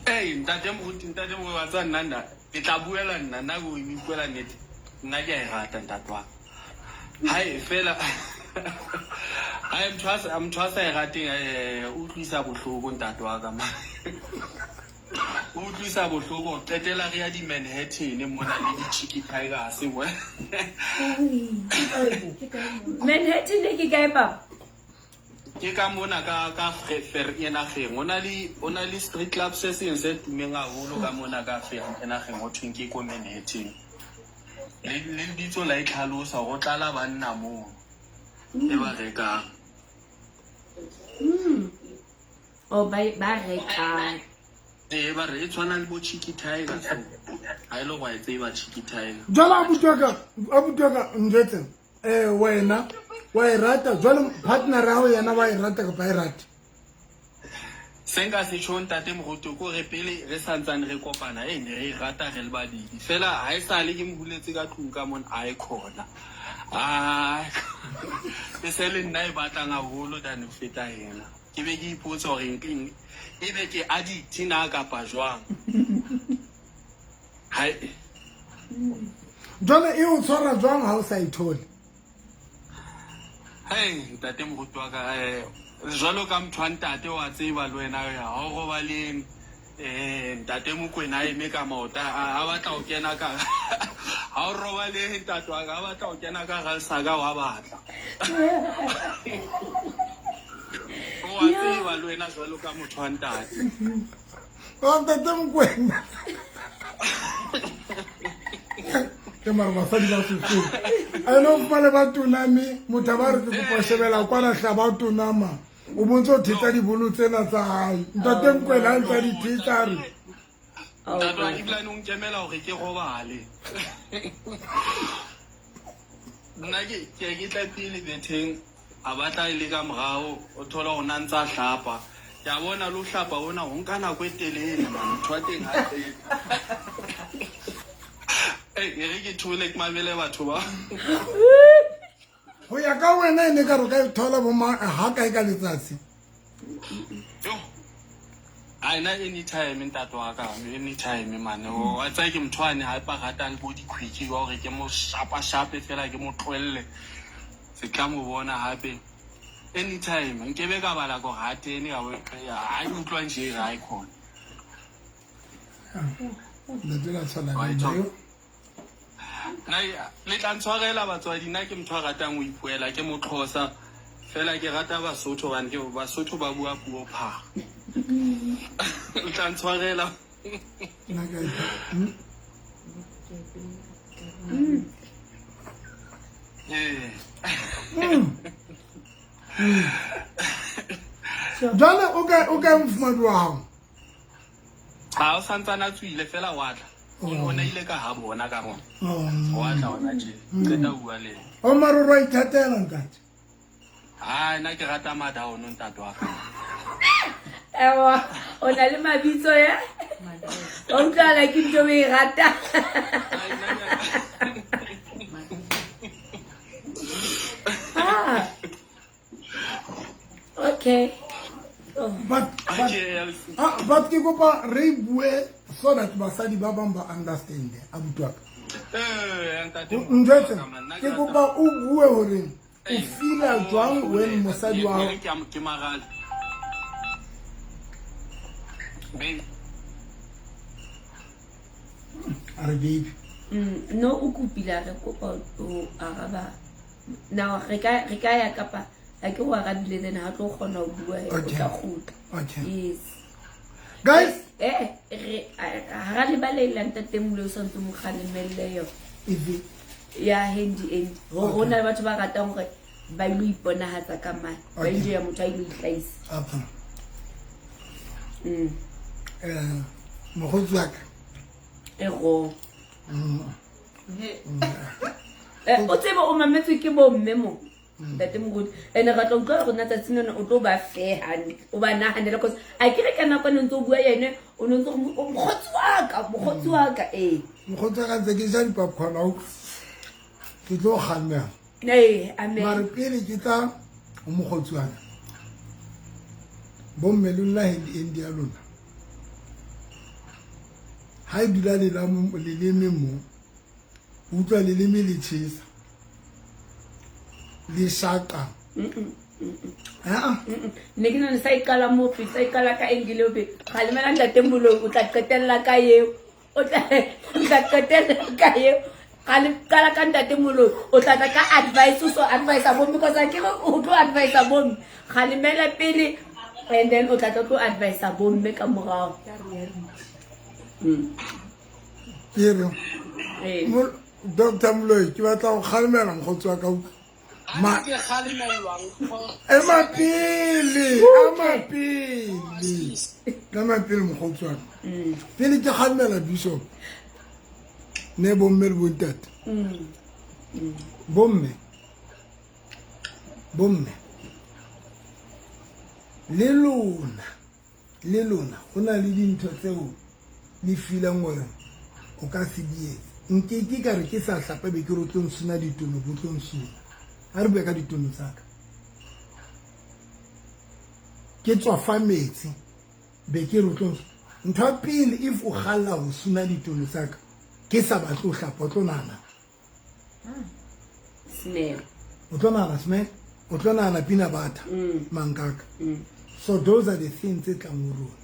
Hey, ntate Moruti, ntate Moruti, wa tseba nna nna, ke tla buela nna, nna ke o ipuela nnete. Nna ke a e rata ntate wa ka. Hae fela hae motho a sa e rateng o utlwisa bohloko ntate wa ka ma. O utlwisa bohloko, qetela re ya di Manhattan mona le di Chicky Tigers mo. Manhattan ke kae papa? Ke ka mona ka Vereeniging. Ho na le street club se seng se tumeng haholo ka mona ka Vereeniging ho thweng ke ko Manhattan. Le lebitso la e tlhalosa hore ho tlala banna moo e ba rekang. Oh, ba rekang. Eh, ba re e tshwana le bo Chicky Tiger so. Ha e le hore wa e tseba Chicky Tiger. Jwale abuti wa ka njwetse, wena wa e rata jwale partner ya hao yena wa e rata kapa ha e rate? Se nka se tjho ntate Moruti ko re pele re santsane re kopana ne re e rata re le babedi. Fela ha e sale ke mo huletse ka tlung ka mona a e khona. Ah, e se le nna e batlang haholo than ho feta yena. Ke be ke ipotsa hore nkeng e be ke addict na kapa jwang. Hai. Jwale e o tshwara jwang ha o sa e thole? Hey, ntate Moruti wa ka, jwalo ka motho wa ntate wa tseba le wena ha o robaleng, ntate Mokwena a eme ka maoto, a batla ho kena ka ha o robaleng ntate wa ka, a batla ho kena ka hara lesaka wa batla. Wa tseba le wena jwalo ka motho wa ntate. O ntate Mokwena. Ke mara basadi ba sesolo. A eno fumane ba toname, motho a ba re ke kopa shebela kwana hla ba tonama. O bontse o thetsa dibolo tsena tsa hae. Ntate Mokwena a ntsa di thetsa a re. Ntate wa ebilane o nkemela hore ke robale. Nna ke tla pele betheng, a batla e le ka morao, o thola hore na ntsa hlapa. Ke a bona le ho hlapa hona ho nka nako e telele man, motho wa teng ha tsebe. Ei, e re ke thole ke mamele batho ba. Ho ya ka wena e ne ka re o ka e thola bo mang ha kae ka letsatsi? Yo. Ai na anytime ntate wa ka, anytime man. Wa tsaya ke motho ane ha pa ratang bo dikhwiki wa hore ke mo shapa shape fela ke mo tlohelle. Se tla mo bona hape. Anytime nkebe ka bala ko ha tene ka bo ha ke utlwa nje ha e khona. Ntate la tshwana le nna yo. Nna le tla ntshwarela batswadi, nna ke motho a ratang ho ipuela, ke Moxhosa fela ke rata Basotho hobane ke Basotho ba bua puo pha. Le tla ntshwarela. Nna ka ipha. Ee. Jwale o kae o kae mofumadi wa hao? Ha o santsane a tswile fela wa tla. O ne ile ka ha bona ka rona. Wa tla hona tje. Qeta ho bua le yena. O mare o a ithatela ntate. Ha nna ke rata madaono ntate wa ka. Ewa, o na le mabitso ya? O utlwala ke ntho o e ratang. Ah. Okay. Oh. But but ke kopa re bue so that basadi ba bang ba understand abuti wa ka. Njwetse ke kopa o bue hore o feela jwang when mosadi wa hao ke marale. Babe. A re baby. No o kopile a re kopa o araba. Now re ka ya kapa ha ke o arabile then ha tlo kgona ho bua o tla kgutla. Okay. Yes. Guys, re ha re lebale ntate Moloi o santse mo kgalemelle yona. Efe? Ya handy end. Ho na le batho ba ratang hore ba ilo iponahatsa ka mane. Ba ile ya motho a ilo itlhaisa. Okay. Mokgotsi wa ka. E wrong. O tsebe o mametswe ke bo mme mo. Ntate Moruti. Ene ra tla utlwa hore nna tsatsing lena o tlo ba fair hantle. O ba nahanele cause a ke re ka nako ne ntse o bua yene o ne ntse o mokgotsi wa ka, mokgotsi wa ka ee. Mokgotsi wa ka ntse ke ja di-popcorn au. Ke tlo kganna. Ee, amen. Mare pele ke tla ho mokgotsi wa ka. Bomme le lona handy end ya lona. Ha e dula leleme mo, utlwa leleme le tjhesa. Le shaqa. Ne ke nahana sa e qala mo pele, sa e qala ka angle eo pele. Kgalemela ntate Moloi o tla qetella ka eo. O tla qetella ka eo. Qala ka ntate Moloi o tla tla ka advice, o so advise bomme because a ke re o tlo advise bomme. Kgalemela pele and then o tla tla tlo advise bomme ka morao. Ke re Dr. Moloi ke batla go kgalemela mokgotsi wa ka. Ma ke kgalemelwang. Ema pele, ema pele. Ema pele mokgotsi wa ka. Pele ke kgalemela Bishop. Ne bomme le bontate. Bomme. Bomme. Le lona. Le lona ho na le dintho tseo le feelang hore o ka se di etse. Nke ke ka re ke sa hlapa be ke re o tlo nsuna ditono, bo tlo nsuna. Ha re bue ka ditono tsa ka. Ke tswa fa metsi be ke re o tlo nsuna. Ntho ya pele if o kgalla ho suna ditono tsa ka, ke sa batle ho hlapa, o tlo nahana. Smell. O tlo nahana smell, o tlo nahana peanut butter, mankaka. So those are the things tse tlang ho rona.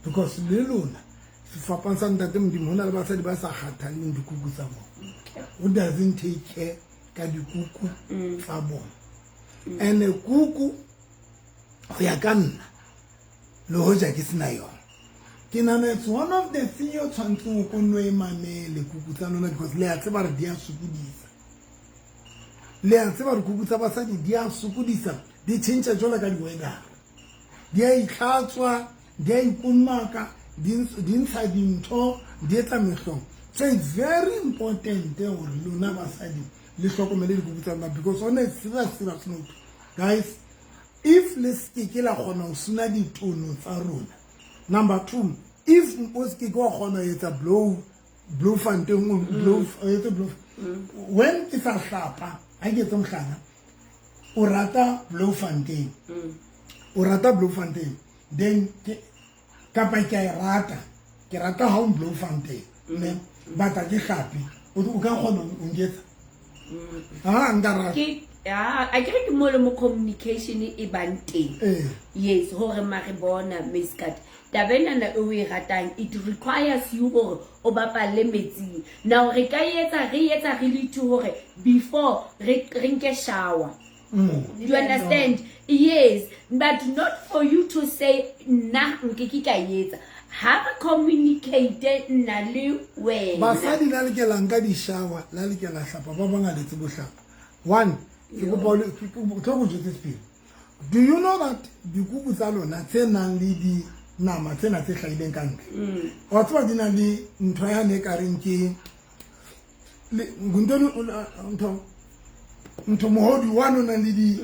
Because le lona, sefapano sa ntate Modimo, ho na le basadi ba sa kgathalleng dikuku tsa bona. Who doesn't take care ka dikuku tsa bona. And kuku, ho ya ka nna, le hoja ke sena yona. Ke nahana it's one of the thing o tshwantseng o ko nno e mamele kuku tsa lona because le a tseba re di a sokodisa. Le a tseba re kuku tsa basadi di a sokodisa, di tjhentjha jwalo ka di-weather. Di a itlhatswa, di a ikomaka, di ntsha dintho, di etsa mehlolo. So it's very important hore lona basadi le hlokomele dikuku tsa lona because on a serious, serious note, guys, if le se ke la kgona ho suna ditono tsa rona, number 2, if o se ke wa kgona ho etsa blow, blow fountain, blow, o etse blow. When ke sa hlapa, ha ke etse mohlala, o rata blow fountain. O rata blow fountain. Then ke kapa ke a e rata. Ke rata ha o blow fountain. Ne? But ha ke hlape. O ka kgona ho nketsa? Ha nka rata. Ke a ke re ke mo le mo communication e bang teng. Yes, hore mare bona Miss Kat. Taba enana e o e ratang, it requires you hore o bapalle metsing. Now re ka e etsa, re e etsa re le two hore before re re nke shower. Do you understand? Yes, but not for you to say nna nke ke ka e etsa. Ha re communicate nna le wena. Basadi la lokela nka di-shower, la lokela hlapa, ba bang ha le tsebe ho hlapa. One, ke kopa o le- tlo go jwetse sephiri. Do you know that dikuku tsa lona tse nang le dinama tsena tse hlahileng ka ntle, wa tseba di na le ntho yane e kareng ke ntho ntho mohodu one o nang le di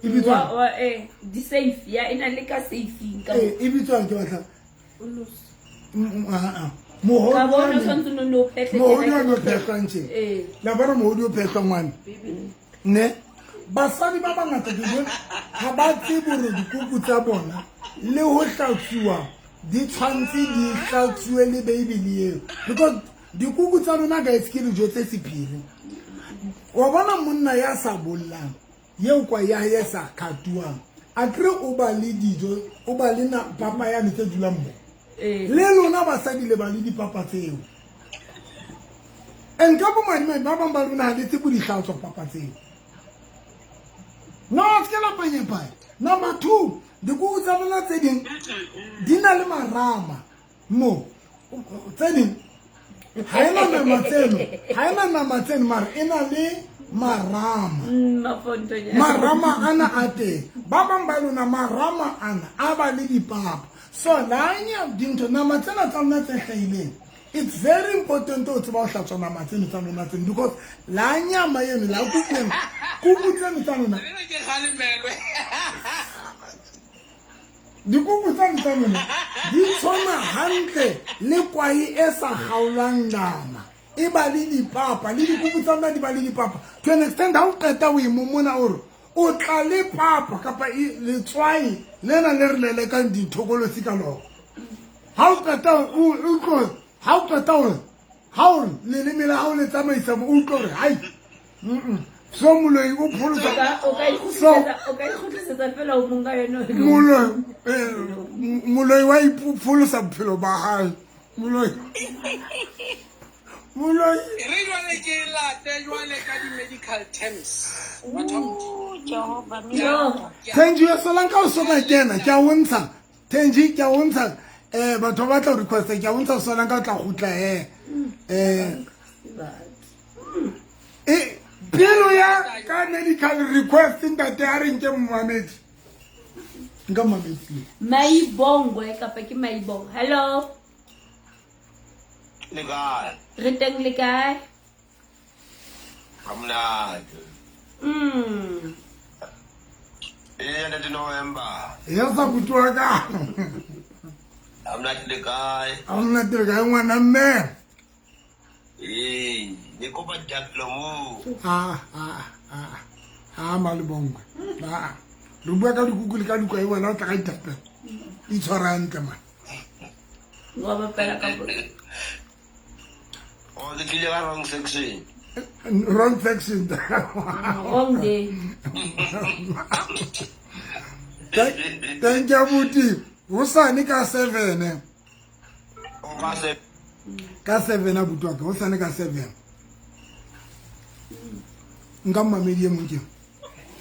e bitswang? Di safe ya e na le ka safeng ka Eh, e bitswang ke batla ah, ah. Mohodu ka bona wane. tshwanetse no no phehle. Mohodu wane o phehlwang tje. Eh. La bona mohodu o phehlwang wane ne basadi ba bangata ke jwetsa, ha ba tsebe hore dikuku tsa bona le ho hlatsuwa di tshwantse di hlatsuwe le beibele eo, because dikuku tsa lona guys ke dijo tse sephiri. Wa bona monna ya sa bollang eo kwa ya hae e sa khatuwang, a kere o ba le dijo, o ba le na papa yane tse dulang mo. Le lona basadi le ba le dipapa tseo, and ka bomadimabe ba bang ba lona ha le tsebe ho di hlatswa papa tseo. No se ke la panyapanya. Number two, dikuku tsa lona tse ding di na le marama mo, tse ding ha ena nama tseno, ha ena nama tseno, mara e na le marama. Mafontonyana. Marama ana a teng, ba bang ba lona marama ana a ba le dipapa, so lanya dintho nama tsena tsa lona tse hlahileng. It's very important ho tseba ho hlatswa nama tseno tsa lona tseno, because la nyama eno la kuku eno, kuku tseno tsa lona, Re ke kgalemelwe. Dikuku tseno tsa lona di tshwana hantle le kwae e sa kgaolwang nama, e ba le dipapa, le dikuku tsa lona di ba le dipapa to an extent ha o qeta o e momona, o re o tla le papa kapa letswai lena le re lelekang dithokolosi ka lona. Ha o qeta o utlwe, ha o qeta hore ha o re leleme la hao le tsamaisa mo, o utlwe hore hai, so moloi o pholosa. O ka So o ka ikgutlisetsa fela o mong ka yona. Moloi, moloi wa ipholosa bophelo ba hae, moloi, moloi. Re jwale ke late jwale ka di-medical terms. Batho ba Modimo. Jehova. Yo. Thenji ya solang ka o soka kena, ke a o ntsha Thenji, ke a o ntsha. Batho ba batla ho requesta, ke a o ntsha solang ka o tla kgutla e pelo ya ka medical request. Ntate, a re nke mmamedi, nka mmamedi. Maibongwe kapa ke Maibongwe. Hello. Le kae? Re teng, le kae? Ga monate. Ee, ntate November. Ya sa buti wa ka. Ga monate, le kae? A monate, le kae ngwana mme? Ee, ne kopa dithapelo moo. A a a a malebongwe a re bua ka dikuku le ka dikwae, wena o tla ka dithapelo, itshwara hantle man. Wa bapela ka bo. Oh, ke tlile ka wrong section. Wrong section. Wrong day. Thank you abuti, hosane ka 7. O ka se Ka 7 abuti wa ka, hosane ka 7. Nka mmamedi e mong ke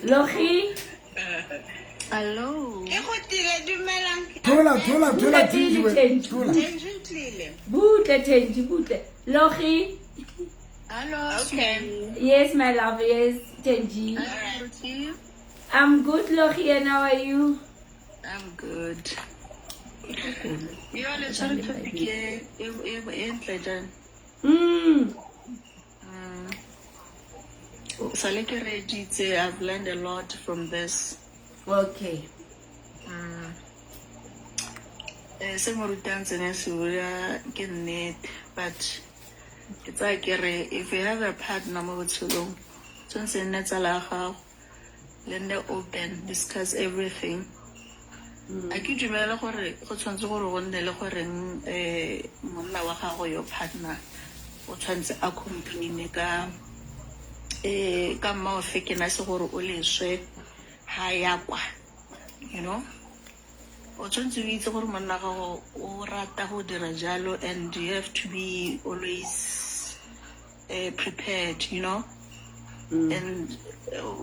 Logi. Hello. E go tile, dumelang. Thola, thola, thola. Butle pele, Thenji we. Thenji. Thola. Thenji o tlile. Butle Thenji, butle. Logi. Hello. Okay. Yes, my love. Yes, Thenji. Alright. I'm good, Logi, and how are you? I'm good. Yo, le tshwere topic e ntle jang. Sale ke reeditse, I've learned a lot from this. Se mo rutang tsene se bua ke nnete, but ke tsaya ke re if you have a partner mo botshelong, tshwanetse e nne tsala ya gago, le nne open, discuss everything. A ke dumele gore go tshwanetse gore go nne le goreng monna wa gago, your partner, o tshwanetse a complaine ka mma o fekena se gore o leswe ha ya kwa. O tshwanetse o itse gore monna gago o rata go dira jalo, and you have to be always prepared. And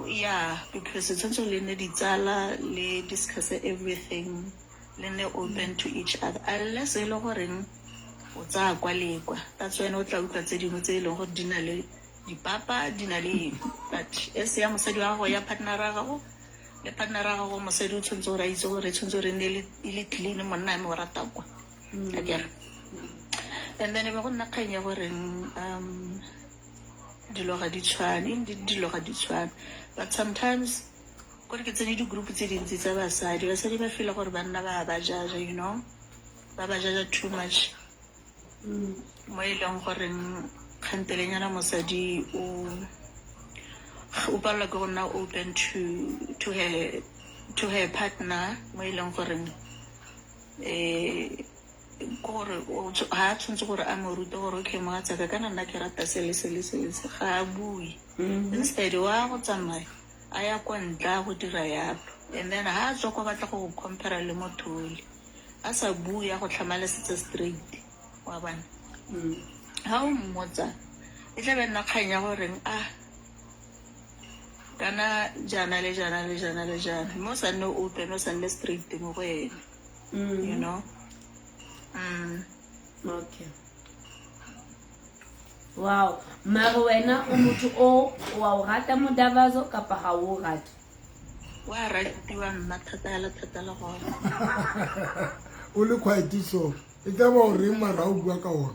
yeah, because it's tshwanetse le nne ditsala, le discuss everything, le nne open to each other, unless e le goreng o tsaya kwa le kwa. That's when o tla utlwa tse dingwe tse e leng gore di na le dipapa, di na le eng. But as ya mosadi wa gago, ya partner ya gago, le partner ya gago mosadi, o tshwanetse gore a itse gore tshwanetse gore e nne e le clean. Monna eme o rata kwa akere. And then e be go nna kgang ya goreng dilo ga di tshwane. Indeed, dilo ga di tshwane, but sometimes kore ke tsene di-group tse dintsi tsa basadi. Basadi ba feel gore banna ba ba jaja, ba ba jaja too much, mo e leng goreng kgantelenyana mosadi o palelwa ke go nna open to her partner, mo e leng goreng ke gore ga a tshwanetse gore a mo rute gore, okay, mogatsaka, kana nna ke rata se le se le se le se. Ga a bue. Instead wa go tsamaya a ya kwa ntle a go dira yalo, and then ga a tswa kwa, batla go go compara le motho ole a sa bue, ya go tlhamalesetsa straight wa bona. Ga o mmotsa, e tla be nna kgang ya goreng a kana jaana le jaana le jaana le jaana, mme o sa nne open, o sa nne straight mo go ene. Okay, wow. Mare wena o motho o wa o rata modavazo kapa ha o rate? Wa ratiwa nna thata hela, thata le gona. O le quiet, so e tla ba o reng mara o bua ka ona?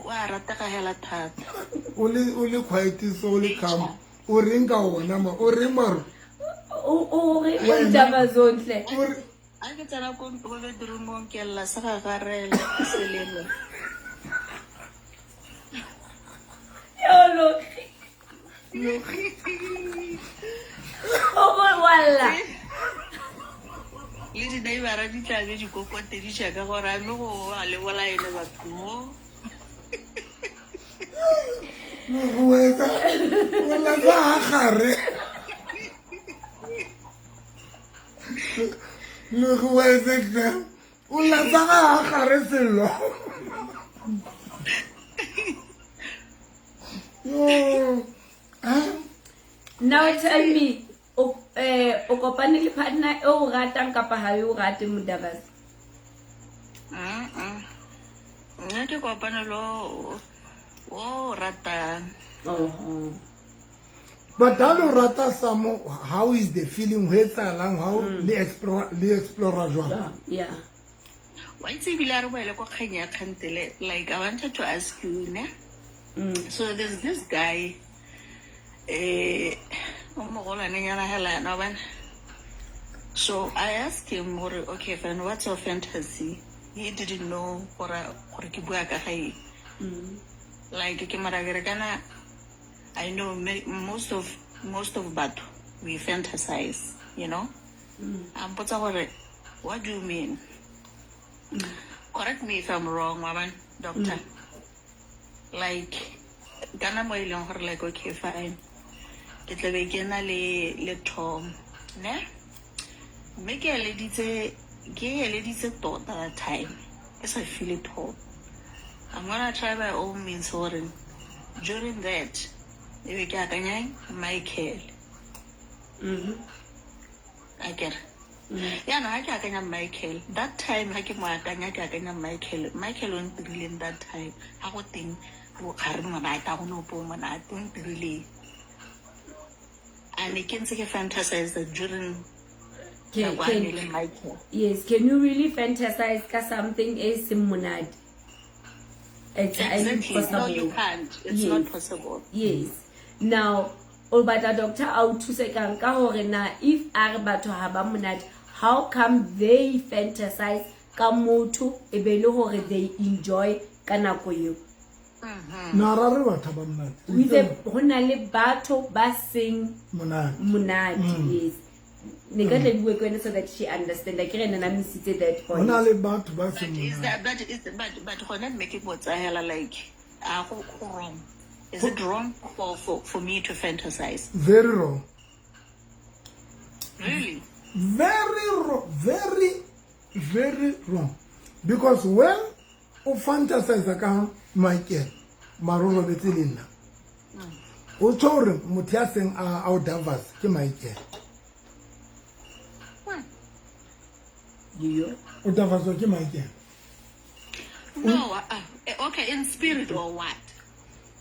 Wa ratega hela thata. O le quiet, so o le calm, o reng ka ona ma? O reng maro? O re Wena- modavazo ntle. O re A ke tsena ko bedroomong, ke lla se gagarela selelo. Yo logi o bo walla. Le di-neighbora di tlabe dikokote di checka gore a mme go a le bolaele batho mo. Go etsa o lla sa gare le go etsa tle o lla sa gare sello. Yo, ah. Now tell me, o kopane le partner e o ratang kapa ha e o rate, modavazo? Nna ke kopane le o ratang. Oh. But ha lo rata samo, how is the feeling? Ho etsahalang how le explore, le explora jwang? Yeah. Wa itse, ebile a re boele ko kgang ya kgantele. Like, I wanted to ask you, ne? So there's this guy, o mogolwanenyana hela yana wa bona. So I asked him gore, okay fine, what's your fantasy? He didn't know gore ke bua ka ga eng. Like, ke mara ke re, kana I know most of batho, we fantasize. A mpotsa gore, what do you mean? Correct me if I'm wrong, wa bona, doctor. Like, kana mo e leng gore, like, okay fine, ke tlabe ke na le Tom, ne? Mme ke eleditse tota that time ke sa feel Tom. I'm gonna try by all means gore during that e be ke akanyang Michael. Akere yaanong ga ke akanya Michael that time, ga ke mo akanya, ke akanya Michael, Michael o ntirileng that time, ga go teng ga re monate, ga go ne ope o monate o ntirileng, and ke ntse ke fantasize that during nako a ne le Michael. Yes, can you really fantasize ka something e seng monate? It's highly Exactly. No, possible. you can't. It's not possible. Yes. Now o batla doctor a o thuse kang ka hore na if a re batho ha ba monate, how come they fantasize ka motho e be le hore they enjoy ka nako eo? Na ra re batho ba monate? O itse ho na le batho ba seng monate. Monate, yes. Ne ka tla bue ke wena so that she understand. Ke re nna misitse that Ho point. na le batho ba seng But is monate. that but is but gona mme ke botsa hela, like, a go wrong? Is it wrong for me to fantasize? Very wrong. Really? Very wrong, very very wrong. Because when o fantasize ka Michael, mara o robetse le nna, o tjho hore motho ya seng a o davas ke Michael. O davaswa ke Michael. No, okay, in spirit or what?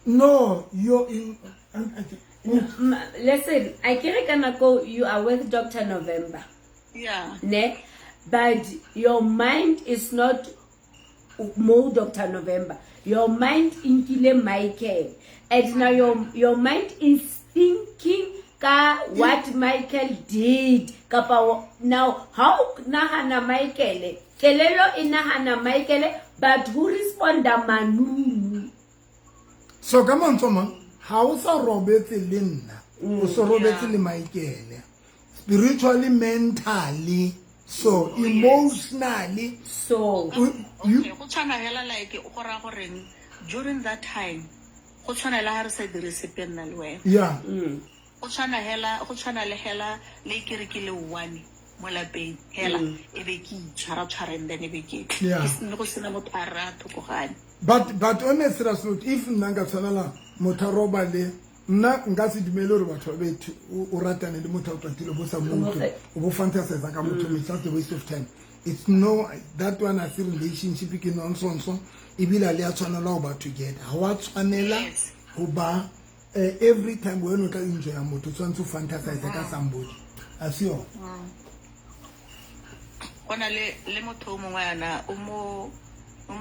No, you're in. Listen, I ke ka nako you are with Dr. November. Yeah. Ne? But your mind is not mo Dr. November. Your mind inkile Michael. And now your mind is thinking ka what Michael did. Kapa now how nahana Michael? Kelelo e nahana Michael, but who responda Manunu? So ka mantswe a mang, ha o sa robetse le nna, o so robetse le Michael. Spiritually, mentally, so emotionally. So okay, go tshwana hela like go ra goreng during that time go tshwana le ha re sa dire sepe nna le wena. Yeah. Go tshwana hela, go tshwana le hela le ke re ke le one mo lapeng hela e be ke itshwara tshwara and then e be ke Yeah. ke se go sena motho a ra thokogane. But on a serious note, if nna nka tshwanela motho a robale, nna nka se dumele hore batho ba be o ratane le motho a o qatile bo sa mo utlwe, o bo fantasize ka motho, it's just a waste of time. It's no, that one has a relationship ke nonsense, ebile ha le a tshwanela ho ba together. Ha wa tshwanela ho ba every time when o tla enjoya motho, o tshwanetse o fantasize ka somebody. A se yona. Go na le motho o mongwe yana o mo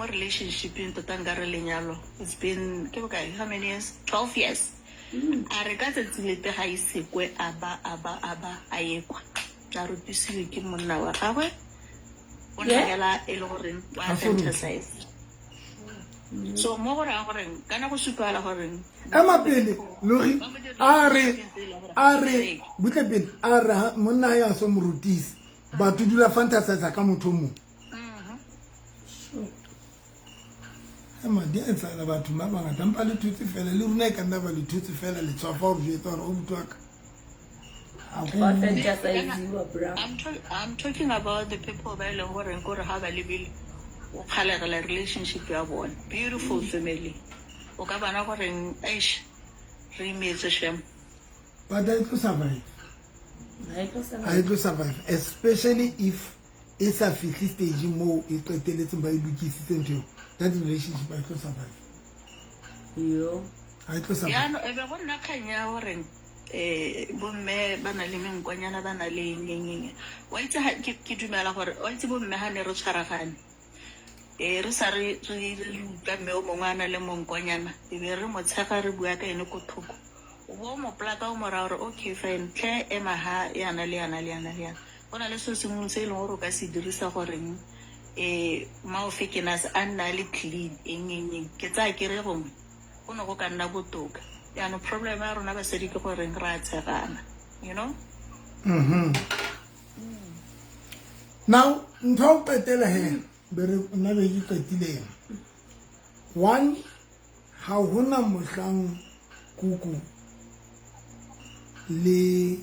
relationship-eng tota nka re lenyalo. It's been, ke bokae, how many years? 12 years. A re ka tsatsi lepe ga ise kwe a ba, a ba, a ba, a ye kwa. A rutisiwe ke monna wa gagwe. O Yeah. nagela e le goreng wa A se rute. fantasize. So mo go rayang goreng, kana go supagala goreng. Ema pele, Lori, a re, butle pele, a re ha, monna ya so mo rutise. Batho dula fantasize ka motho o mong. Ema, di a etsahala batho ba bangata, empa le thotse fela, le rona e ka nna ba le thotse fela, le tswafa hore jwetsa hore o motho wa ka. Ha ko Ba utlwe. fantasize-iwa, bra. I'm talking about the people ba e leng goreng kore ha ba lebile, o kgalegela relationship ya bona. Beautiful family. O ka bona goreng, eish, re imetswe shem. But ha e tlo survive. Ha e tlo survive. Ha e tlo survive, especially if e sa fihle stage moo e qetelletseng ba e lokisitse ntho eo. That relationship ha e tlo survive. Yo. Ha e tlo survive. Jaanong, e be go nna kgang ya goreng, bomme ba na le menkwanyana, ba na le eng, eng, eng. Wa itse ha, ke dumela gore, wa itse bomme ha ne re tshwaragane. Re sa re, re utlwa mme o mongwe a na le monkwanyana, e be re mo tshega, re bua ka ene ko thoko. O bo o mo plaka, o mo raya gore, okay, fine, tlhe ema ha, yana le yana le yana le yana. Go na le selo sengwe se e leng gore o ka se dirisa goreng, maofe ke na se a nna le clean, eng, eng, eng. Ke tsaya ke re gongwe, go ne go ka nna botoka. Jaanong problem ya rona basadi ke goreng re a tshegana, you know? Now, ntho ya ho qetela he, be re, nna be ke qetile ena. One, ha hona mohlang kuku le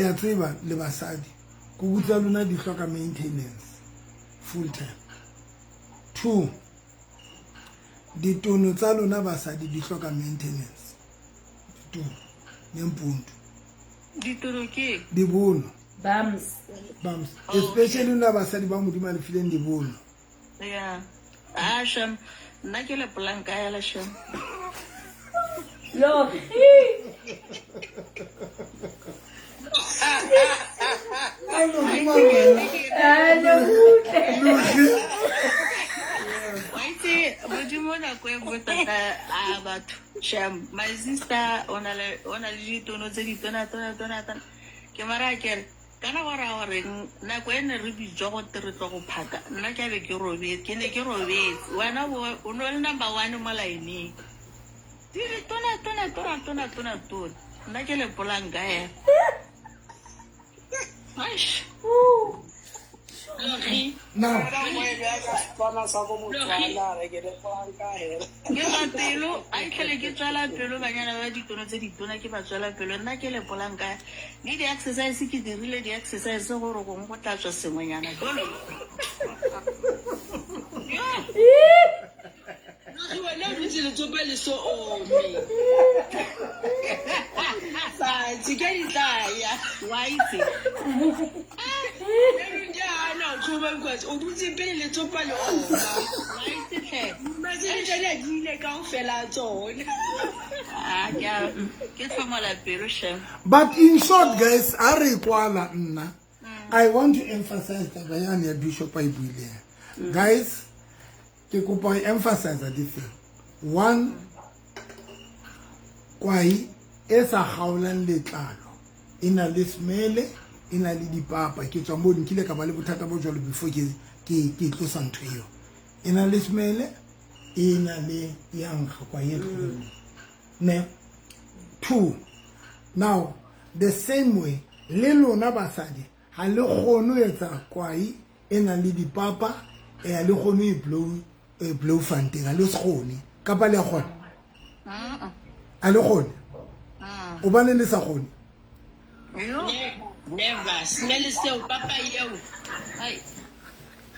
a tseba le basadi, kuku tsa lona di hloka maintenance full time. 2, ditono tsa lona basadi di hloka maintenance. Ditono le mpundu. Ditono ke? Dibono. Bums. Bums. Oh, Especially lona basadi ba Modimo a le fileng dibono. Yeah. Ah, shem. Nna ke le polanka ya la shem. Lo. Wa itse Modimo nako e nngwe tota a batho. Shem, my sister o na le ditono tse di tona tona tona tona. Ke mara ke re, kana go raya goreng nako e ne re bitswa go te re tlo go phaka, nna ke a be ke robetse, ke ne ke robetse. Wena o no le number 1 mo line-eng. Di re tona tona tona tona tona tona. Nna ke le polanka ya. Eish. Now Ke tswa pelo, a itlhele ke tswela pelo banyana ba ditono tse ditona ke ba tswela pelo nna ke lepolanka le di-exercise ke dirile di-exercise gore gongwe go tla tswa sengwenyana jalo. Wena o dutse letsopa le so ome. Fatshe ke di tlaya. Wa itse. Jaanong jaana o tlhoma because o dutse pele letsopa le oma. Wa itse tlhe. Masedi tsone di ile kaofela tsone. Ah, ke a ke tlhomola pelo shem. But in short guys, a re kwala nna. I want to emphasize taba yane ya Bishop a e buileng. Guys, ke kopa ho emphasize this thing. One, kwai e sa kgaolang letlalo e na le smele, e na le dipapa. Ke tswa moo nkile ka ba le bothata bo jwalo before ke ke ke tlosa ntho eo. E na le smele, e na le ya nkga kwai e tlholo. Ne? Two, now the same way le lona basadi ha le kgone ho etsa kwai e nang le dipapa, e ha le kgone ho e blow e blow fanteng, ha le se kgone kapa le a kgona? Ha le kgone? Hobane le sa kgone? Never. Smell seo papa eo. Ai.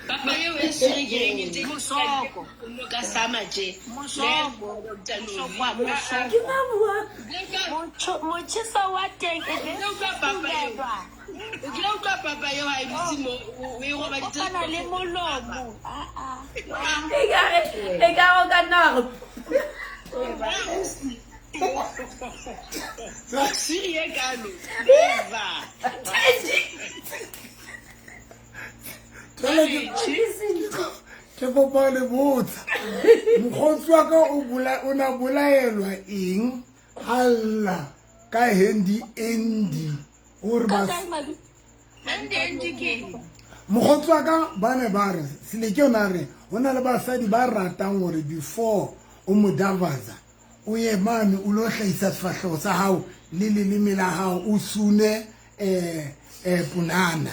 Papa eo e swere ke reng e tse Mosoko. mo ka sama tje. Mosoko. Mosoko. Mosoko. Ke mabua. Motjheso wa teng e be Ke utlwa papa eo. O kile utlwa papa eo ha e dutse mo o e robaditse. kopana le molomo. Ah ah. Ekare ekare o ka nna wa re Siri e kalo. Never. Jwale ke kopa ho le botsa mokgotsi wa ka o bola o na bolaelwa eng ha lla ka handy andy o re Ka bas kae mabi? Handy handy ke. Mokgotsi wa ka ba ne ba re Seleke o ne a re ho na le basadi ba ratang hore before o mo davaza o ye mane o lo hlahisa sefahleho sa hao le leleme la hao o sune eh eh punana.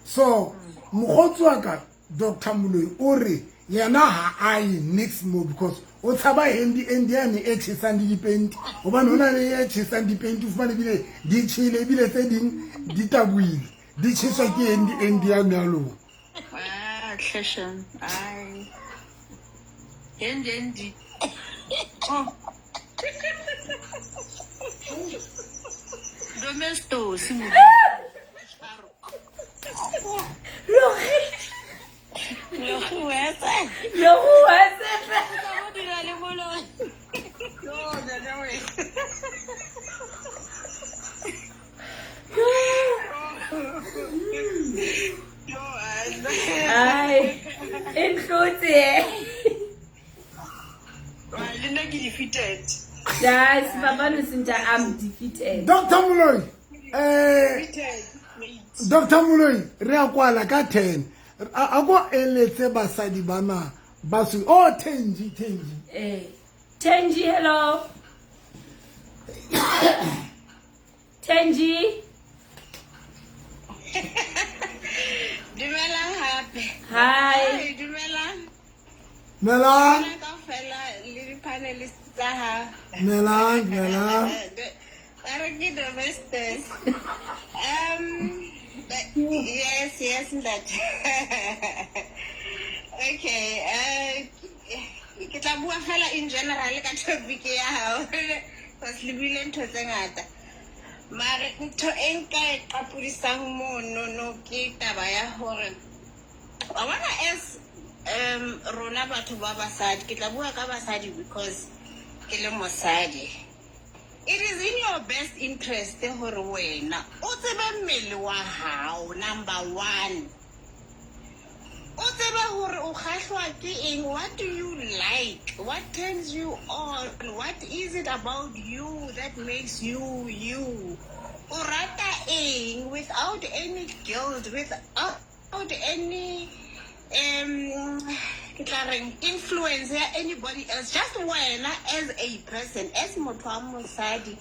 So mokgotsi wa ka Dr. Moloi o re yena ha a ye nix mo because o tshaba handy andy yane e tjhesang le dipenti, hobane ho na le e tjhesang dipenti o fumane ebile di tjhele ebile tse ding di tabohile di tjheswa ke handy andy yane ya lona. Ah, hle shem. Ai. Handy handy. Oh. Domestos. Logi wetsa. Logi wetsa. Go dira le moloi. No, nana we. No, Ai, e ntlotse. Le nna ke defeated. Guys, Papa Sinta, I'm defeated. Dr. Moloi, Dr. Moloi, re a kwala ka 10. A ko eletse basadi bana ba su. Oh, Tenji, Tenji. Eh. Tenji, hello. Tenji. Dumelang hape. Hi. Hi, dumelang. Melang. Kaofela le di-panelist tsa hao. Melang, melang. Ba re ke domestos. Yes, yes, ntate. Okay, ke tla bua fela in general ka topic ya hao. Because le buile ntho tse ngata. Mare ntho e nka e qapodisang monono ke taba ya hore wa bona as rona batho ba basadi, ke tla bua ka basadi because ke le mosadi. It is in your best interest hore wena o tsebe mmele wa hao, number one. O tsebe hore o kgahlwa ke eng, what do you like, what turns you on, what is it about you that makes you you. O rata eng without any guilt, without any ke tla reng influence ya anybody else, just wena as a person, as motho wa mosadi,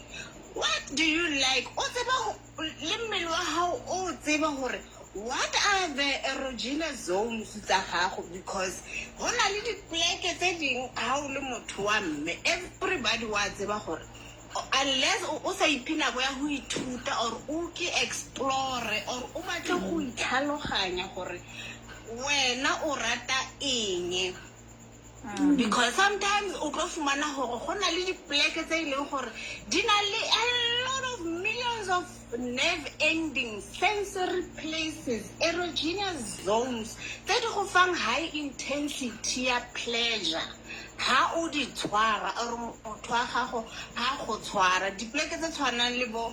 what do you like. O tseba le mmele wa hao, o tseba hore What are the erogenous zones tsa gago? Because go na le dipoleke tse ding ha o le motho wa mme, everybody wa tseba gore unless o sa iphe nako ya go ithuta or o ke explore or o batle go itlhaloganya gore wena o rata eng. Because sometimes o tlo fumana gore go na le dipoleke tse e leng gore di na le a lot of millions of nerve endings, sensory places, erogenous zones tse di go fang high intensity ya pleasure ha o di tshwara or motho wa gago ha go tshwara. Dipoleke tse tshwanang le bo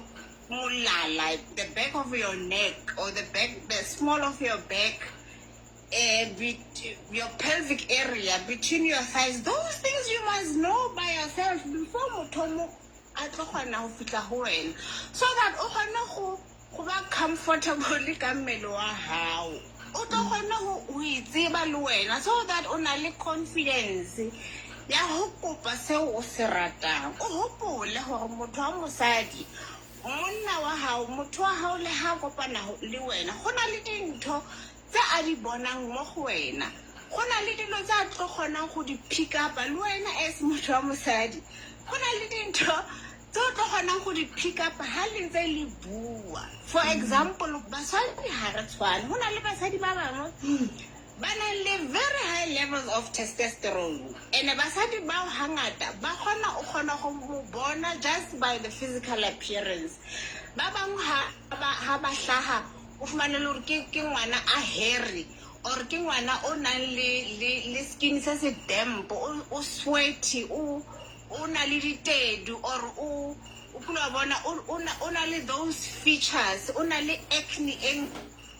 molala, the back of your neck or the small of your back, your pelvic area, between your thighs, those things you must know by yourself before motho mo a tlo kgona go fihla go wena, so that o kgone go ba comfortable ka mmele wa gago, o tlo kgone go itseba le wena, so that o na le confidence ya go kopa seo o se ratang. O gopole gore motho wa mosadi, monna wa gago, motho wa gago, le ha kopana le wena, go na le dintho tse a di bonang mo go wena, go na le dilo tse a tlo kgonang go di pick up le wena as motho wa mosadi, go na le dintho tse o tlo kgonang go di pick up ha le ntse le bua. For example, basadi ha re tshwane. Go na le basadi ba bangwe ba nang le very high levels of testosterone, and basadi bao hangata ba kgona, o kgona go mo bona just by the physical appearance. Ba bangwe ha ba hlaha, o fumane le hore ke ngwana a hairy or ke ngwana o nang le skin se se damp, o sweaty, o na le ditedu, or o kula wa bona o na le those features, o na le acne e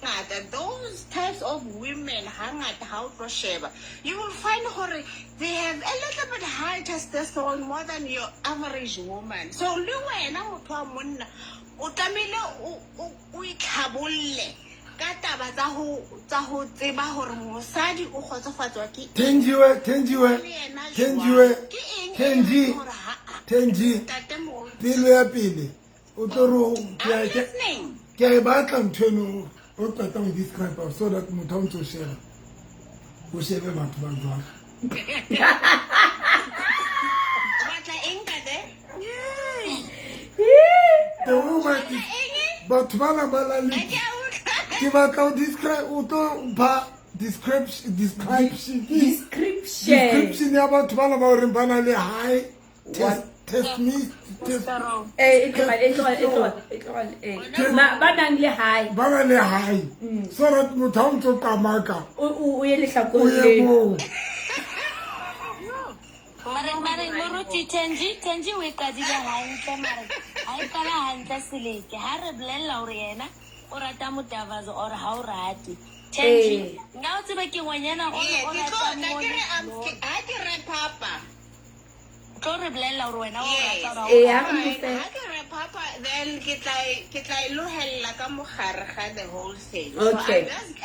ngata. Those types of women, hangata ha o tlo sheba, you will find gore they have a little bit high testosterone, more than your average woman. So le wena motho wa monna o tlamehile o itlhabolle ka taba tsa ho tseba hore mosadi o kgotsofatswa ke eng. Thenjiwe, Thenjiwe, Le yena Thenjiwe, jwang. Ke eng e Thenji, leng hore Thenji, Ntate Moruti. Pelo ya pele, o tlo re I'm listening. ke a e batla ntho eno o qeta ho describe, so that motho ha o ntso sheba, o shebe batho ba jwang. O batla eng, ntate? The woman, batho bana ba na le Ke a utlwa. Ke batla o describe, o tlo ba description Description. Description ya batho bana ba horeng ba na le high test me test. Eh, e tlogele, e tlogele, e tlogele, e tlogele, eh. Ba nang le high. Ba na le high, so that motho ha o ntso qamaka o ye o lehlakoreng ye leo. Moo. Mare moruti Thenji o e qadile hantle, mare ha e qala hantle seleke ha re bolella hore yena o rata motavazo or ha o rate Thenji. Nna o tsebe ke ngwanyana o Ee, o ke tlo ratang tla ke re mo ha ke wrap up-a. Tlo re bolella hore wena o Yes. rata or ha o Ee, rate. ha re mo fe. Ha ke wrap up, then ke tla e lohella ka mogare ga the whole thing. So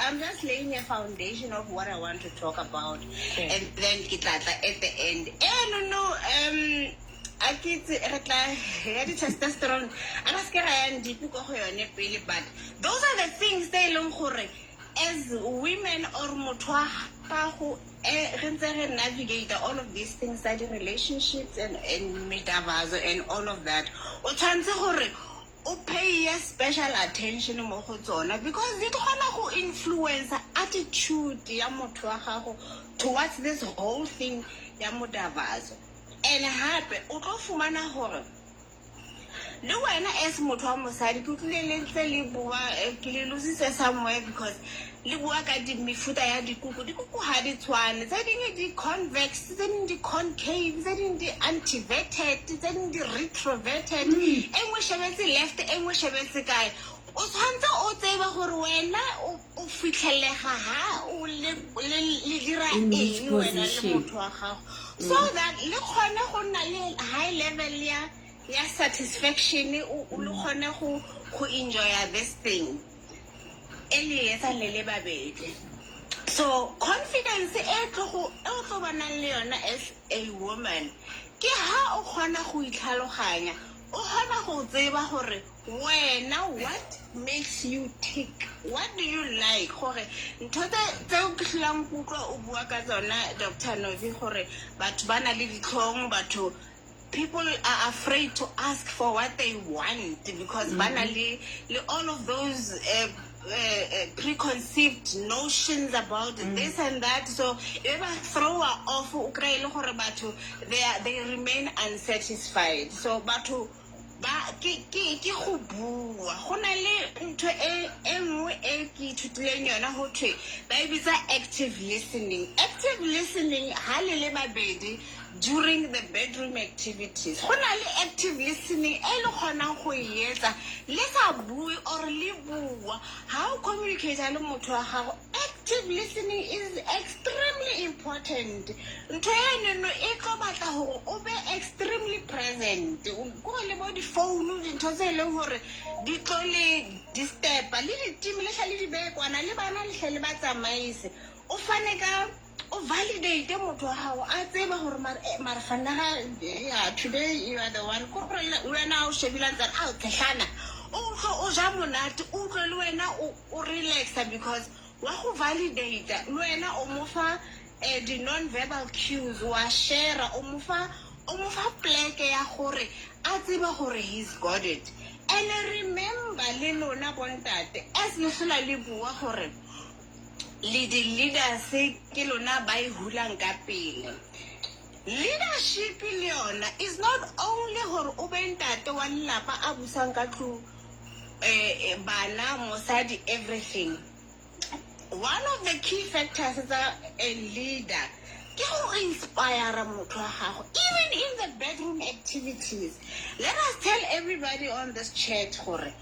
I'm just laying a foundation of what I want to talk about, and then ke tla tla at the end. No, a ke itse re tla ya di-testosterone, a re se ke ra yang deep ko go yone pele, but those are the things tse e leng gore as women or motho wa gago, re ntse re navigate all of these things tsa di-relationships and metavazo and all of that, o tshwanetse gore o pay special attention mo go tsona, because di kgona go influence attitude ya motho wa gago towards this whole thing ya modavazo. And hape o tlo fumana gore le wena as motho wa mosadi, ke utlwile le ntse le bua, ke le lositse somewhere because le bua ka di mefuta ya dikuku. Dikuku ha di tshwane, tse dingwe di convex, tse dingwe di concave, tse dingwe di anteverted, tse dingwe di retroverted, e nngwe shebetse left, e nngwe shebetse kae. O tshwanetse o tsebe gore wena o fitlhelega ha o le dira In which eng wena le position? Motho wa gago, so that le kgone go nna le high level ya satisfaction, o le kgone go enjoya this thing e le etsang le le babedi. So confidence e o tlo banang le yona as a woman ke ha o kgona go itlhaloganya. O kgona go tseba gore wena what makes you tick, what do you like, gore ntho tseo ke hlolang ke utlwa o bua ka tsona, Dr Novi, gore batho ba na le ditlhong, batho, people are afraid to ask for what they want because ba na le all of those preconceived notions about this and that. So e ba throw off, o kry-e le gore batho they remain unsatisfied. So batho ba ke go bua. Go na le ntho e nngwe e ke ithutileng yona, go thwe ba e bitsa active listening. Active listening ha le le babedi during the bedroom activities, go na le active listening e le kgonang go e etsa le sa bue or le bua. Ha o communicate le motho wa gago, active listening is extremely important. Ntho enono e tlo batla gore o be extremely present, kore le bo difounu, dintho tse e leng gore di tlo le disturba, le ditime le tlha le di beye kwana, le bana le tlhe le ba tsamaise. O fane ka o validate motho wa gago, a tsebe gore mare fana ga ya today you are the one, ko gore le wena o shebile ntse a o tshetlana, o utlwe o ja monate, o utlwe le wena o relaxa because wa go validate. Le wena o mo fa di-non-verbal cues, wa share, o mo fa pleke ya gore a tsebe gore he's got it. And remember, le lona bontate, as le hlola le bua gore le di-leaders, ke lona ba e hulang ka pele. Leadership le yona is not only gore o be ntate wa lelapa a busang ka tlong, bana, mosadi, everything. One of the key factors tsa a leader ke go inspire motho wa gago even in the bedroom activities. Let us tell everybody on this chat gore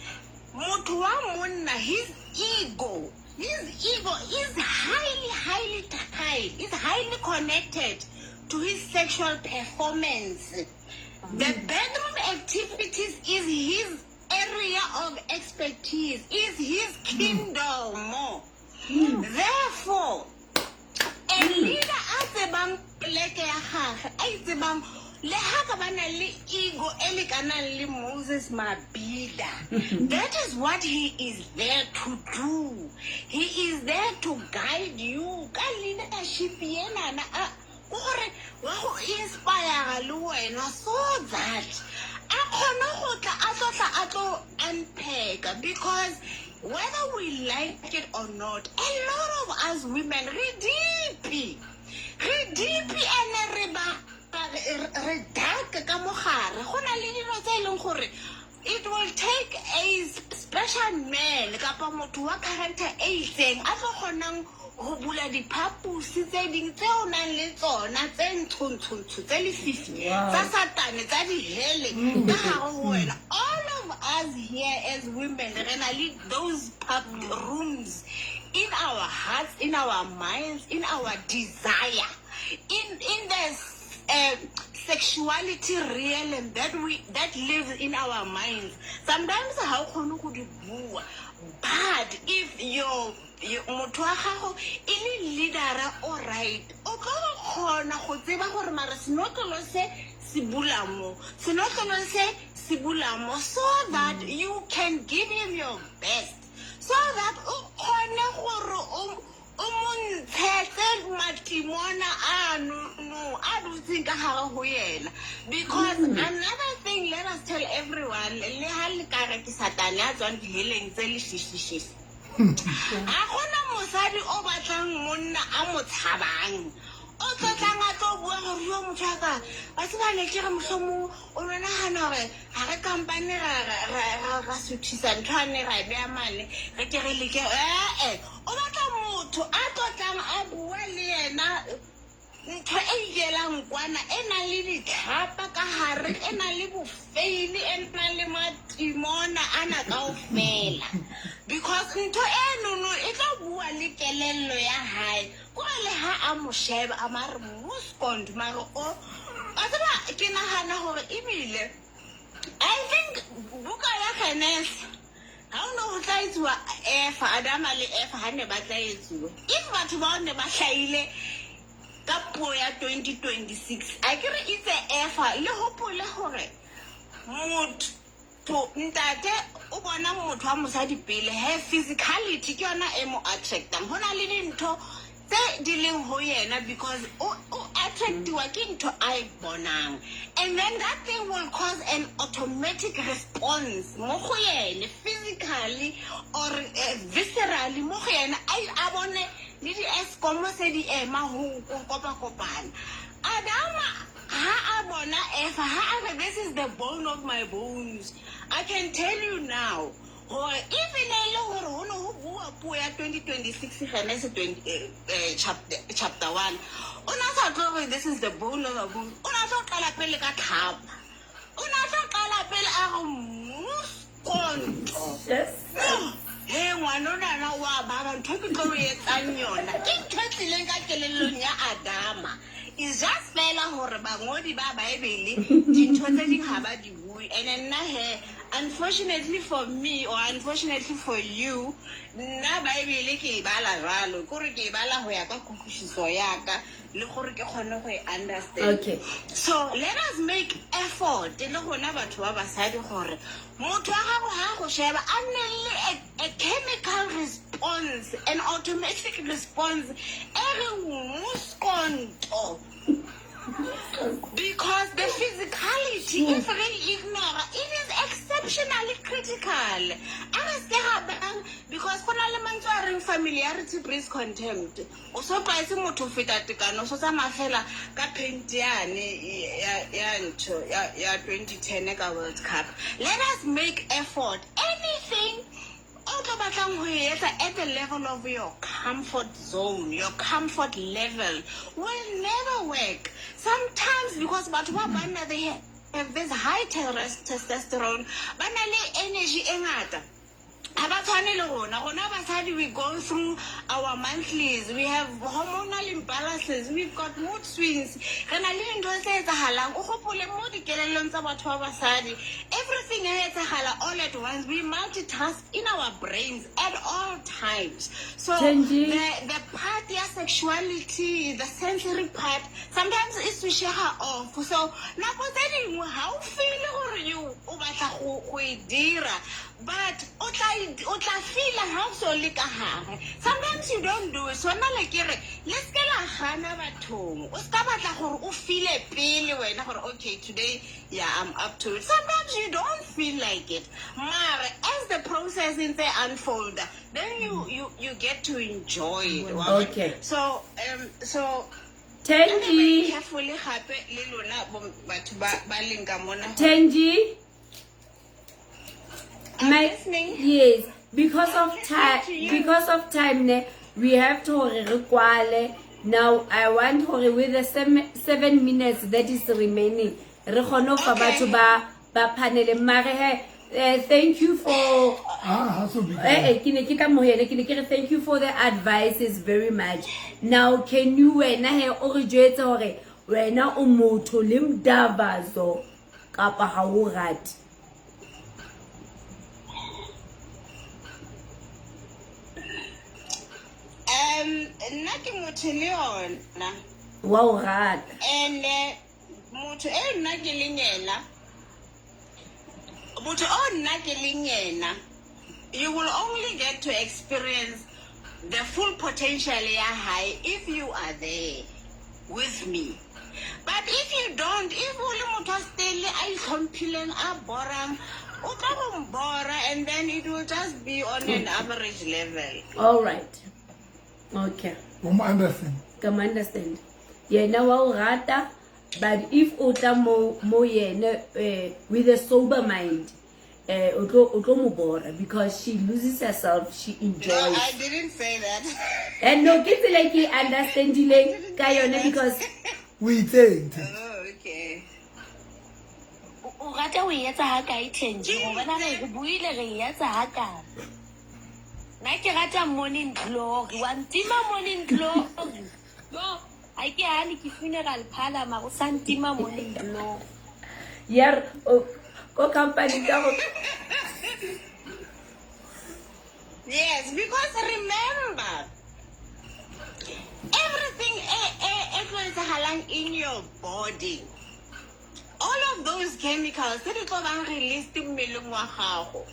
motho wa monna, his ego is highly, highly tied, is highly connected to his sexual performance. The bedroom activities is his area of expertise, is his kingdom. Therefore, a leader a tsebang pleke ya gage, a itsebang, le ha ka ba na le ego e lekanang le Moses Mabhida, that is what he is there to do. He is there to guide you ka leadership yenana gore wa go inspire le wena so that a kgone go tla a tlo tla a tlo unpacka, because whether we like it or not, a lot of us women, re deep, re deep, ene re ba re dark ka mogare. Go na le dilo tse e leng gore it will take a special man kapa motho wa character e itseng a tlo kgonang go bula diphaposi tse ding tse o nang le tsona tse ntshontsho tse lefifi tsa Satane, tsa dihele ka gare ho wena. All of us here as women, re na le those pub rooms in our hearts, in our minds, in our desire, in the sexuality realm that lives in our minds. Sometimes ha o kgone go di bua, but if your motho wa gago e le leadera o right, o tlo kgona go tseba gore mare senotlolo se se bula mo, senotlolo se se bula mo, so that you can give him your best, so that o kgone gore o mo ntshetse matimona ano no a dutseng ka gare go yena. Because another thing, let us tell everyone, le ha le ka re ke Satane a tswang diheleng tse lefifififi, ga gona mosadi o batlang monna a mo tshabang, o tlotlang a tlo bua gore yo motho wa ka wa tseba ne ke re mohlomong o no nagana gore ga re kampane ra suthisa ntho ane ra e beya mane, re ke re leke. Ee, o batla motho a tlotlang a bua le yena ntho e ikelang kwana, e nang le ditlhapa ka gare, e nang le bofeile, e nang le matimona ana kaofela, because ntho e nono e tlo bua le kelello ya hae, kore le ha a mo sheba a mare moskond mare o a tseba. Ke nagana gore ebile I think buka ya Genese, ha o ne go tla etsiwa Efa, Adama le Efa ha ne ba tla etsuwa, if batho bao ne ba hlaile ka puo ya 2026, a ke re itse Efa, le hopole gore Motho ntate o bona motho wa mosadi pele, he physicality ke yona e mo attractang. Ho na le dintho tse di leng ho yena because o attractiwa ke ntho a e bonang, and then that thing will cause an automatic response mo go yene physically or viscerally mo go yena, a bone le di-escom se di ema ho kopa-kopana. Adama ha a bona Eva, ha a re this is the bone of my bones, I can tell you now gore even e le gore ho ne ho bua puo ya 2026 Genesis 20 chapter 1, o na sa tlo re this is the bone of my bones, o na tlo qala pele ka tlhapa, o na tlo qala pele a re moskonto. He ngwana onana wa baba, ntho ke tlo o etsang yona ke ntho e tlileng ka kelellong ya Adama. Is just fela hore bangodi ba Bible dintho tse ding ha ba di bue. And nna he, unfortunately for me or unfortunately for you, nna Bible ke e bala jwalo, ke hore ke e bala ho ya ka kutlwisiso ya ka le gore ke kgone go e understand. Okay. So let us make effort le rona batho ba basadi gore motho wa gago ha go sheba a nne le a chemical response, an automatic response e re moskonto. Because the physicality, if re ignore, it is exceptionally critical. A re se ga bang, because go na le mantswe a reng familiarity breeds contempt. O so tlwaetse motho feta tekano, o so tsamaya fela ka paint yane ya ntho ya 2010 ka World Cup. Let us make effort. Anything o tlo batlang ho e etsa at the level of your comfort zone, your comfort level, will never work. Sometimes because batho ba banna, they have this high testosterone, ba na le energy e ngata. Ha ba tshwane le rona. Rona basadi, we go through our monthlies, we have hormonal imbalances, we've got mood swings, re na le dintho tse etsahalang. O gopole mo dikelellong tsa batho ba basadi, everything e etsahala all at once. We multitask in our brains at all times. So the part ya sexuality, the sensory part, sometimes e switchega off. So nako tse dingwe ha o feel gore you o batla go e dira, but o tla feel ha o so le ka hare. Sometimes you don't do it. So nna le ke re le se la gana bathong, o ska batla gore o feel pele wena gore okay today, yeah, I'm up to it. Sometimes you don't feel like it. Mara as the process ntse unfold, then you get to enjoy it. Okay. So so Tenji, carefully gape le lona batho ba leng ka mona. Tenji, listening. Yes, because of time ne, we have to rekwale. Now I want hore with the 7 minutes that is remaining, re kgone fa batho ba panel. Mare he, thank you for ke ne ke ka mohele, ke ne ke re thank you for the advices very much. Now can you wena he o re jwetse hore wena o motho le mdavazo kapa ha o rate? Nna ke motho le yona. Wa o rata. And motho e nna ke leng yena, motho o nna ke leng yena, you will only get to experience the full potential ya hae if you are there with me. But if you don't, if o le motho a stele a itlhomphileng a borang, o tla go mbora, and then it will just be on an average level. All right. Okay. Understand. Come understand. Yena wa o rata, but if o tla mo yena with a sober mind, o tlo mo bora because she loses herself, she enjoys. No, I didn't say that. And no, ke tsela ke understandileng ka yona because we think. Oh, okay. O rata o etsa ha kae Tenji? Go bona re buile re etsa ha kae? Nna ke rata morning glory. Wa ntima morning glory. No, ha ke hane ke funeral parlor mara o sa ntima morning glory. Yeah, ko company ka go. Yes, because remember, everything e tlo etsahalang in your body, all of of those chemicals tse di tlo bang released mmeleng wa gago,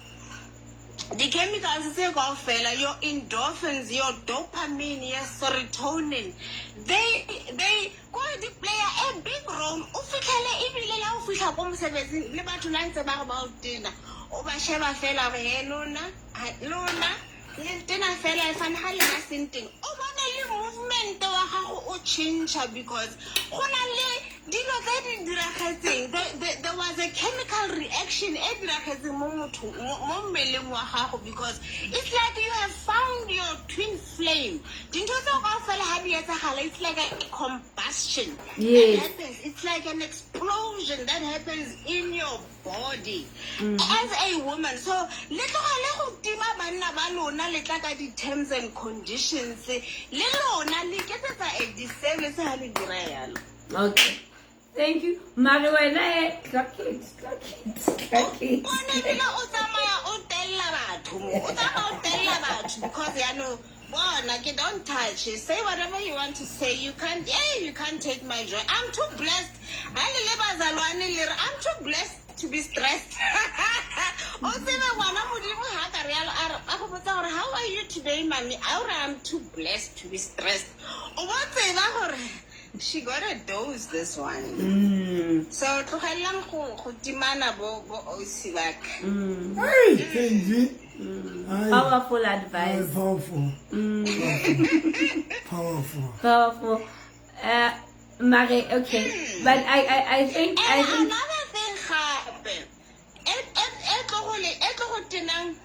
di-chemicals tse kaofela, your endorphins, your dopamine, your serotonin, they ko di play a big role. O fitlhele ebile la o fitlha ko mosebetsing le batho la ntse ba re ba o tena, o ba sheba fela gore he lona lona le ntena fela e fane ga lena senteng. O bone le movement wa gago o change because go na le dilo tse di diragetseng. There was a chemical reaction e diragetseng mo motho mo mmeleng wa gago because it's like you have found your twin flame. Dintho tseo kaofela ha di etsagala, it's like a combustion that happens. It's like an explosion that happens in your body as a woman. So le tlogele go tima banna ba lona le tla ka di-terms and conditions. Le lona le iketsetsa a disservice ha le dira yalo. Okay, thank you. Mare wena e clock it, clock it, clock it. Bona ebile o tsamaya o tella batho mo, o tsamaya o tella batho because yaanong bona ke don't touch, say whatever you want to say, you can't, yeah, you can't take my joy. I'm too blessed. Ha le le bazalwane le re I'm too blessed to be stressed. O tsebe ngwana Modimo ha ka rialo a re a go botsa gore how are you today, mami, a re I'm too blessed to be stressed. O bo tseba gore she got a dose, this one. So tlogellang go timana bo ausi ba ka. Hey, Kenji. Ai. Powerful advice. Ai, powerful. Powerful. Powerful. Mare, okay. But I think I And think another thing gape e tlo go le e tlo go tenang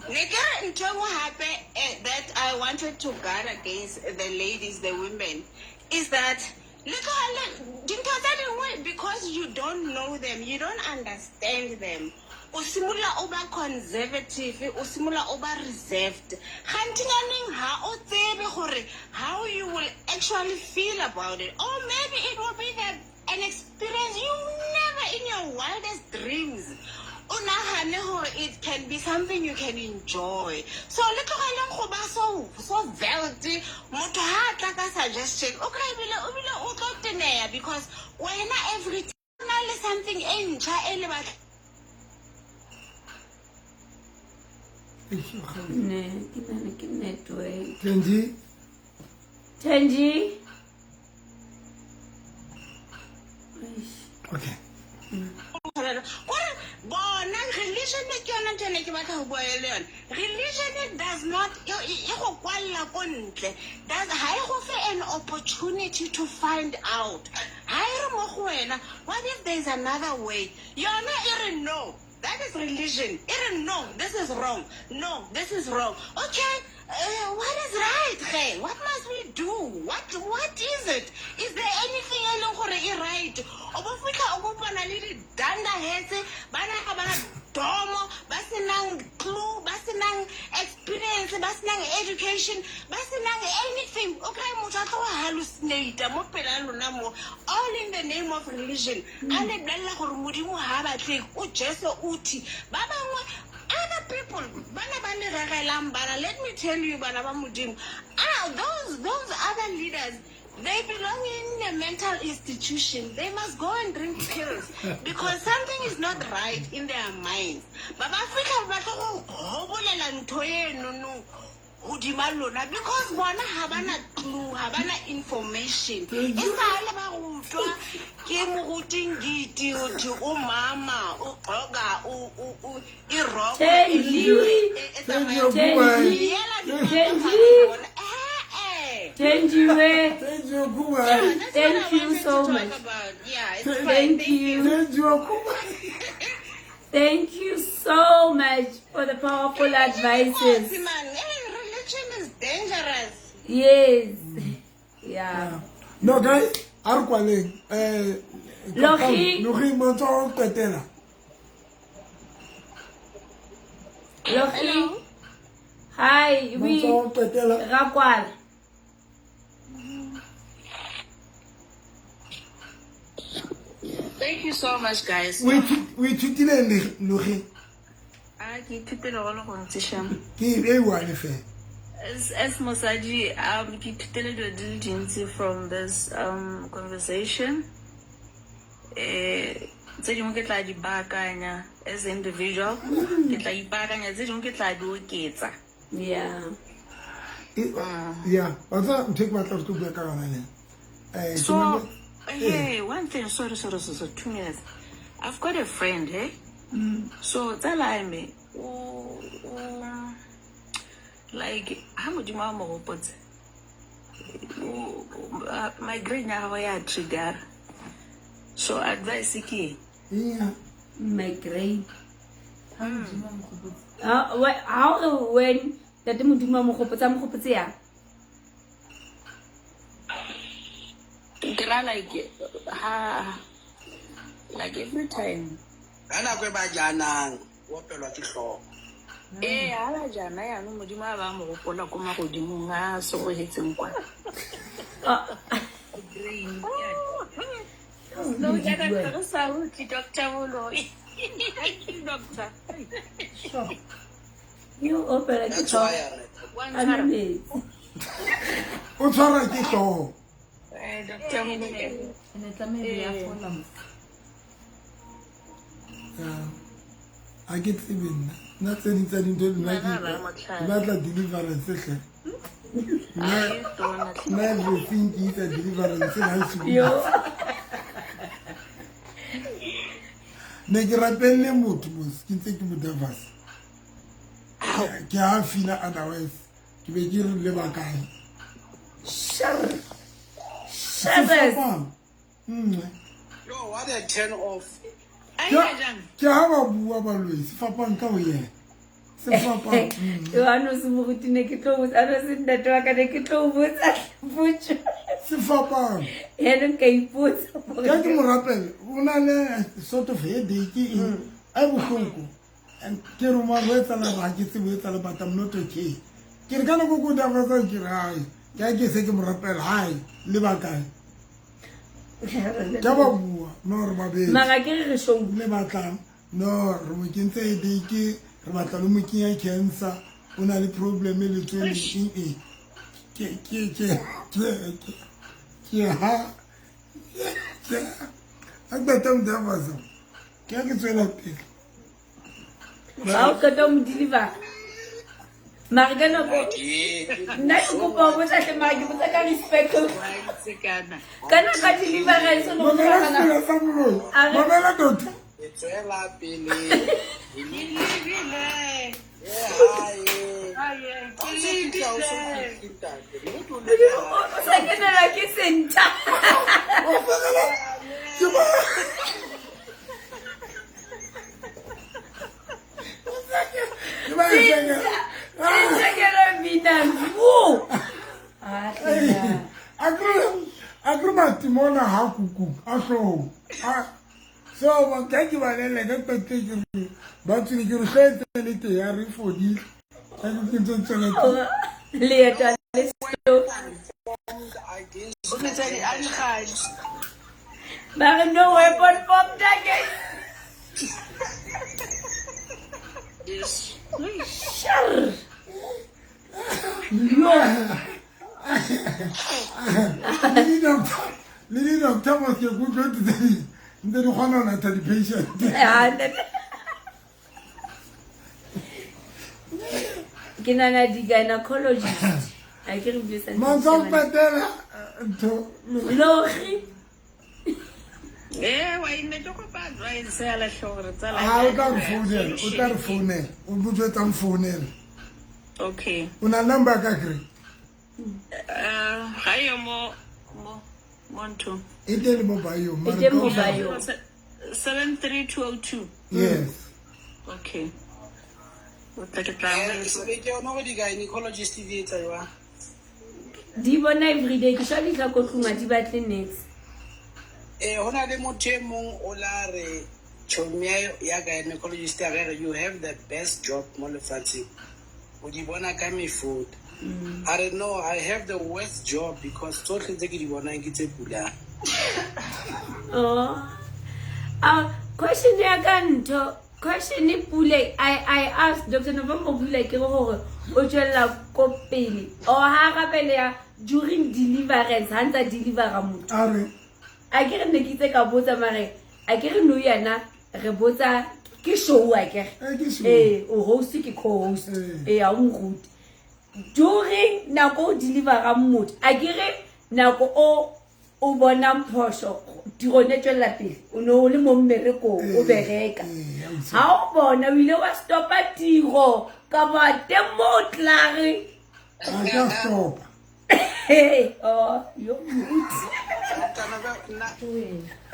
ne ke re ntho e nngwe hape that I wanted to guard against the ladies, the women, is that le tlogele dintho tse dingwe because you don't know them, you don't understand them. O simolola o ba conservative, o simolola o ba reserved. Gantinyaneng ha o tsebe gore how you will actually feel about it. Or maybe it will be an experience you never in your wildest dreams o nagane gore it can be something you can enjoy. So le tlogeleng go ba so veld. Motho ha a tla ka suggestion, o kry ebile o bile o tlo teneya because wena every time o na le something e ntšha e le batla. Ne, ke nahana ke network. Kenji. Tenji. Eish. Okay. Kore bona religion ke yona ntho e ne ke batla go bua le yone. Religion does not e go kwalla ko ntle, does ha e go fe an opportunity to find out. Ha e re mo go wena, what if there is another way? Yona e re no. That is religion. E re no, this is wrong. No, this is wrong. Okay, what is right ge? What must we do? What is it? Is there anything e leng gore e right? O bo fitlha o kopana le di-dunderheads, bana ga bana domo, ba senang clue, ba senang experience, ba senang education, ba senang anything. O kry motho a tlo go hallucinate mo pela lona mo, all in the name of religion. A le bolelela gore Modimo ha batle, o Jesu o thi. Ba bangwe other people bana ba le rerelang bana, let me tell you, bana ba Modimo, those other leaders, they belong in a mental institution. They must go and drink pills because something is not right in their minds. Ba ba fitlha ba tlo go hobolela ntho eno no hodima lona because bona ha bana clue, ha bana information. E sale ba rutwa ke moruti Ngidi uthi umama ugqoka iroko Tenji. e tsamaya. Tenji. Yela Tenji. Eh. Tenji we. Thank you, Kuba. That's Thank what I you wanted so to talk much. about. Yeah, it's fine. Thank you. Thank you, Kuba. Thank you so much for the powerful advices. Man, hey, religion is dangerous. Yes. Yeah. No, guys, a re kwaleng. Logi. Logi, mantswe a go qetela. Logi. Hi, we Mantswe a go qetela. ra kwala. Thank you so much, guys. O ithutile Logi? A ke ithutile go le gontsi shame. Ke e one fela. As mosadi, ke ithutile dilo di le dintsi from this conversation. Tse dingwe ke tla di baakanya as individual, ke tla ipaakanya, tse dingwe ke tla di oketsa. Yeah. Ya, wa tseba ntho e ke batla gore ke bua ka yona ne. Ke So, hey, one thing, sorry, sorry, sorry, sorry, 2 minutes. I've got a friend, hey? So, tsala ya me, o, like, ha modimo a mo gopotse, migraine ya gagwe ya trigger. So, advice ke eng? Yeah. Migraine. Ah, ha o re when tate modimo a mo gopotse, a mo gopotse yang? Ke ra like, ha, like every time. Ka nako e ba jaanang o opelwa ke tlhogo. Ee, ha ba jana yaanong modimo a ba mo gopola ko magodimong a segogetseng kwa. Migraine ya No, jaaka re sa utlwe Dr. Moloi. Thank you, doctor. Yo opela ke That's why tlhogo. a re Wa A nwe ntshwara? metsi. O tshwarwa ke hlooho. Dr. Moloi. Ene tlameha ya fola mos. Ya. Ha ke tsebe nna. Nna tse ding tsa dintho nna ke Nna ba motlhale. ke batla deliverance hle. Ai, tona tlhe. Nna everything ke isa deliverance ha e Yo. Ne ke rapelle motho mos ke ntse ke mo davas. Ke ha feel otherwise. Ke be ke re le ba kae. Shar. Shabbos. Sefapano. Yo, what a turn off. A ira jang? Ke ha ba bua baloi sefapano ka ho yena. Sefapano. Yo a no se moruti ne ke tlo botsa, a no se ntate wa ka ne ke tlo botsa potso. Sefapano. Yaanong ka ipotsa gore- Ka ke mo rapela o na le sort of headache eng a bohloko. And ke re mo go etsala ga ke tsebe ho etsala, but I'm not okay. Ke re ka nako ko dafatsang ke re hai ke ha ke se ke mo rapela hai le ba kae. Ke ba bua no re babedi. Mara ke re re show. Le batlang no re mo kentse headache, re batla le mo kenya cancer, o na le problem le tswele eng eng. Ke ha ke a qeta mo dafatsa ke ha ke tswela pele. Ha o qeta ho mo deliver. Mara ka nako nna ke kopa ho botsa hle, mara ke botsa ka respect. Sekana. Ka nako ya deliverance o no Mamela nagana- sela sa moloi. Mamela doctor. E tswela pele. Ke lebile. Hae. Aye, Ha ke o so fihle, ha o so lebile. fihle, ntate. Nnete o lebe hae. O sa kenelwa ke center. O fegela ke ba ke ba e fegela. Center ke la mina. Wo. Ah, hle. Akere matimona ha kuku a hloohong. So ba ka ke balele ka qete ke re ba tswile ke re hletse le teng ya re fodile. Ka ke ntse tswela pele. Leeto a le slow. Against O fetsa di-algae. Ba re no weapon formed against. Shar. Yo. Le di-doctor mos ke kutlwe tse ding ntse di kgona ho natha di-patient. Ah, ke nana di-gynecologist. A ke re bue sentle. Mantswe a ho qetela ntho. Logi. Eh, wa ne ke kopa advice ya lahle gore tsala Ha o tla re founela, o tla re founela. O botse tsa founela. Okay. O na le number ya ka kere? Ga yo mo ntho. E teng le mo bio. E teng mo bio. 73202. Yes. Okay. O tla ke tla Se ke yona gore di-gynecologist di etsa jwang. Di bona everyday ke swa leihla ko tlung a di batle niks. Ho na le motho e mong o la re chomi ya gynecologist a re you have the best job mo lefatsheng. O di bona ka mefuta. A re no, I have the worst job because tsohle tse ke di bonang ke tse kulang. Oh. Ah, question ya ka ntho, question e pule I asked Dr. November Pule ke gore o tswella ko pele or ha rapele ya during deliverance ha ntsa delivera motho. A re A ke re ne ke itse ka botsa mare A ke re nou yana re botsa ke show a kere. Eh, ke show. Ee, o host ke co-host. Eh. Ee, ha o moruti. During nako o delivera motho, a ke re nako o o bonang phoso tiro ne tswelela pele o ne o le mo mmerekong o Eh, bereka eh, ausi. ha o bona o ile wa stopa tiro ka ba teng mo o tlare A ka stopa. Hey, oh, yo moruti. Dr. November, nna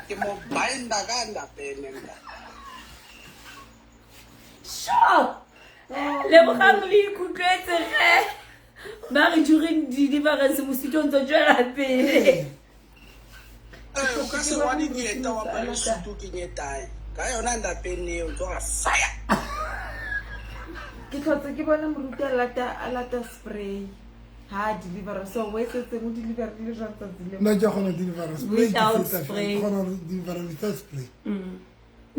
ke mo binda ka ndapene nna. Sure. Lebogang le ikutlwetse ge ba re during deliverance mosito o ntse o tswela pele. Eh, o ka se rwale dieta wa apare sutu o kenye tae ka yona ndapene eo tsoga fire. Ke tlhotse ke bona moruti a lata a lata spray ha a delivera so o etsetseng o deliverile jwang tsatsi leo? Nna ke a kgona ho delivera spray, ke Without feta fela. spray. Ke kgona ho delivera without spray.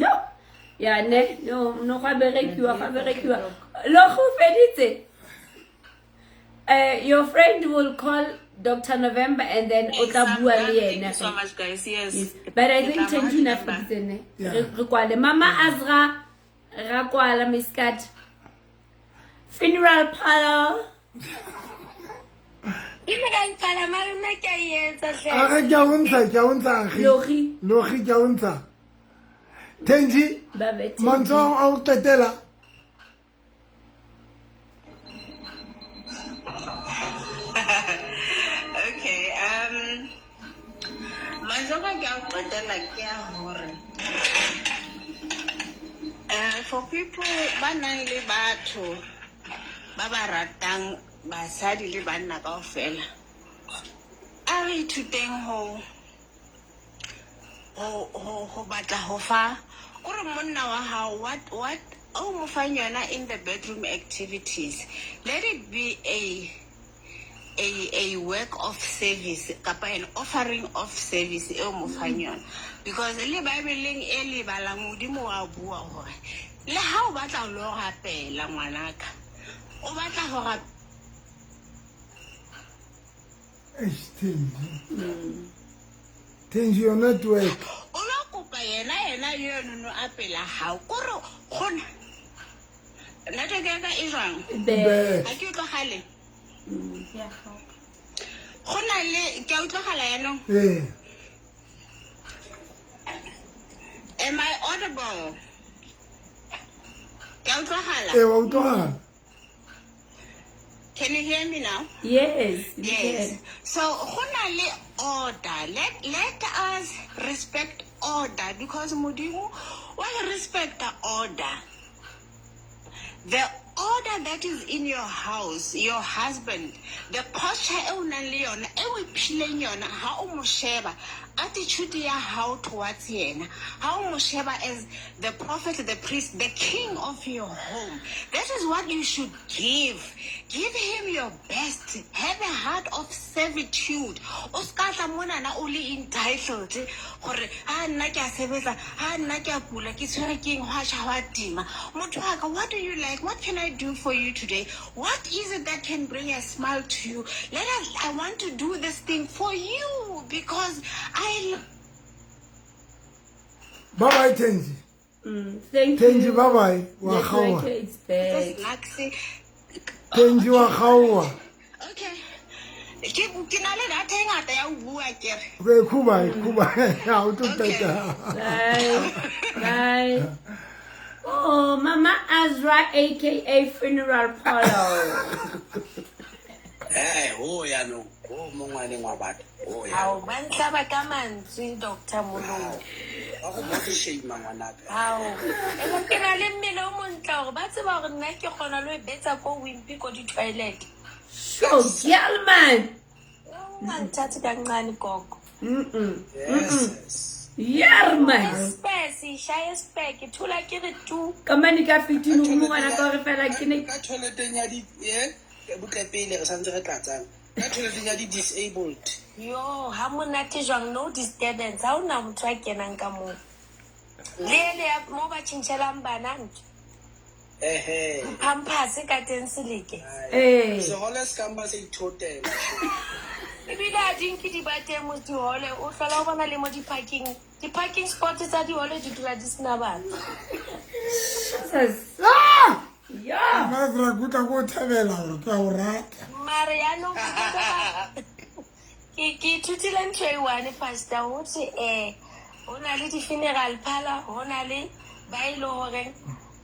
No. Ya ne, no, no gwa berekiwa, gwa berekiwa. Lo go feditse. Your friend will call Dr. November and then o tla Thanks, bua I'm le done. Thank yena. you so much, guys. Yes. Yes. But I Ke think tla mo Tenji na November. feditse ne. Yeah. Re kwale. Mama Azra ra kwala Miskat. Funeral parlor. Ke ne ka nqala mare nna ke a e etsa hle. A re ke a o ntsha, ke a o ntsha, Akgi. Logi. Logi ke a o ntsha. Tenji, Ba be Tenji. mantswe ao a ho qetela. Okay, mantswe a ka ke a o qetela ke a hore for people ba nang le batho ba ba ratang basadi le banna kaofela, a re ithuteng ho ho ho ho batla ho fa kore monna wa hao what o mo fang yona in the bedroom activities, let it be a work of service kapa an offering of service eo mo fang yona, because le bibleng e le balang modimo wa bua hore le ha o batla ho lo rapela ngwanaka, o batla ho rapela. Eish, Tenji. Tenji, your network. O lo kopa yena yena enono a pela hao kore gona network ya ka e jwang? Be. Ha ke utlwagale go na le ke a utlwagala yaanong? Eh. Am I audible? Ke a utlwagala? Eh, wa utlwagala. Can you hear me now? Yes. we Yes. can. So go na le order. Let us respect order because Modimo wa respect the order. The order that is in your house, your husband, the posture e o nang le yona, e o iphileng yona, ha o mo sheba, attitude ya hao towards yena, ha o mo sheba as the prophet, the priest, the king of your home. That is what you should give. Give him your best. Have a heart of servitude. O ska tla monana o le entitled gore ha nna ke a sebetsa, ha nna ke a kula, ke tshwere ke eng, hwa tjha hwa tima. Motho wa ka, what do you like? What can I do for you today? What is it that can bring a smile to you? I want to do this thing for you because I Bye bye, Tenji. Thank Tenji, you. bye bye. Wa Network kgaoha. is bad. This Tenji wa kgaoha. Okay. Ke na le data e ngata ya ho bua ke re. Okay, khuba, khuba. Ha o tlo qeta. Bye. Bye. Oh, Mama Azra, aka Funeral Parlor. Eh, ho yaanong, ho mo ngwaneng wa batho, ho Hao, yaanong. ba ntlaba ka mantswe, Dr. Moloi. Ba go body shame ngwanaka. Hao. Ene ke na le mmele o montle hore ba tseba hore nna ke kgona le ho e betsa ko Wimpy ko di-toilet. Sure, girl, man. Ungangithathi kancane gogo. Yes. Yeah, man. Spare, se spare, ke thola ke re tu. Ka mane ka 15 o mo ngwana ka hore fela ke ne Ka toileteng ya di butle pele re santse re tlatsang. Ka toileteng ya di disabled. Yo, ha monate jwang, no disturbance. Ha hona motho a kenang ka moo. Le ele ya mo ba tjhentjhelang bana ntho. Ehe. Pampers ka teng seleke. Eh. Sehole se ka mpa se ithotela. Ebile ha di nke di ba teng mo dihole, o hlola o bona le mo di-parking, di-parking spot tsa dihole di dula di sena batho. Jesus. Ah! Yeah. Mama Ezra, ke utlwa ke o thabela gore ke a o rata. Mare yaanong ke ithutile ntho e one, pastor, ho thwe ho na le di-funeral parlour, ho na le ba e le horeng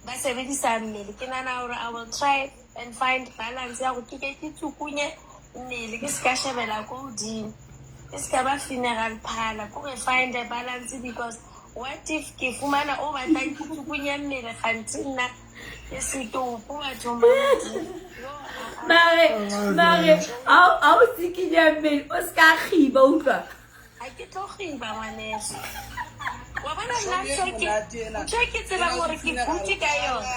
ba sebedisa mmele. Ke nahana hore I will try and find balance ya hore ke ke ke tsukunye mmele, ke se ka shebela ko hodimo, ke se ka ba funeral parlour, kore find a balance, because what if ke fumana o batlang ke tsukunye mmele kganthe nna ke setopo bathong ba Modimo? Mare ha o tsikinya mmele, o se ka kgiba, utlwa. Ha ke tlo kgiba, ngwaneso, wa bona nna ntho e ke tsebang hore ke good ka yona.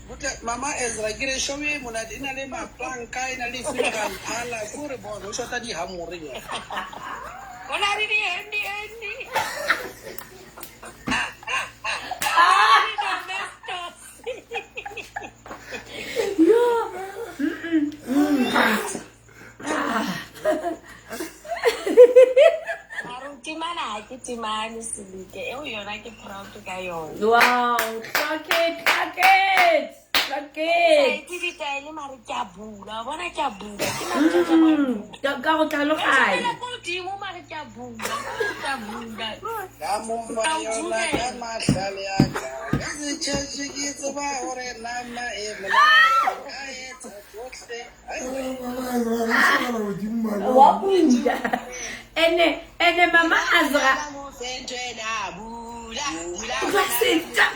Butle, Mama Ezra, ke re show e monate, e na le maplanka, e na le funeral parlour, ke hore bona o shota dihamore jwale. Ho na le di-handy handy. Di-domestos. Yo. Mare o timana, ha ke timane, seleke eo yona ke proud ka yona. Wow, clock it, clock it, clock it. Ke ditaele, mare ke a bula, wa bona, ke a bula, ke mathata a bula. Ka go tlhaloganya. Ke ko godimo, mare ke a bula, ke a bula. Ka mo fa yona ka mahlale a ka. Ka setšhetše ke tseba hore nama e monate, ka etsa tsohle. Ai, Mama Ezra, re shebela godimo, mama. Wa bula. Ene Mama Azra. Bula, bula, Utlwa sentle.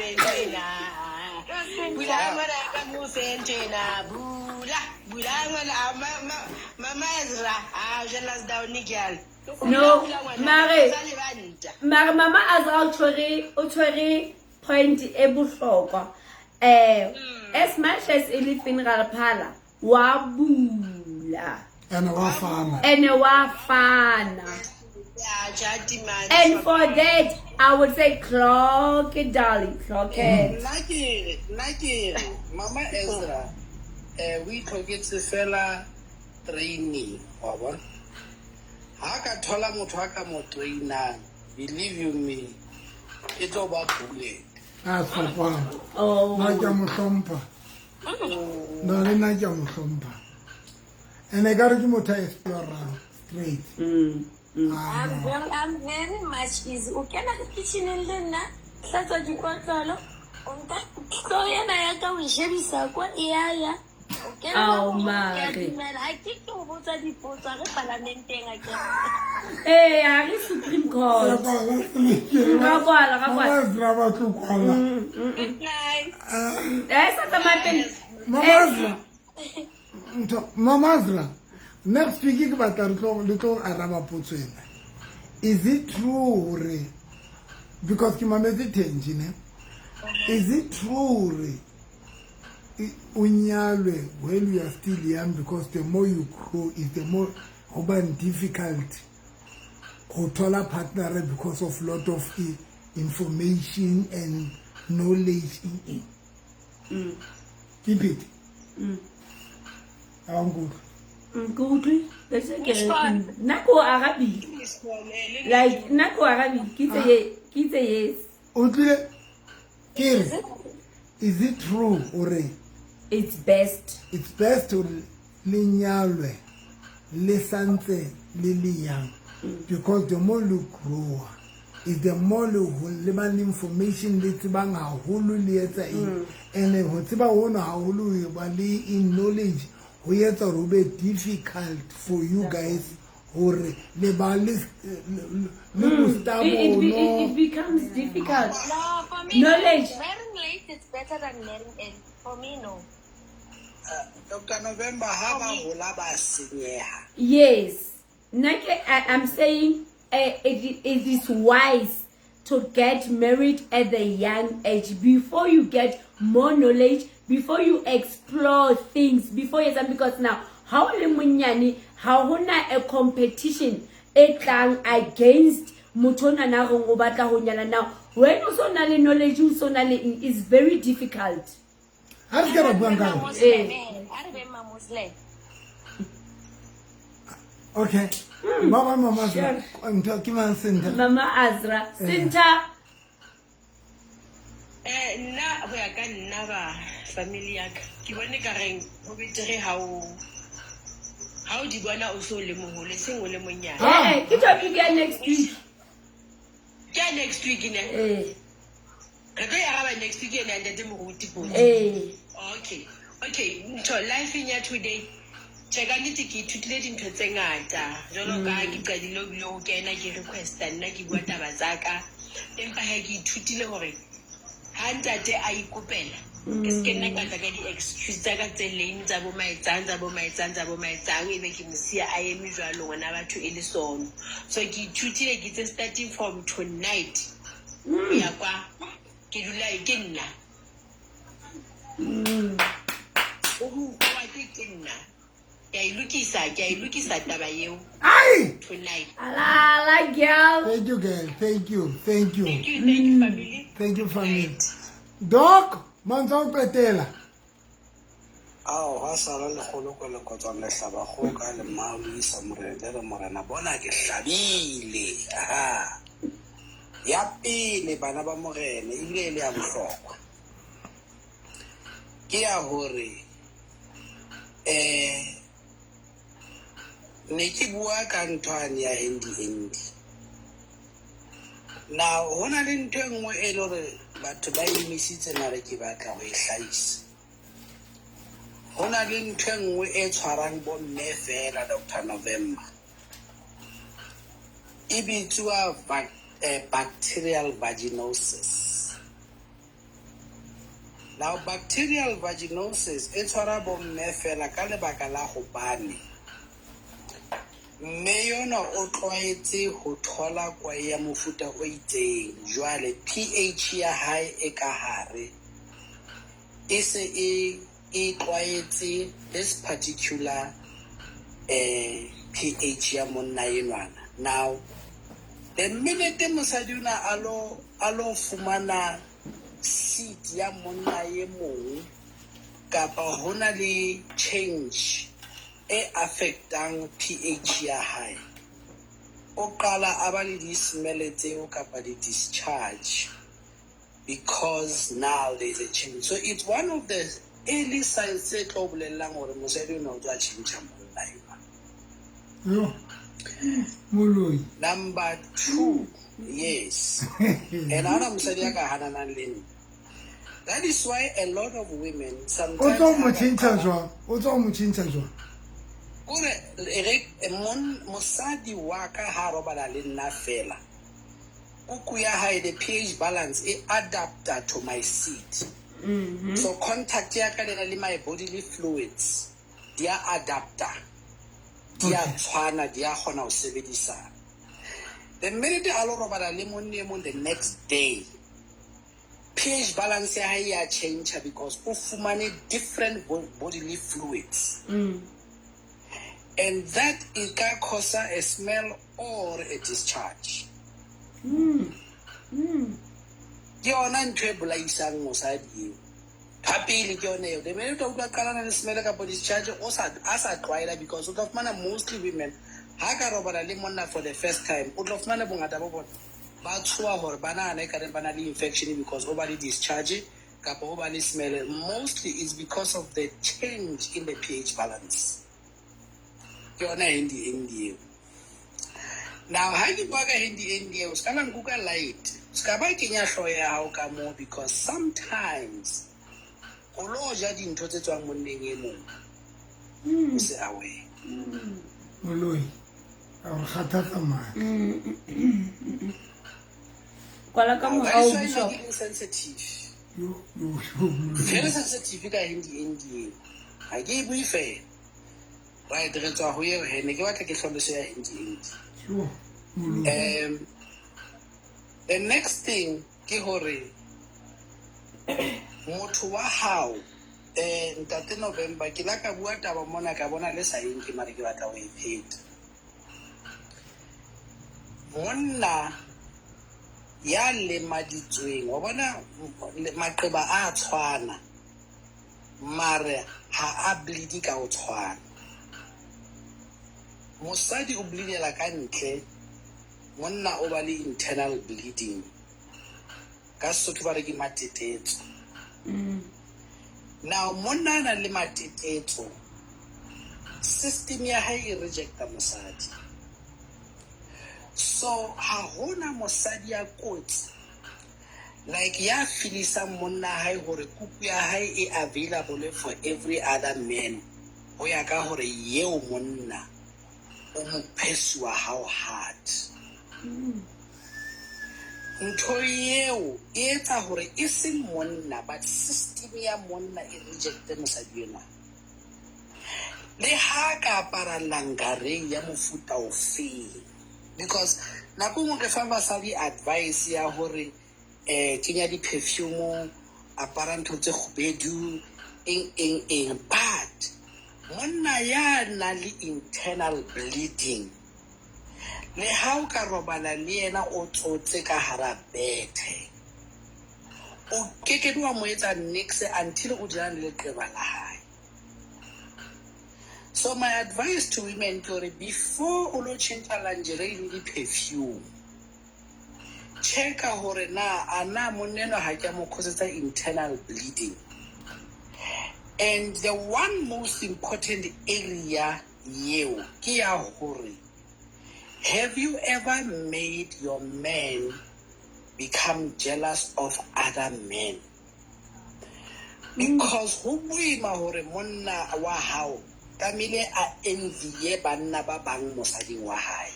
Bula ngwana ka mo fentena, bula, bula ngwana, ah, Mama Ezra, ah, jealous down girl. No, mare Sa lebanta. mare Mama Azra o tshwere point e bohlokwa. As much as e le funeral parlour, wa bula. Ene wa fana. Ene wa fana. Ya, tjhati man. And for that, I would say clock it, darling, clock it. Nna ke re Mama Ezra o itlhoketse fela training, wa bona, ha ka thola motho a ka mo trainang, believe you me, e tlo ba bullet. A sefapano. Oh. Nna ke a mo hlompha. No, le nna ke a mo hlompha. Ene ka re ke motho a explorang straight. Ah, I'm no. very much easy. O kena ka kitcheneng le nna, hlatswa dikotlolo, o nka tlo ena ya ka, o e shebisa kwa e ya ya. O kena ka Ao, mo, ke a mare. dumela. Ha ke ke o botsa dipotso, ha re palamenteng a ke. Eh, ha re Supreme Court. Ra kwala, ra Mama kwala. Ezra ba tlo kwala. Good night. Sa tsamaya pele. Mama Ezra. Mama Ezra, next week ke batla re tlo le tlo araba potso ena. Is it true hore, because ke mametse Thenji ne? Is it true hore o nyalwe while you are still young, because the more you grow is the more ho bang difficult ho thola partner because of lot of information and knowledge in Keep it. A wa nkutlwa? Ke utlwe. Bese ke re, nna ke o arabile. Like, nna ke o arabile. Ke itse yes. O tlile ke re, is it true hore It's best. It's best hore le nyalwe le santse le le young, because the more you grow is the more le le bang le information, le tsebang haholo, le etsa eng, and ho tseba hono haholo, ho ba le in knowledge, ho etsa hore ho be difficult for you guys hore le ba le It, it, be- it, bono. it becomes difficult. No, for me, Knowledge. marrying late is better than marrying early. For me, no. Dr November, ha ba hola ba senyeha. Yes. Nna I'm saying it is wise to get married at the young age before you get more knowledge, before you explore things, before you, because now ha o le monyane, ha hona a competition e tlang against motho ona na reng o batla ho nyala. Now when o so na le knowledge, o so na le eng, it's very difficult. Ha re se ke ra buang ka yona. Muslim, eh. Ha re beng ma-Muslim. Okay. Ba ba mama Azra. Ntho ke mang Sentha? Mama Azra. Sentha. Nna ho ya ka nna ba family ya ka ke bone ka reng ho betere ha o ha o di bona o so le moholo e seng o le monyane. Eh, ke topic ya next week. Ke ya next week ne? Eh. Re tlo e araba next week ena ntate moruti podi. Eh. Okay. Okay, ntho life ya today. Tjhe ka nnete ke ithutile dintho tse ngata. Jwalo ka ha ke qadile ho bile ho kena ke requesta nna ke bua taba tsa ka. Empa he ke ithutile hore ha ntate a ikopela ke se ke nna ka tla ka di-excuse tsa ka tse lame tsa bo maetsang tsa bo maetsang tsa bo maetsang ebe ke mo siya a eme jwalo ngwana batho e le sono. So ke ithutile ke itse starting from tonight ho ya kwa ke dula ke nna. O ho ke nna. Ke a e lokisa, ke a e lokisa taba eo. Ai! Tonight. Ala girl. Thank you girl. Thank you. Thank you. Thank you, thank you family. Thank you family. Doc, mantswe a ho qetela. Ao, gwa sala lekgolo ko le kotswang lehlaba kgoka le mmao le isa morena le re morena bona ke hlabile. Aha. Ya pele bana ba morena ebile e le ya bohlokwa. Ke ya hore ne ke bua ka nthwane ya handy handy. Now ho na le ntho e nngwe e le hore batho ba emisitse mare ke batla ho e hlahisa. Ho na le ntho e nngwe e tshwarang bomme fela Dr. November. E bitswa bacterial vaginosis. Now bacterial vaginosis e tshwara bomme fela ka lebaka la hobane mme yona o tlwaetse ho thola kwae ya mofuta o itseng. Jwale pH ya hae e ka hare e se e e tlwaetse this particular pH ya monna enwana. Now the minute mosadi ona a lo fumana seed ya monna e mong kapa hona le change e affectang pH ya hae, o qala a ba le di-smell tseo kapa di-discharge because now there is a change. So it's one of the early signs tse tlo bolellang hore mosadi ona o tswa tjhentjha monna enwa. Yo. Moloi. Number 2, yes. And ha hona mosadi ya ka hananang le nna. That is why a lot of women sometimes O tswa mo tjhentjha jwang? O tswa mo tjhentjha jwang? Kore re mosadi wa ka ha robala le nna fela. Kuku ya hae, the pH balance e adapta to my seed. So contact ya ka le my bodily fluids di a adapta. Di a tshwana, di a kgona ho sebedisana. The minute a lo robala le monna e mong the next day, pH balance ya hae ya change because o fumane different bodily fluids. And that it can cause a smell or a discharge. Ke yona ntho e bolaisang mosadi eo. Ha pele ke yona eo. The minute o utlwa qalana le smell kapa discharge, o sa, a sa tlwaela because o tla fumana mostly women ha ka robala le monna for the first time, o tla fumana bongata bo bona ba tshoha hore ba nahana ekare ba na le infection because o ba le discharge kapa o ba le smell. Mostly it's because of the change in the pH balance. Ke yona handy handy eo. Now ha ke bua ka handy handy eo, ska la nkuka light. Ska ba kenya hlooho ya hao ka moo because sometimes o lo ja dintho tse tswang monneng e mong. O se aware. Moloi, a re kgathatsa matla. Kwala ka Now, morao, that is why Bishop. ke leng sensitive. Yo, yo, yo, moloi. Very sensitive ka handy handy eo. Ha ke e bue fela. Right, re tswa ho eo he, ne ke batla ke hlalose ya handy handy. Yo, moloi. The next thing ke hore motho wa hao, Ntate November, ke la ka bua taba mona ka bona le sa eng ke mare ke batla ho e pheta. Monna ya lemaditsweng, wa bona maqeba a tshwana, mare ha a bleed ka ho tshwana. Mosadi o bleedela ka ntle, monna o ba le internal bleeding. Ka Sesotho ba re ke matetetso. Now monna a nang le matetetso, system ya hae e rejecta mosadi. So ha hona mosadi ya kotsi like ya feelisang monna hae hore kuku ya hae e available for every other man, ho ya ka hore yeo monna o mo pursue how hard. Ntho eo e etsa hore e seng monna but system ya monna e rejecte mosadi enwa. Le ha ka apara lingerie ya mofuta ofeng, because nako e nngwe re fa basadi advice ya hore kenya di-perfume, apara ntho tse kgubedu, eng eng eng, but monna ya nang le internal bleeding, le ha o ka robala le yena o tsotse ka hara bethe, o keke wa mo etsa niks until o dira le leqeba la hae. So my advice to women ke hore before o lo tjhentjha lingerie le di-perfume, checka hore na a na monna enwa ha ke a mo causetsa internal bleeding. And the one most important area yeo ke ya hore, have you ever made your man become jealous of other men? Because ho boima hore monna wa hao tlamehile a envy banna ba bang mosading wa hae.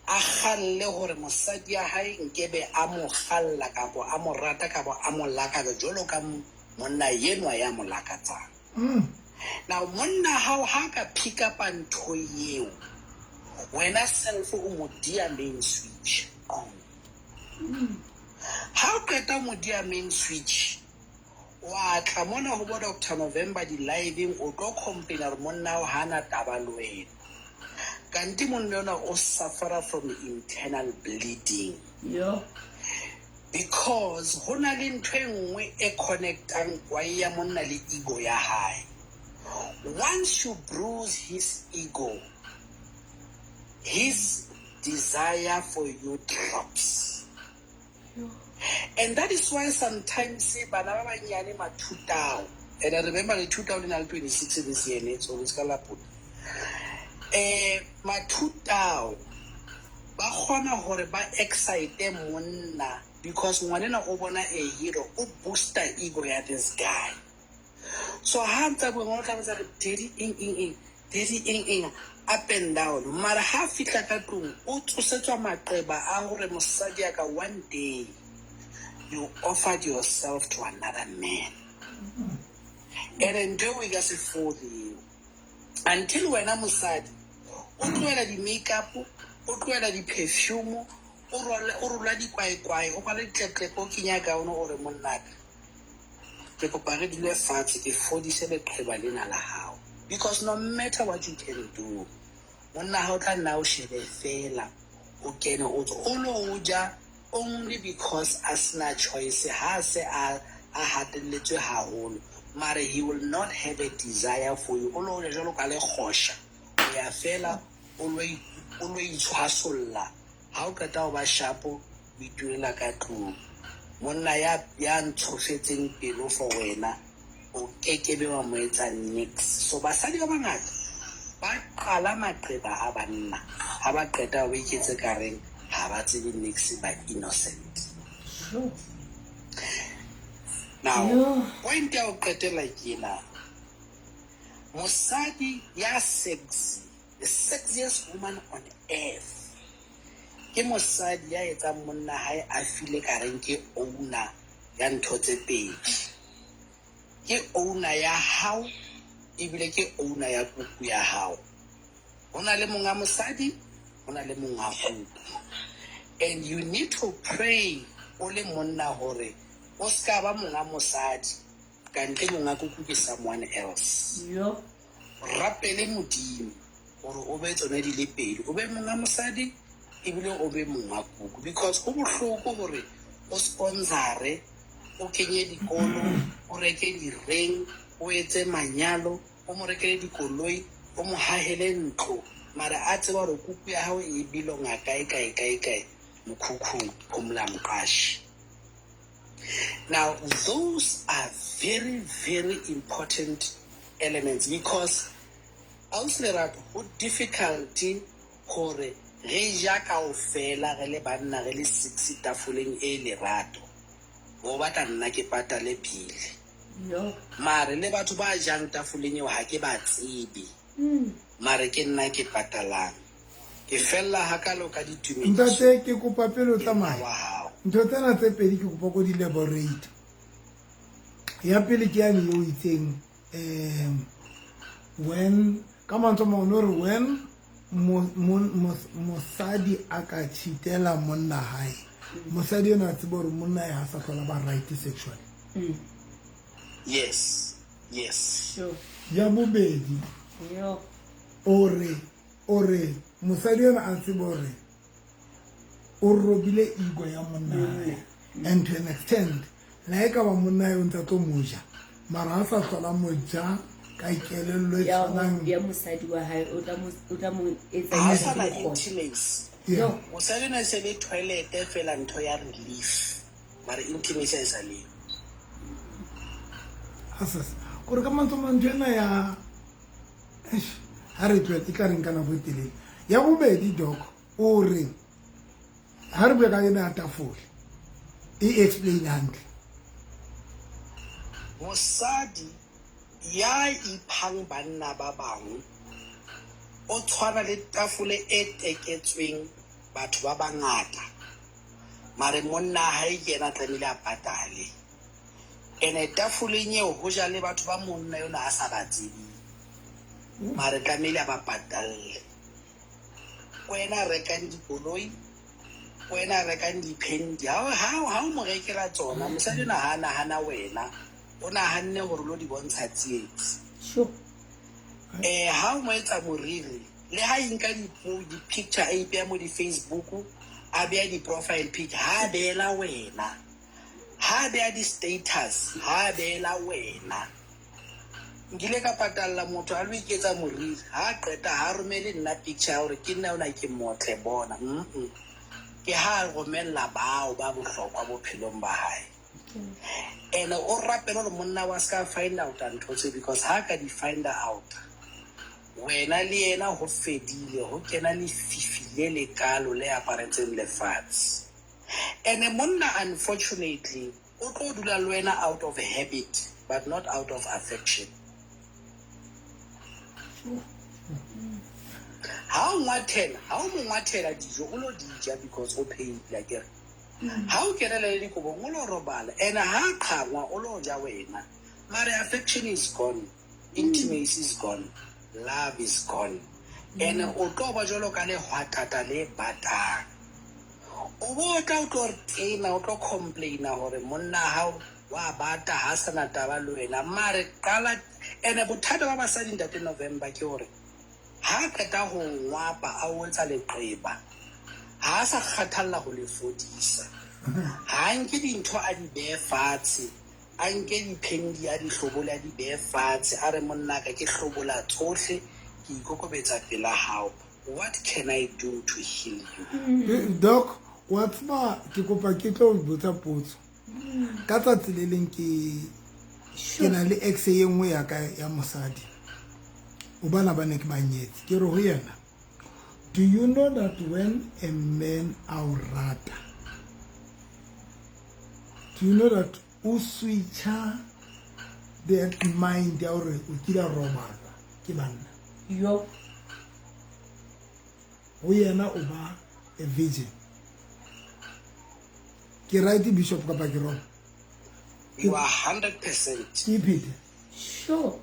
A kgalle hore mosadi ya hae nkebe a mo kgalla kapo a mo rata kapo a mo lakatsa jwalo ka monna enwa ya mo lakatsang. Now monna hao ha ka pick up ntho eo, wena self o mo dia main switch. Ha o qeta o mo dia main switch, wa tla mona ho bo Dr. November di-liveng, o tlo complaina hore monna hao hana taba le wena. Kanti monna ona o suffera from internal bleeding. Yo. Because ho na le ntho e nngwe e connectang kwae ya monna le ego ya hae. Once you bruise his ego, his desire for you drops. And that is why sometimes bana ba banyane mathutao, and I remember the 2026 this year, so it's ka la puta. Mathutao ba kgona hore ba excite monna because ngwanena o bona a hero, o booster ego ya this guy. So ha ntsa bua ngwana o tla botsa re daddy eng eng eng, daddy eng eng, up and down. Mara ha fihla ka tlung o tsosetswa maqeba a hore mosadi ya ka one day you offered yourself to another man. And ntho eo e ka se fole eo. Until wena mosadi o tlohela di-makeup, o tlohela di-perfume, o rola dikwaekwae, o rwala ditletleko, o kenya gown, o re monnaka ke kopa re dule fatshe ke fodise leqheba lena la hao. Because no matter what you can do, monna ha o tla nna o shebe fela, o kene o tswe, o lo ja only because a sena choice, ha se a hatelletswe haholo, mare he will not have a desire for you. O lo ja jwalo ka lekgosha, o ya fela o lo itshwasolla. Ha o qeta ho ba sharp, o itulela ka tlung. Monna ya ntshofetseng pelo for wena, o kekebe wa mo etsa niks. So basadi ba bangata ba qala maqeba a banna, ha ba qeta ba iketse kareng ha ba tsebe niks, ba innocent. Now point ya ho qetela ke ena. Mosadi ya sexy, the sexiest woman on earth, ke mosadi ya etsang monna hae a feel kareng ke owner ya ntho tse pedi. Ke owner ya hao ebile ke owner ya kuku ya hao. Ho na le monga mosadi, ho na le monga kuku. And you need to pray o le monna hore o ska ba monga mosadi kante monga kuku ke someone else. Yo. Rapele Modimo hore o be tsone di le pedi, o be monga mosadi ebile o be monga kuku, because ho bohloko hore o sponsore, o kenye dikolo, o reke di-ring, o etse manyalo, o mo rekele dikoloi, O mo hahele ntlo mara a tseba hore kuku ya hao e belonga kae kae kae kae mokhukhung Phumla Mqashi. Now those are very very important elements because ausi Lerato ho difficulty hore re ja kaofela re le banna re le six tafoleng e lerato bo batla nna ke patale bill mare le batho ba jang tafoleng eo ha ke ba tsebe mare ke nna ke patalang ke fella hakalo ka ditumediso. Ntate ke kopa pele o tsamaya wa hao. Ntho tsena tse pedi ke kopa ko di elaborate. Ya pele ke yane eo itseng when ka mantswe a mangwe o re when mosadi a ka cheatela monna hae, mosadi ena a tseba hore monna hae ha sa hlola ba right sexually. Yes, yes. Sure. Ya bobedi, Yo. o re mosadi ena a tsebe hore o robile ego ya monna hae, and to an extent le ha e ka ba monna hae o ntse a tlo mo ja, mara ha sa hlola mo ja ka kelello e Ya tshwanang ya mosadi wa hae o tla mo o tla mo etsa Ha ya sa na dikgomo. intimacy. Yeah. Mosadi o ne se le toilet fela ntho ya relief mara intimacy ha e sa le. Asas kore ka mantswe a ntho ena ya eish, ha re tlohela e tla reng ka nako e telele. Ya bobedi doc o re ha re bua ka ena ya tafole e explain hantle. Mosadi ya iphang banna ba bang o tshwana le tafole e teketsweng batho ba bangata mare monna hae ke yena a tlamehile a patale. Ene tafoleng eo ho ja le batho ba monna yona a sa ba tsebeng mare tlamehile a ba patalle. Wena rekang dikoloi, wena rekang dipendi, ha o mo rekela tsona mosadi ona ha nahana wena, o nahanne hore lo di bontsha tsietsi. Sure. Ha o mo etsa moriri le ha e nka di-picture a ipeha mo di-Facebook, a beha di-profile pic, ha beela wena, ha beha di-status, ha beela wena. Nkile ka patalla motho a lo iketsa moriri, ha qeta ha romele nna picture ya hore ke nna ona ke motle bona. Ke ha romella bao ba bohlokwa bophelong ba hae. Ene o rapela hore monna wa ska find out ntho tse, because ha ka di find out wena le yena ho fedile, ho kena lefifi le lekalo le aparetseng lefatshe. Ene monna unfortunately o tlo dula le wena out of habit but not out of affection. Ha o ngwathela, ha o mo ngwathela dijo o lo di ja because o phehile akere. Ha o kenela le dikobong o lo robala, ene ha qhangwa o lo ja wena. Mare affection is gone, intimacy is gone, love is gone. Ene o tlo ba jwalo ka lehwatata le batang. O bo tla o tlo re tena, o tlo complaina hore monna hao wa bata ha sana taba le wena. Mare qala ene bothata ba basadi ntate November ke hore ha qeta ho ngwapa a o etsa leqeba, ha sa kgathalla ho le fodisa. Ha nke dintho a di behe fatshe, a nke dipendi a di hlobole a di behe fatshe, a re monna ka ke hlobola tsohle, ke ikokobetsa pela hao. What can I do to heal you? Doc, wa tseba ke kopa ke tlo botsa potso. Ka tsatsi le leng ke na le ex e nngwe ya ka ya mosadi. O bana ba ne ke ba nyetse. Ke re ho yena, do you know that when a man a o rata, do you know that o switcha that mind ya hore o kile a robalwa ke banna? Yo. Ho yena o ba a virgin. Ke right bishop kapa ke wrong? You are 100%. Keep it. Sure.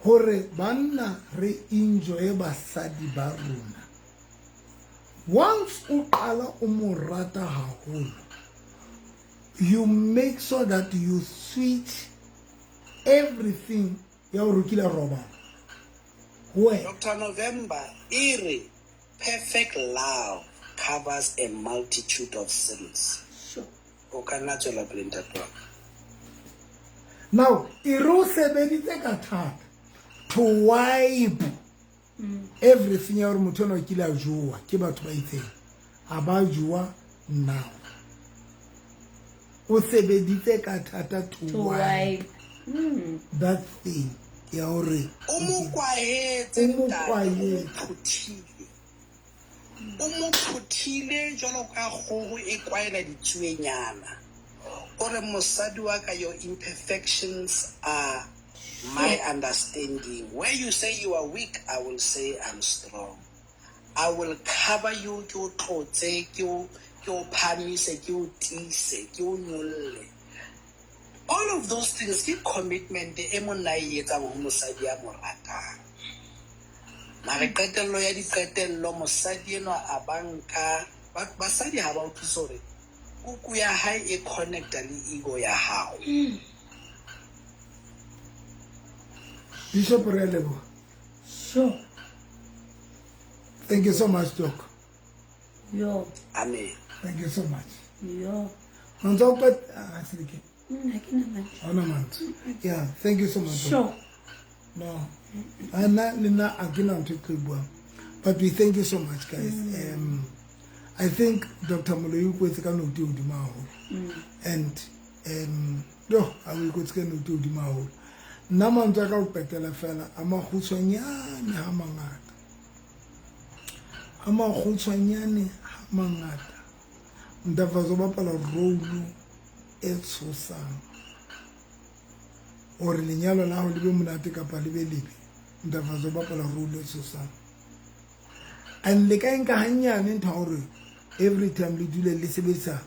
Hore banna re enjoy basadi ba rona. Once o qala o mo rata haholo, you make sure that you switch everything ya hore o kile a robala. Ho wena. Dr. November, ere perfect love covers a multitude of sins. Sure. O ka nna tswela pele ntate wa ka. Now, e re o sebeditse ka thata. To wipe everything ya gore motho ona o kile a jowa ke batho ba itseng, a ba jowa now. O sebeditse ka thata to To wipe wipe. That thing ya hore O mo kwahetse, O mo ntate, o mo kwahetse. phuthile, o mo phuthile jwalo ka kgoho e kwaela ditsuenyana. O re, mosadi wa ka, your imperfections are my understanding. Where you say you are weak, I will say I'm strong. I will cover you, ke o tlotse, ke o phamise, ke o tiise, ke o nyolle. All of those things ke commitment e monna e etsang ho mosadi ya mo ratang. Mare qetello ya diqetello, mosadi enwa a ba nka basadi ha ba utlwisise hore kuku ya hae e connecta le ego ya hao. Bishop, re a leboha. Sure. Thank you so much, Doc. Yo. Amen. Thank you so much. Yo. Mantswe a ho ah, Seleke. Ha ke na mantswe. Ha hona mantswe. Yeah, thank you so much, Doc. Sure. No. Nna le nna a ke na ntho e tlo e buang. But we thank you so much, guys. I think Dr. Moloi o kwetse ka note e hodimo haholo. And yo, ha o ikwetse ka note e hodimo haholo. Nna mantswe a ka ho qetela fela a makgutshwanyane ha mangata. A makgutshwanyane ha mangata. Mdavazo o bapala role e tshosang. Hore lenyalo la hao le be monate kapa le be lebe, Mdavazo o bapala role e tshosang. And le ka e nka hannyane ntho ya hore every time le dule le sebedisa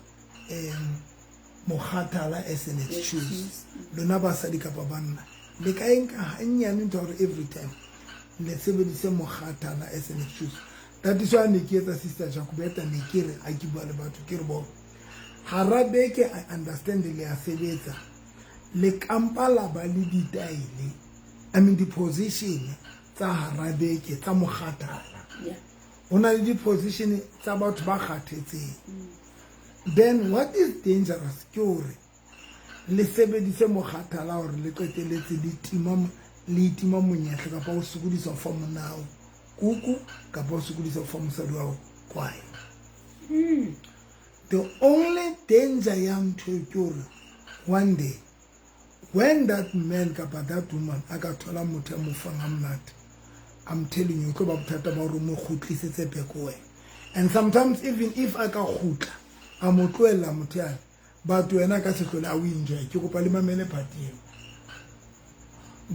mokgathala as an excuse. Lona basadi kapa banna, le ka e nka hannyane ntho ya hore every time le sebedise mokgathala as an excuse. That is why ne ke etsa Sister Jacobeta, ne ke re ha ke bua le batho ke re bona hara beke, I understand le a sebetsa, le kampa la ba le ditaele, I mean di-position tsa hara beke tsa mokgathala. Ho na le di-position tsa batho ba kgathetseng. Then what is dangerous ke hore le sebedise mokgathala hore le qeteletse le tima, le itima monyetla kapa o sokodisa ho fa monna hao kuku kapa o sokodisa ho fa mosadi wa hao kwae. The only danger ya ntho eo ke hore one day when that man kapa that woman a ka thola motho ya mo fang ha monate, I'm telling you, o tlo ba bothata ba hore o mo kgutlisetse back ho wena. And sometimes even if a ka kgutla a mo tlohella motho yane, but wena a ka se hlole a o enjoy. Ke kopa le mamele part eo.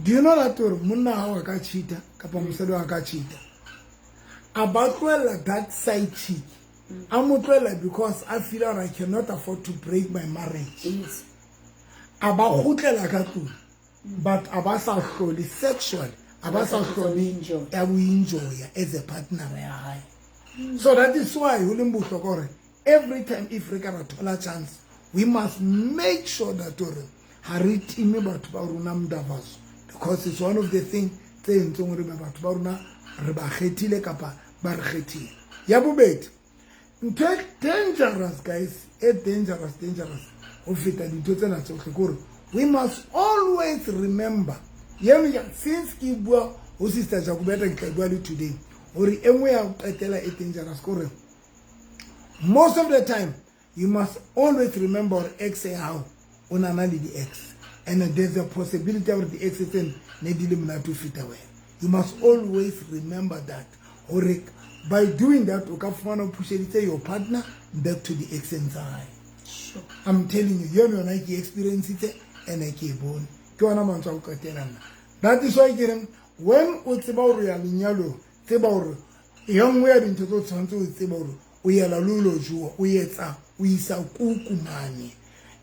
Do you know that hore monna hao a ka cheata kapa mosadi wa ka cheata, a ba tlohella that side chick, a mo tlohella because a feel hore I cannot afford to break my marriage. A ba kgutlela ka tlung, but a ba sa hlole sexually, a ba sa hlole ya o enjoya as a partner ya hae. So that is why ho leng bohlokwa hore every time if re ka ra thola chance, we must make sure that hore ha re time batho ba rona mdavazo, because it's one of the thing tse entseng hore batho ba rona re ba kgethile kapa ba re kgethile. Ya bobedi, ntho e dangerous, guys, e dangerous, dangerous ho feta dintho tsena tsohle ke hore we must always remember yeno ya, since ke bua ho Sister Jacobeta, ke tla bua le today hore e nngwe ya ho qetela e dangerous ke hore most of the time you must always remember hore ex ya hao o na na le di-ex, and there's a possibility hore di-ex tseno ne di le monate ho feta wena. You must always remember that, hore by doing that o ka fumana o pusheditse your partner back to the ex tsa hae. I'm telling you, yone yona ke experiencitse and ke e bone. Ke ona mantswe a ho qetela nna. That is why ke reng when o tseba hore o ya lenyalong, tseba hore e nngwe ya dintho tse o tshwanetse o tseba hore o yela le o lo jowa, o etsa o isa kuku mane,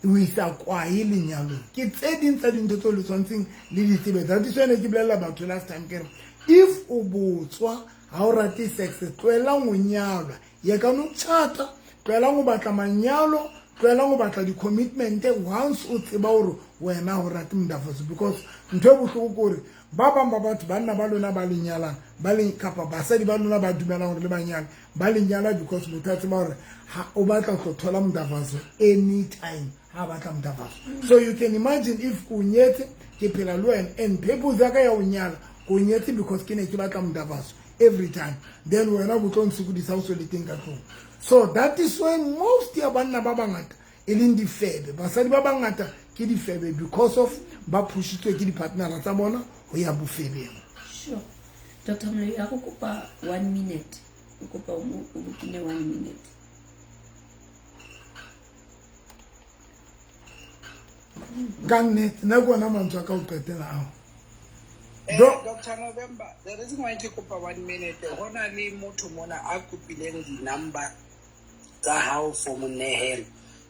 o isa kwae lenyalong, ke tse ding tsa dintho tseo le tshwanetseng le di tsebe. That is why ne ke bolella batho last time ke re if o botswa, ha o rate sex, tlohelang ho nyalwa, ye ka no tjhata, tlohelang ho batla manyalo, tlohelang ho batla di-commitment once o tseba hore wena ho rate mdavazo. Because ntho e bohloko ke hore ba bang ba batho, banna ba lona ba le nyalang, ba le kapa basadi ba lona ba dumelang hore le banyale, ba le nyala because motho a tseba hore ha o batla ho thola mdavazo anytime ha batla mdavazo. So you can imagine if o nyetse, ke phela le wena, and purpose ya ka ya o nyala Ko nyetse because ke ne ke batla modabaso every time. Then wena o tlo ntshokodisa o so le teng ka tlong. So that is why most ya banna ba bangata e leng difebe, basadi ba bangata ke difebe because of ba phushitswe ke di-partnera tsa bona ho ya bofebeng. Sure. Dr. Moloi, a go kopa 1 minute. O kopa o mo o bokine 1 minute. Ka nnete nna ke ona mantswe a ka o qetela ao. Dr. November, the reason why ke kopa 1 minute, ho na le motho mona a kopileng di-number tsa hao for monehelo.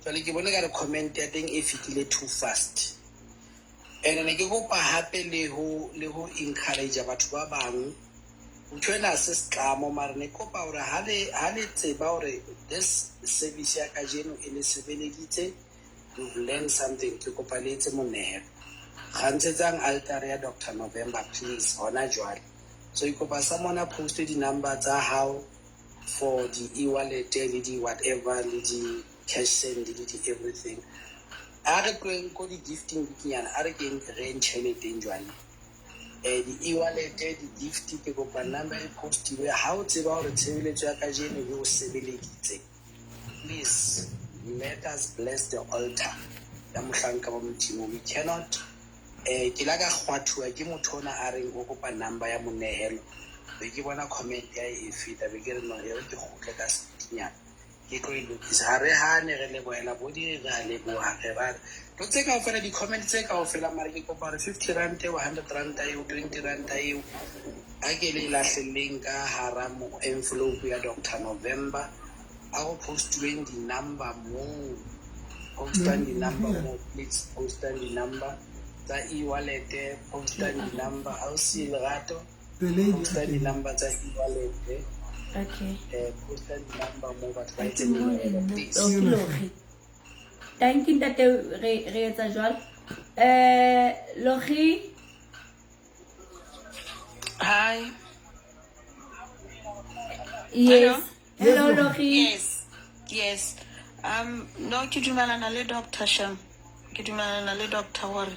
Jwale ke bone ka re comment ya teng e fetile too fast. And ne ke kopa hape le ho encourage batho ba bang. Ntho ena se setlamo, mara ne ke kopa hore ha le tseba hore this service ya kajeno e le sebeleditse, you've learned something, ke kopa le etse monehelo. Kgantshetsang altare ya Dr. November please hona jwale. So ke kopa someone a post di-number tsa hao for the e-wallet le di whatever le di cash send le di everything. A re tloheng ko di-gifting bikinyana, a re keng re tjheleteng jwale. Di e-wallet, di gift, ke kopa number e postiwe. Ha o tseba hore tshebeletso ya kajeno e o sebeleditse, please let us bless the altar ya mohlanka wa Modimo. We cannot ke la ka kgwathuwa ke motho ona a reng o kopa number ya monehelo, be ke bona comment ya e feta, be ke re no, e re ke kgutle ka speedinyana ke tlo e lokisa. Ha re hane, re lebohela bo di re a leboha, re ba ntho tse kaofela, di-comment tse kaofela, mara ke kopa hore 50 rand eo, 100 rand eo, 20 rand eo, a ke le lahlelleng ka hara envelope ya Dr. November. A go postiweng di-number moo, postang di-number moo, please, postang di-number tsa e-wallet, postang di-number, ha o siye lerato, postang di-number tsa e-wallet. Okay. Postang di-number moo batho ba etse menehelo, please. Okay, Logi. Thank you, ntate, re etsa jwalo. Logi. Hi. Yes. Hello, Logi. Yes. Yes. No, ke dumelana le Dr. Shem. Ke dumelana le Dr. hore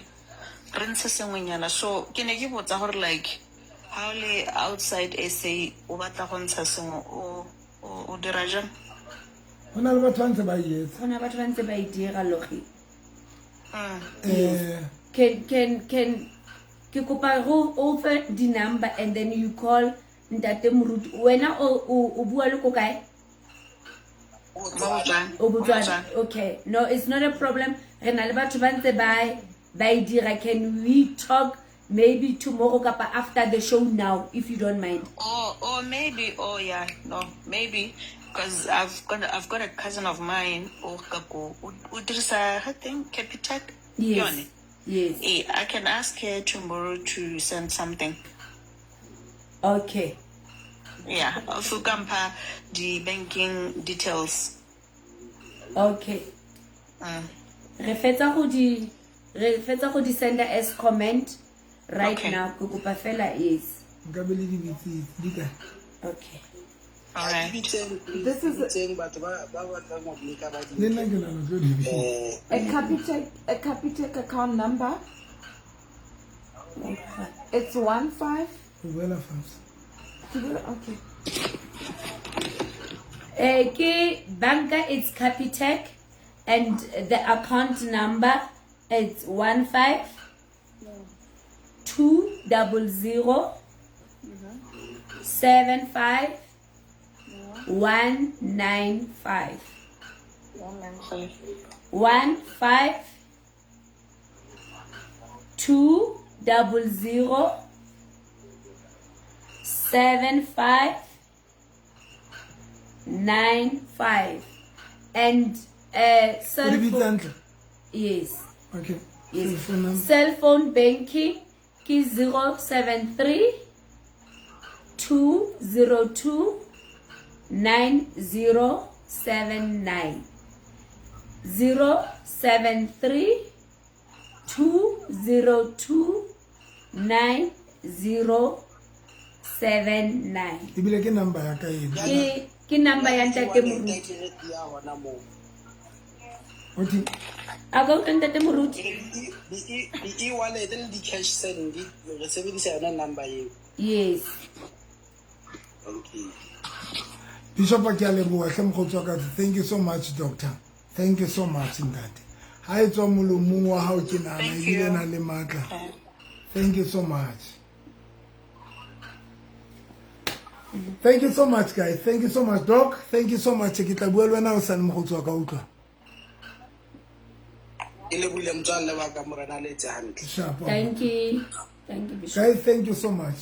re ntshe sengwenyana. So ke ne ke botsa hore like ha o le outside SA o batla go ntsha sengwe, o dira jang? Ho na le batho ba ntse ba e etsa. Ho na batho ba ntse ba e dira, Logi. Can ke kopa go offer di number and then you call Ntate Moruti. Wena o bua le ko kae? O Botswana. Okay. No, it's not a problem. Re na le batho ba ntse ba e dira. Can we talk maybe tomorrow kapa after the show now, if you don't mind? Oh, maybe. Oh, yeah. No, maybe. Because I've got a cousin of mine, o dirisa, I think, Capitec. Yes. Yes. I can ask her tomorrow to send something. Okay. Yeah, also compare the banking details. Okay. Re fetsa go di send as comment right okay. Now. Ke kopa fela yes. Nka be le di bitse di kae? Okay. All right. This is batho ba batlang go di nka ba di. Le nna ke na le tlo di bitsa. A Capitec account number. It's 15. Well, fast. Okay. Ke banka, it's Capitec, and the account number it's 15 200 75 195. 15 200 75 95. And cell phone. Yes. Okay. Yes. Cell phone banking ki 073 202 9079. 073 202 9079. Ebile ke number ya ka eno. Ke number ya Ntate Moruti. Okay. A ka utlwa ntate Moruti? Di-e-wallet le di-cash send re sebedisa yona number eo. Yes. Okay. Bishop ke a leboha hle mokgotsi wa ka. Thank you so much, doctor. Thank you so much, ntate. Ha e tswa molomong wa hao ke nahana Thank ebile you. na le matla. Thank you so much. Thank you so much, guys. Thank you so much, doc. Thank you so much. Ke tla bua le wena hosane mokgotsi wa ka utlwa. Ke lebohile motswalle wa ka, morena le etse hantle. Sharp. Thank you. Thank you, Bishop. Guys, thank you so much.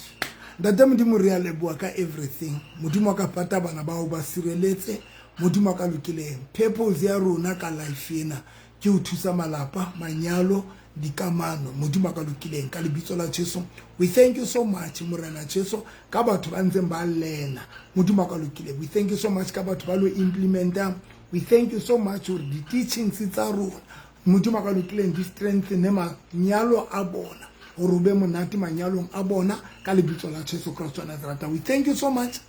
Ntate Modimo re a leboha ka everything. Modimo a ka pata bana bao ba sireletse. Modimo a ka lokileng. Purpose ya rona ka life ena ke ho thusa malapa, manyalo, dikamano. Modimo a ka lokileng ka lebitso la Jesu. We thank you so much Morena Jesu ka batho ba ntseng ba lena. Modimo a ka lokileng. We thank you so much ka batho ba lo implementang. We thank you so much hore di-teachings tsa rona Modimo a ka lokileng di strengthene manyalo a bona hore o be monate manyalong a bona ka lebitso la Jesu Christ wa Nazareth. We thank you so much.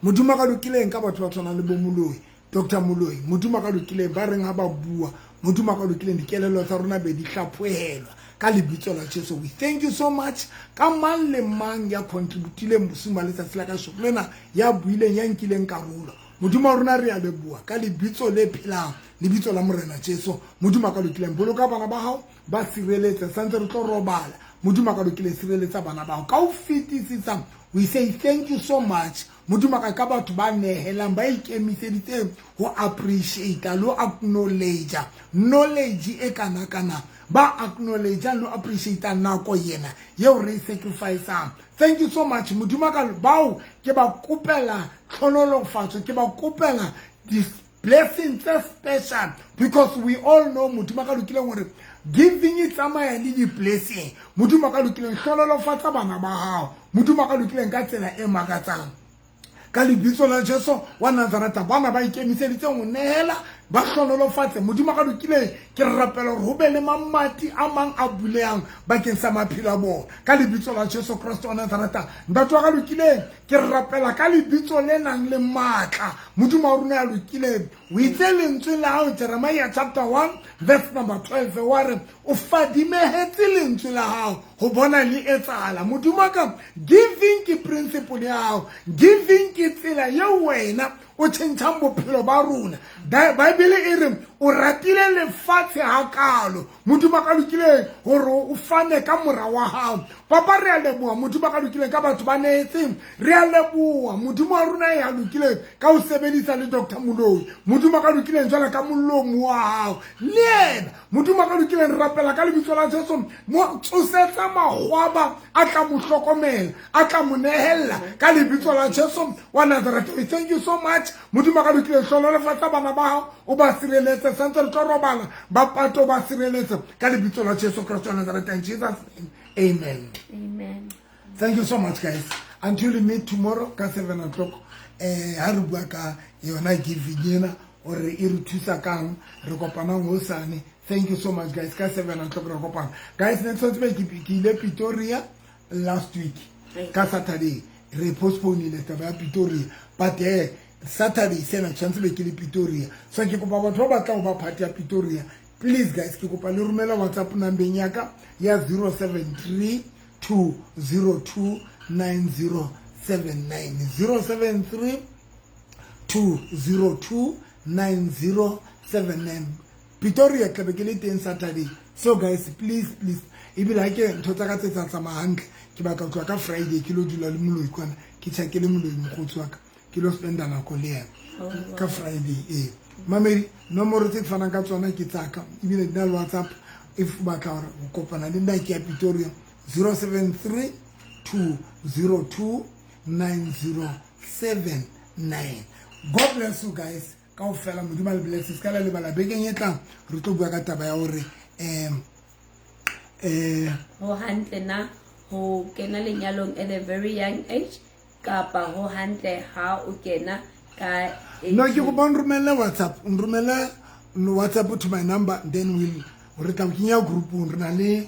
Modimo a ka lokileng ka batho ba tshwanang le bo Moloi, Dr. Moloi. Modimo a ka lokileng ba reng ha ba bua. Modimo a ka lokileng dikelello tsa rona be di hlaphohelwa ka lebitso la Jesu. We thank you so much ka mang le mang ya contributileng bosiung ba letsatsi la kasheko lena, ya buileng, ya nkileng karolo. Modimo wa rona re a leboha ka lebitso le phelang, lebitso la Morena Jesu. Modimo a ka lokileng boloka bana ba hao, ba sireletse santse re tlo robala. Modimo a ka lokileng sireletsa bana ba hao ka ho fetisisa. We say thank you so much. Modimo a ka batho ba nehelang, ba ikemiseditseng ho appreciate le ho acknowledge knowledge e kana kana, ba acknowledge le ho appreciate nako yena yeo re e sacrificeang. Thank you so much. Modimo a ka bao ke ba kopela tlhonolofatso, ke ba kopela blessing tse special, because we all know Modimo a ka lokileng hore giving e tsamaya le di-blessing. Modimo a ka lokileng hlonolofatsa bana ba hao. Modimo a ka lokileng ka tsela e makatsang ka lebitso la Jesu wa Nazareth. Bana ba ikemiseditseng ho nehela ba hlonolofatse. Modimo a ka lokileng ke rapela hore ho be le mamati a mang a bulehang bakeng sa maphelo a bona ka lebitso la Jesu Christ wa Nazareth. Ntate wa ka lokileng ke rapela ka lebitso le nang le matla. Modimo wa rona ya lokileng o itse lentswe la hao Jeremiah chapter 1 verse number 12 wa re o fadimehetse lentswe la hao ho bona le etsahala. Modimo wa ka, giving ke principle ya hao, giving ke tsela eo wena o tjhentjhang bophelo ba rona. Bible e re o ratile lefatshe hakalo. Modimo a ka lokileng hore o fane ka mora wa hao. Papa re a leboha Modimo a ka lokileng ka batho ba neetseng. Re a leboha Modimo wa rona ya lokileng ka ho sebedisa le Dr. Moloi. Modimo a ka lokileng jwalo ka molomo wa hao. Le yena Modimo a ka lokileng re rapela ka lebitso la Jesu mo tsosetsa mahwaba a tla mo hlokomela, a tla mo nehella ka lebitso la Jesu wa Nazareth. We thank you so much. Modimo a ka lokileng hlonolofatsa bana ba hao, o ba sireletse santse re tlo robala, ba pato ba sireletse ka lebitso la Jesu Christ wa Nazareth. In Jesus name, amen. Amen. Thank you so much, guys. Until we meet tomorrow ka 7 o'clock. Ha re bua ka yona giving ena hore e re thusa kang, re kopanang hosane. Thank you so much, guys. Ka 7 o'clock re kopana. Guys, ne tshwanetse be ke ile Pretoria last week ka Saturday. Re postpone-ile taba ya Pretoria, but Saturday sena tshwanetse be ke le Pretoria. So ke kopa batho ba batlang ho ba part ya Pretoria, please guys, ke kopa le romela WhatsApp number ya ka ya 073 202 9079, 073 202 9079. Pretoria tlabe ke le teng Saturday. So guys, please please, ebile ha ke ntho tsa ka tse tsa tsamaya hantle, ke batla ho tloha ka Friday ke lo dula le Moloi kwana, ke tjhakele Moloi mokgotsi wa ka, ke lo spenda nako le yena ka Friday. Ee mamedi, nomoro tse ke fanang ka tsona ke tsaka, ebile di na le WhatsApp. If o batla hore ho kopana le nna ke ya Pretoria, 073 202 9079. God bless you guys kaofela. Modimo a le bless. Se ka la lebala, bekeng e tlang re tlo bua ka taba ya hore ho hantle na ho kena lenyalong at a very young age, kapa ho hantle ha o kena ka No, ke kopa o nromelle WhatsApp, o nromelle WhatsApp to my number, then we'll re tla o kenya groupong. Re na le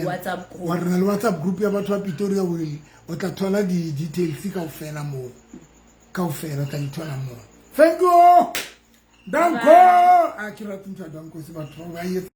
WhatsApp group. Wa re na le WhatsApp group ya batho ba Pretoria. Will o tla thola di-details kaofela moo, kaofela o tla di thola moo. Thank you, danko. A ke rate ntho ya dankosi, batho ba etsa.